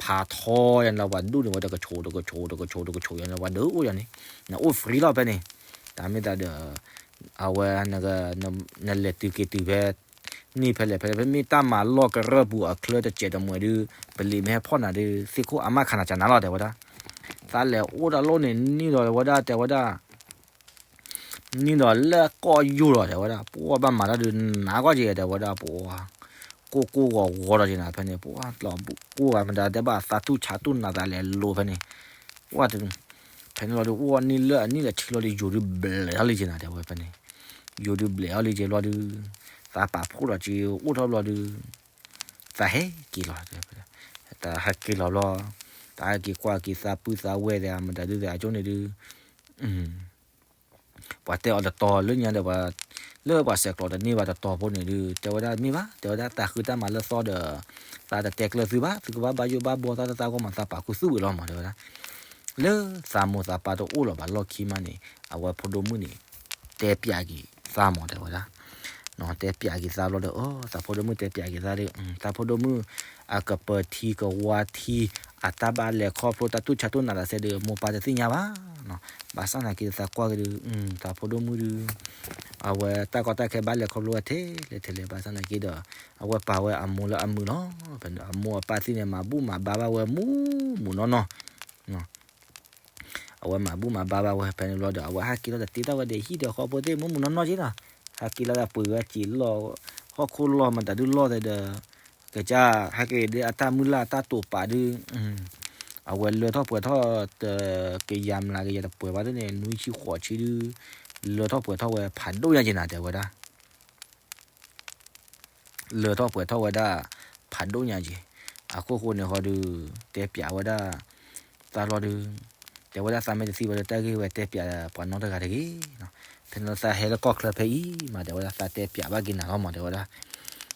ဖးထီယၤန့ၣ်လီၤ ပှၤဒူၣ်န့ၢ်ဝဲဒၣ်တကဆိးတကဆိးတကဆိးတကဆိးယၤန့ၣ် ပှၤဒုးအိၣ်ယၤန့ၣ် နအိၣ် free လီၤဖဲန့ၣ် တၢ်မ့ၢ်သးဒီး အဝဲ နလဲၤတုၤက့ၤတုၤဖဲ န့ၢ်ဖဲလဲၣ်ဖဲလဲၣ် ဖဲမ့ၢ်တၢ်မၤလီၢ်ကရၢၢ်ပူၤအချၢတစဲးတမှဲးဒုး ပလံာ်မ့ၢ်ဟဲဖီၣ်နၤဒုး သ့ၣ်ခိၣ်အမါခးနၤကနၤလီၤ တဲဝဲဒၣ်. သးလဲၤအိၣ်တၢ်လီၢ်န့ၣ် န့ၢ်ဒီးဝဲဒၣ် တဲဝဲဒၣ် န့ၢ်ဒီးလၢကီၢ်ယူၢ်လီၤ တဲဝဲဒၣ်. ပှၤဘၣ်မၤတၢ်ဒုးနးကီၢ်က့ၤ တဲဝဲဒၣ် ပှၤ ကိၢ်ကိၢ်ဂီၤဂီၤဒီးက့ၤနၤဖဲန့ၣ် ပှၤတၢ်ဘူၣ်ကိၢ်ဂၤမတၤတဲဘၣ် သးတူၢ်ဆးတူၢ်နးသးလဲၤလိၤဖဲန့ၣ် ပှၤ ဖဲန့ၣ်လီၤဒုး အိၣ်ဝဲန့ၢ်လၢအနံၣ်လၢဆံလီၤဒုး ယိၤဒုးဘျဲးထီၣ်လံက့ၤနၤ တဲဝဲဖဲန့ၣ် ယိၤဒုးဘျဲးထီၣ်လံက့ၤဘျီဒုး သးပာ်ဖှိၣ်ဒီးက့ၤအိၣ်ထီၣ်ဘျီဒုး သးဟဲက့ၤလီၤ သးဟဲက့ၤလီၤဘျီ သးဟဲက့ၤကွၢ်က့ၤသးပုၢ်သးဝဲၢ်သ့ၣ် မတၤဒုးသ့ၣ်အကၠိန့ၣ်ဒုး ပှၤတဲအီၤတတီၤလၢညါဒီး လၢပှၤဆဲးကျိးတန့ၢ်ဘၣ်တတီၤဖိန့ၣ်ဒုး တဲဝဲဒၣ်မ့ၢ်ဘၣ် တဲဝဲဒၣ် တၢ်ဃုတၢ်မၤလၢသီဒီး သးတတဲကျၢၤသုဘၣ် သုကဘၣ်ဘၣ်ယိၣ်ဘၣ်ဘှီသးတသးဂီၢ်မး သးပာ်ခူသူၣ်ဝံၤလီၤမး တဲဝဲဒၣ်. လၢသးမိၢ်သးပၢ်တအိၣ်လၢၤဘၣ်လီၢ်ခံမးန့ၣ် အဝဲဖိဒိၣ်မုၣ်န့ၣ် တဲပျးက့ၤသးမး တဲဝဲဒၣ် တဲပျးက့ၤသးဘျီဒီး အ သးဖိဒိၣ်မုၣ်တဲပျးက့ၤသးဒီး သးဖိဒိၣ်မုၣ် အကပၢၤထံကဝါထံ အတၢ်ဘၣ်လဲၤခီဖျိတၢ်တူၢ်ဆးတူၢ်နးသးစဲဒုး မိၢ်ပၢ်တသ့ၣ်ညါဘၣ်နီၤ. ဘၣ်ဆၣ်သနာ်က့သးကွၢ်က့ၤဒုး သးဖိဒိၣ်မုၣ်ဒုး အဝဲတၢ်ကီတၢ်ခဲဘၣ်လဲၤခီဖျိဝဲထဲလဲၣ်ထဲလဲၣ် ဘၣ်ဆၣ်သနာ်က့ဒီး အဝဲပာ်ဝဲအမိၢ်လၢအမုာ်လီၤ. အမိၢ်အပၢ်သ့ၣ်န့ၣ် မၤဘူၣ်မၤဘါဘၣ်ဝဲမူမူနီၢ်နီၢ် အဝဲမၤဘူၣ်မၤဘါဘၣ်ဝဲဖဲန့ၣ်ဘျီဒီး အဝဲဟးက့ၤလီၤဒီးတ့ထီၣ်ဝဲဒီးဟံၣ်ဒီးဃီဖိသ့ၣ်မူမူနီၢ်နီၢ်က့နီၤ. ဟးက့ၤလီၤဒီးပှ့ၤဝဲစံာ်လီၢ် ဟီၣ်ခိၣ်လီၢ်မတၤဒုးလီၢ်သဲဒီး ကစၢ်ဟဲက့ၤဒ်အတၢ်မုၢ်လၢ်အတၢ်တိာ်ပာ်ဒုး အဝဲလၢထီၣ်ပှဲၤထီၣ်တကယၤမျးကယၤတပှဲၤဘၣ်သ့ၣ်န့ၣ် နွံဆံဃိးဆံဒုး လၢထီၣ်ပှဲၤထီၣ်ဝဲဖးဒိၣ်ညါက့ၤနၤ တဲဝဲဒၣ် လၢထီၣ်ပှဲၤထီၣ်ဝဲဒၣ် ဖးဒိၣ်ညါက့ၤ အခိၣ်ဃိန့ၣ်ဃီဒုး တဲပျးဝဲဒၣ် သးလီၤဒုး တဲဝဲဒၣ်သးမ့ၢ်တသံဘၣ်ဒီး တၢ်ဂ့ၢ်ဝဲတဲပျးပှၤနီတဂၤတဂ့ၤနီၤ. ဖဲန့ၣ်သးဟဲလၢကီၢ်ချၢဖဲအံၤမး တဲဝဲဒၣ် သးတဲပျးဘၣ်က့ၤနၤလီၤမး တဲဝဲဒၣ်.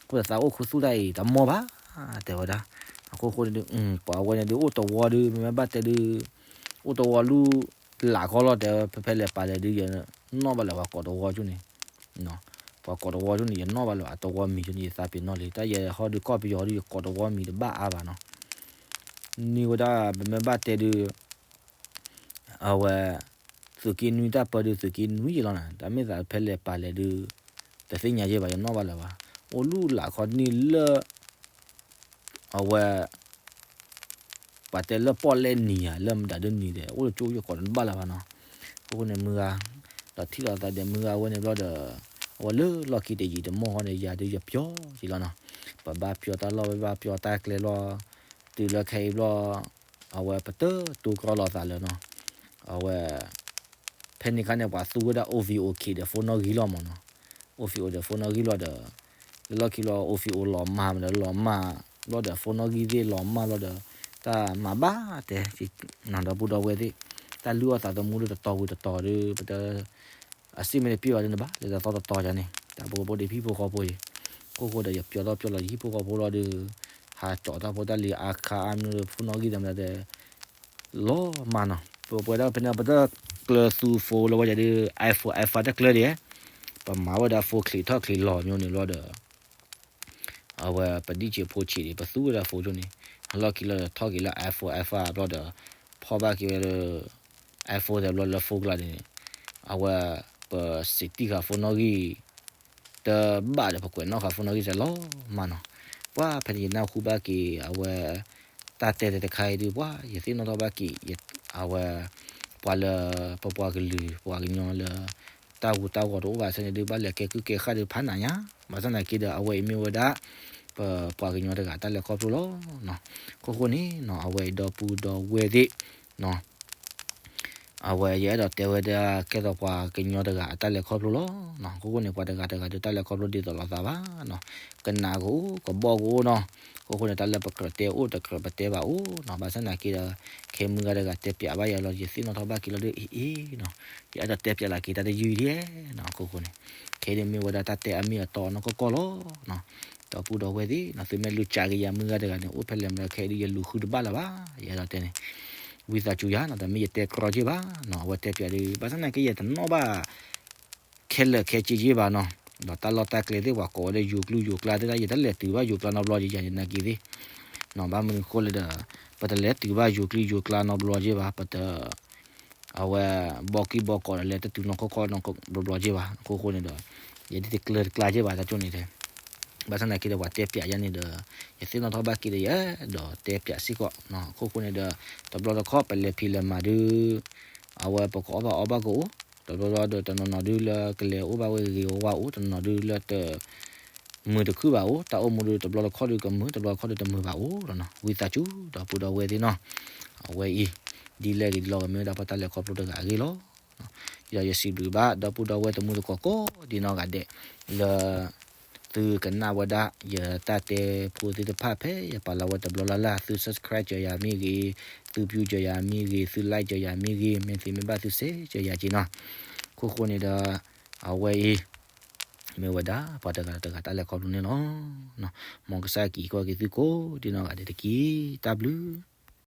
အဃိသးအိၣ်ခူသူၣ်တၢ်အံၤ တမီၢ်ဘၣ် တဲဝဲဒၣ်. အခိၣ်ဃိန့ၣ်ဒုး ပှၤဝဲန့ၣ်ဒုး အိၣ်တဝီဒုး မ့မ့ၢ်ဘၣ်တဲဒုး အိၣ်တဝီလူၢ်လၢ်ခီလီၤ တဲဖဲဖဲလဲၣ်ပာ်လဲၣ်ဒုး ယနီၣ်ဘၣ်လၢၤ ပှၤကိးတဝီကၠိန့ၣ် ပှၤကိးတဝီကၠိန့ၣ် ယနီၣ်ဘၣ်လၢၤ အတဝီမံၤကၠိန့ၣ် ယသးပ့ၤနီၣ်လံ တၢ်ယဲဟီဒုးကီၢ်ပယီၤဟီဒုး ယကိးတဝီမံၤတဘၣ်အါဘၣ်နီၤ. န့ၢ်ဝဲဒၣ် ပမ့ၢ်ဘၣ်တဲဒုး အဝဲ သုးက့နွံတၢ်ပၢဒုး သုးက့နွံယဲလီၤနၤ တၢ်မ့ၢ်သးဖဲလဲၣ်ပာ်လဲၣ်ဒုး တသ့ၣ်ညါယဲဘၣ် ယနီၣ်ဘၣ်လၢၤဘၣ်. အိၣ်လူၢ်လၢ်ခီန့ၣ်လၢ အဝဲ ပှၤတဲလၢပီၣ်လဲၣ်နံၤဧါ လၢမတၤဒုးနံၤဒီး အိၣ်တကၠိယကိးတဘၣ်လၢၤဘၣ်နီၤ. အဃိန့ၣ်မုၢ်ဂၤ ဒီးထံၣ်လိာ်သးဒီးမုၢ်ဂၤဝဲန့ၣ်ဘျီဒီး အဝဲလၢလီၢ်ခံတယံာ်တမီၢ်ဃီန့ၣ် ယၤဒုးယပျီက့ၤလီၤနီၤ. ပဘၣ်ပျီတၢ်လီၢ် ပဘၣ်ပျီတၢ်ကျဲလီၤ. တုၤလၢခဲအံၤဘျီ အဝဲပတတူၢ်ကြီလီၤသးလၢၤနီၤ. အဝဲ ဖဲန့ၣ်ခါန့ၣ် ပှၤသူဝဲဒၣ် အိၣ် ဗီအိၣ် ခံဒီး ဖိနီၣ်ဂံၢ်လီၤမးနီၤ. အိၣ် ဗီအိၣ် ဒီး ဖိနီၣ်ဂံၢ်လီၤဒီး လၢလီၢ်ခံလီၤ အိၣ် ဗီအိၣ် လီၤမၢ်လီၤဒီး ဖိနီၣ်ဂံၢ်သ့ၣ်လီၤမၢ်လီၤဒီး တၢ်မၤဘၣ်တဲ ဒီပုၢ်ဒီဝဲၢ်သ့ၣ် တၢ်လုၢ်အီၣ်သးသမူဒီးတတီၤဝံၤတတီၤဒီး ပတ အစ့ၣ်မ့ၢ်တပျံၤဘၣ်ဒုးန့ၣ်ဘၣ် လဲၤတသီတတီၤယၤန့ၣ် တၢ်ဖိဖိဒ်ဟံၣ်ဖိဃီဖိအံၤ ခိၣ်ဃိဒီးယပျီထီၣ်ပျီလီၤယဟံၣ်ဖိဃီဖိလီၤဒီး ဟးကၠီးတၢ်ဖိတၢ်လံၤအါခါအါမနုၤဒီး ဖိနီၣ်ဂံၢ်ဒီးမတၤဒီး လီၤမၢ်နီၤ. ပပှဲၤဒၣ်ဖဲန့ၣ် ပတၢ်ကျၢၤသူ phone လၢဝဲယၤဒုး iPhone iPhone တၢ်ကျၢၤဒံး ပမၤဝဲဒၣ် phone ချံးထီၣ်ချံးလီၤမၠိန့ၣ်လီၤဒီး အဝဲပဒံၣ်ဆံးဖိဆံးန့ၣ် ပသူဝဲဒၣ် phone ကၠိန့ၣ် လီၢ်ခံလီၤဒီးထီၣ်က့ၤလၢ iPhone iPhone ဘျီဒီး ဖီၣ်ဘၣ်က့ၤဝဲလၢ iPhone သဲးဘျီလၢ phone ကျါန့ၣ် အဝဲ ပစံးတံၢ်ဃာ် phone နီၣ်ဂံၢ် တဘၣ်ဒီး ပကွဲးနီၣ်ဃာ် phone နီၣ်ဂံၢ်စဲးလီၤမးနီၤ. ပှၤဖဲန့ၣ်ယနၢ်ဟူဘၣ်က့ၤ အဝဲ တၢ်တဲတခါအံၤဒုး ပှၤယသ့ၣ်နီၣ်ထီၣ်ဘၣ်က့ၤ အဝဲ ပှၤလၢ ပပှၤကလုာ် ပှၤကညီလၢ တၢ်ဂူာ်တၢ်ဂီၤတအိၣ်ဘၣ်ဆၣ်န့ၣ်ဒုး ဘၣ်လဲၤကဲကုၢ်ကဲဃၣ်ဒုးဖးနးညါ, ဘၣ်ဆၣ်သနာ်က့ဒီး အဝဲအံၤမ့ၢ်ဝဲဒၣ် ပပှၤကညီတဂၤအတၢ်လဲၤခီဖျိလီၤ. အဃိဃိန့ၣ်နီၤ အဝဲအံၤဒီပုၢ်ဒီဝဲၢ်သ့ၣ်နီၤ အဝဲယအဲၣ်ဒိးတဲဝဲဒၣ် ကဲသိးပှၤကညီတဂၤအတၢ်လဲၤခီဖျိလီၤ. အဃိဃိန့ၣ် ပှၤတဂၤတဂၤဒုးတၢ်လဲၤခီဖျိဒ်သိးလိာ်သးဘၣ်နီၤ, ကနးကအိၣ် ကဘီၣ်ကအိၣ်နီၤ. အဃိဃိန့ၣ် တၢ်လၢပကြၢးတဲအိၣ်တကြၢးပတဲဘၣ်အိၣ်နီၤ, ဘၣ်ဆၣ်သနာ်က့ဒီး ခဲမုၢ်ဂၤတဂၤတဲပၠးဘၣ်ယၤလီၤ ယသ့ၣ်နီၣ်ထီၣ်ဘၣ်က့ၤလီၤဒုးအံၤအံၤနီၤ, ယအဲၣ်ဒိးတဲပၠးလၢက့ၤတၢ်တယုၢ်ဒ်နီၤ. အဃိဃိန့ၣ် ခဲအံၤန့ၣ်မ့ၢ်ဝဲဒၣ်တၢ်တဲအမ့ၢ်အတီနီၢ်ကီၢ်ကီၢ်လီၤ. ဒီပုၢ်ဒီဝဲၢ်သ့ၣ်နီၤ သုမ့ၢ်လူၤကးက့ၤယၤမုၢ်ဂၤတဂၤန့ၣ် အိၣ်ဖဲလဲၣ်မးဒီး ခဲအံၤဒုးယလူၤဃုတဘၣ်လၢၤဘၣ်, ယအဲၣ်ဒိးတဲန့ၣ် ဝံသးစူၤယၤနီၤ, တမ့ၢ်ယတဲကြီက့ၤဘၣ်နီၤ, အဝဲတဲပၠးဒုး ဘၣ်ဆၣ်သနာ်က့ယတနီၣ်ဘၣ် ခဲလၢာ်ခဲဆ့က့ၤဘၣ်နီၤ, ဒီးတၢ်လီၢ်တၢ်ကျဲသ့ၣ်ပှၤကိးဝဲလၢယိၤကျုယိၤကျါသ့ၣ်တဖၣ် ယတလဲၤတုၤဘၣ်ယိၤကျါနီတဘျီ ယယၤယနာ်က့ၤသ့ၣ်နီၤ, ဘၣ်မနုၤအဃိလဲၣ်ဒီး ပတလဲၤတုၤဘၣ်ယိၤကျုယိၤကျါနီတဘျီက့ၤဘၣ်, ပတ အဝဲ ဘီကံၢ်ဘီကိးဒီးလဲၤတတုၤနီၢ်ကီၢ်ကီၢ်နီတဘျီဘျီက့ၤဘၣ်, အဃိဃိန့ၣ်ဒီး ယဒ်တကျၢၤတကျါက့ၤဘၣ်တၢ်ကၠိန့ၣ်တဲ ဘၣ်ဆၣ်သနာ်က့ဒီးပှၤတဲပၠးယၤန့ၣ်ဒီး ယသ့ၣ်နီၣ်ထီၣ်ဘၣ်က့ၤဒီးယအဲၣ်ဒိးတဲပၠးစ့ၢ်ကီးနီၤ, အဃိဃိန့ၣ်ဒီး တဘျီတခီၣ်ပလဲၤဖံးလဲၤမၤဒုး အဝဲပကအီၣ်ဘၣ်အီဘၣ်ကအိၣ်, တဘျီဘျီဒီးတနီၤနီၤဒုးလၢကလဲၤအိၣ်ဘၣ်ဝဲဂ့ၤဂ့ၤဝါဝါအိၣ်, တနီၤနီၤဒုးလၢတ မုာ်တခုဘၣ်အိၣ်, တၢ်အိၣ်မူဒုးတဘျီတခီၣ်ဒုးကမုာ်, တဘျီတခီၣ်ဒုးတမုာ်ဘၣ်အိၣ်နီၤ, ဝံသးစူၤဒီပုၢ်ဒီဝဲၢ်သ့ၣ်နီၤ, အဝဲအံၤ ဒ်လဲၣ်ဂ့ၤဒ်လဲၣ်ဂ့ၤမ့ၢ်ဝဲဒၣ်ပတၢ်လဲၤခီဖျိတဂၤအဂ့ၢ်လီၤ. ဒီးယစံးဘျုးဘၣ်ဒီပုၢ်ဒီဝဲၢ်တံၤသကိးကိးဒ်နီၢ်ဂၤဒဲး လၢ သုကနၣ်ဝဲဒၣ် ယတၢ်တဲဖိသ့ၣ်တဖၣ်ဖဲယပာ်လီၤဝဲတဘျီလၢ်လၢ်, သု subscribe စၢၤယၤမ့ၢ်ဂ့ၤ, သု view စၢၤယၤမ့ၢ်ဂ့ၤ, သု like စၢၤယၤမ့ၢ်ဂ့ၤ, မ့ၢ်သ့မ့ၢ်ဘၣ်သု share စၢၤယၤက့ၤနီၤ, အဃိဃိန့ၣ်ဒီး အဝဲအံၤ မ့ၢ်ဝဲဒၣ်ပှၤတဂၤတဂၤတၢ်လဲၤခီဖျိန့ၣ်လီၤ. မ်ကစၢ်က့ၤကီၢ်က့ၤသုကိးဒ်နီၢ်ဂၤဒဲးတက့ၢ်. တၢ်ဘျုး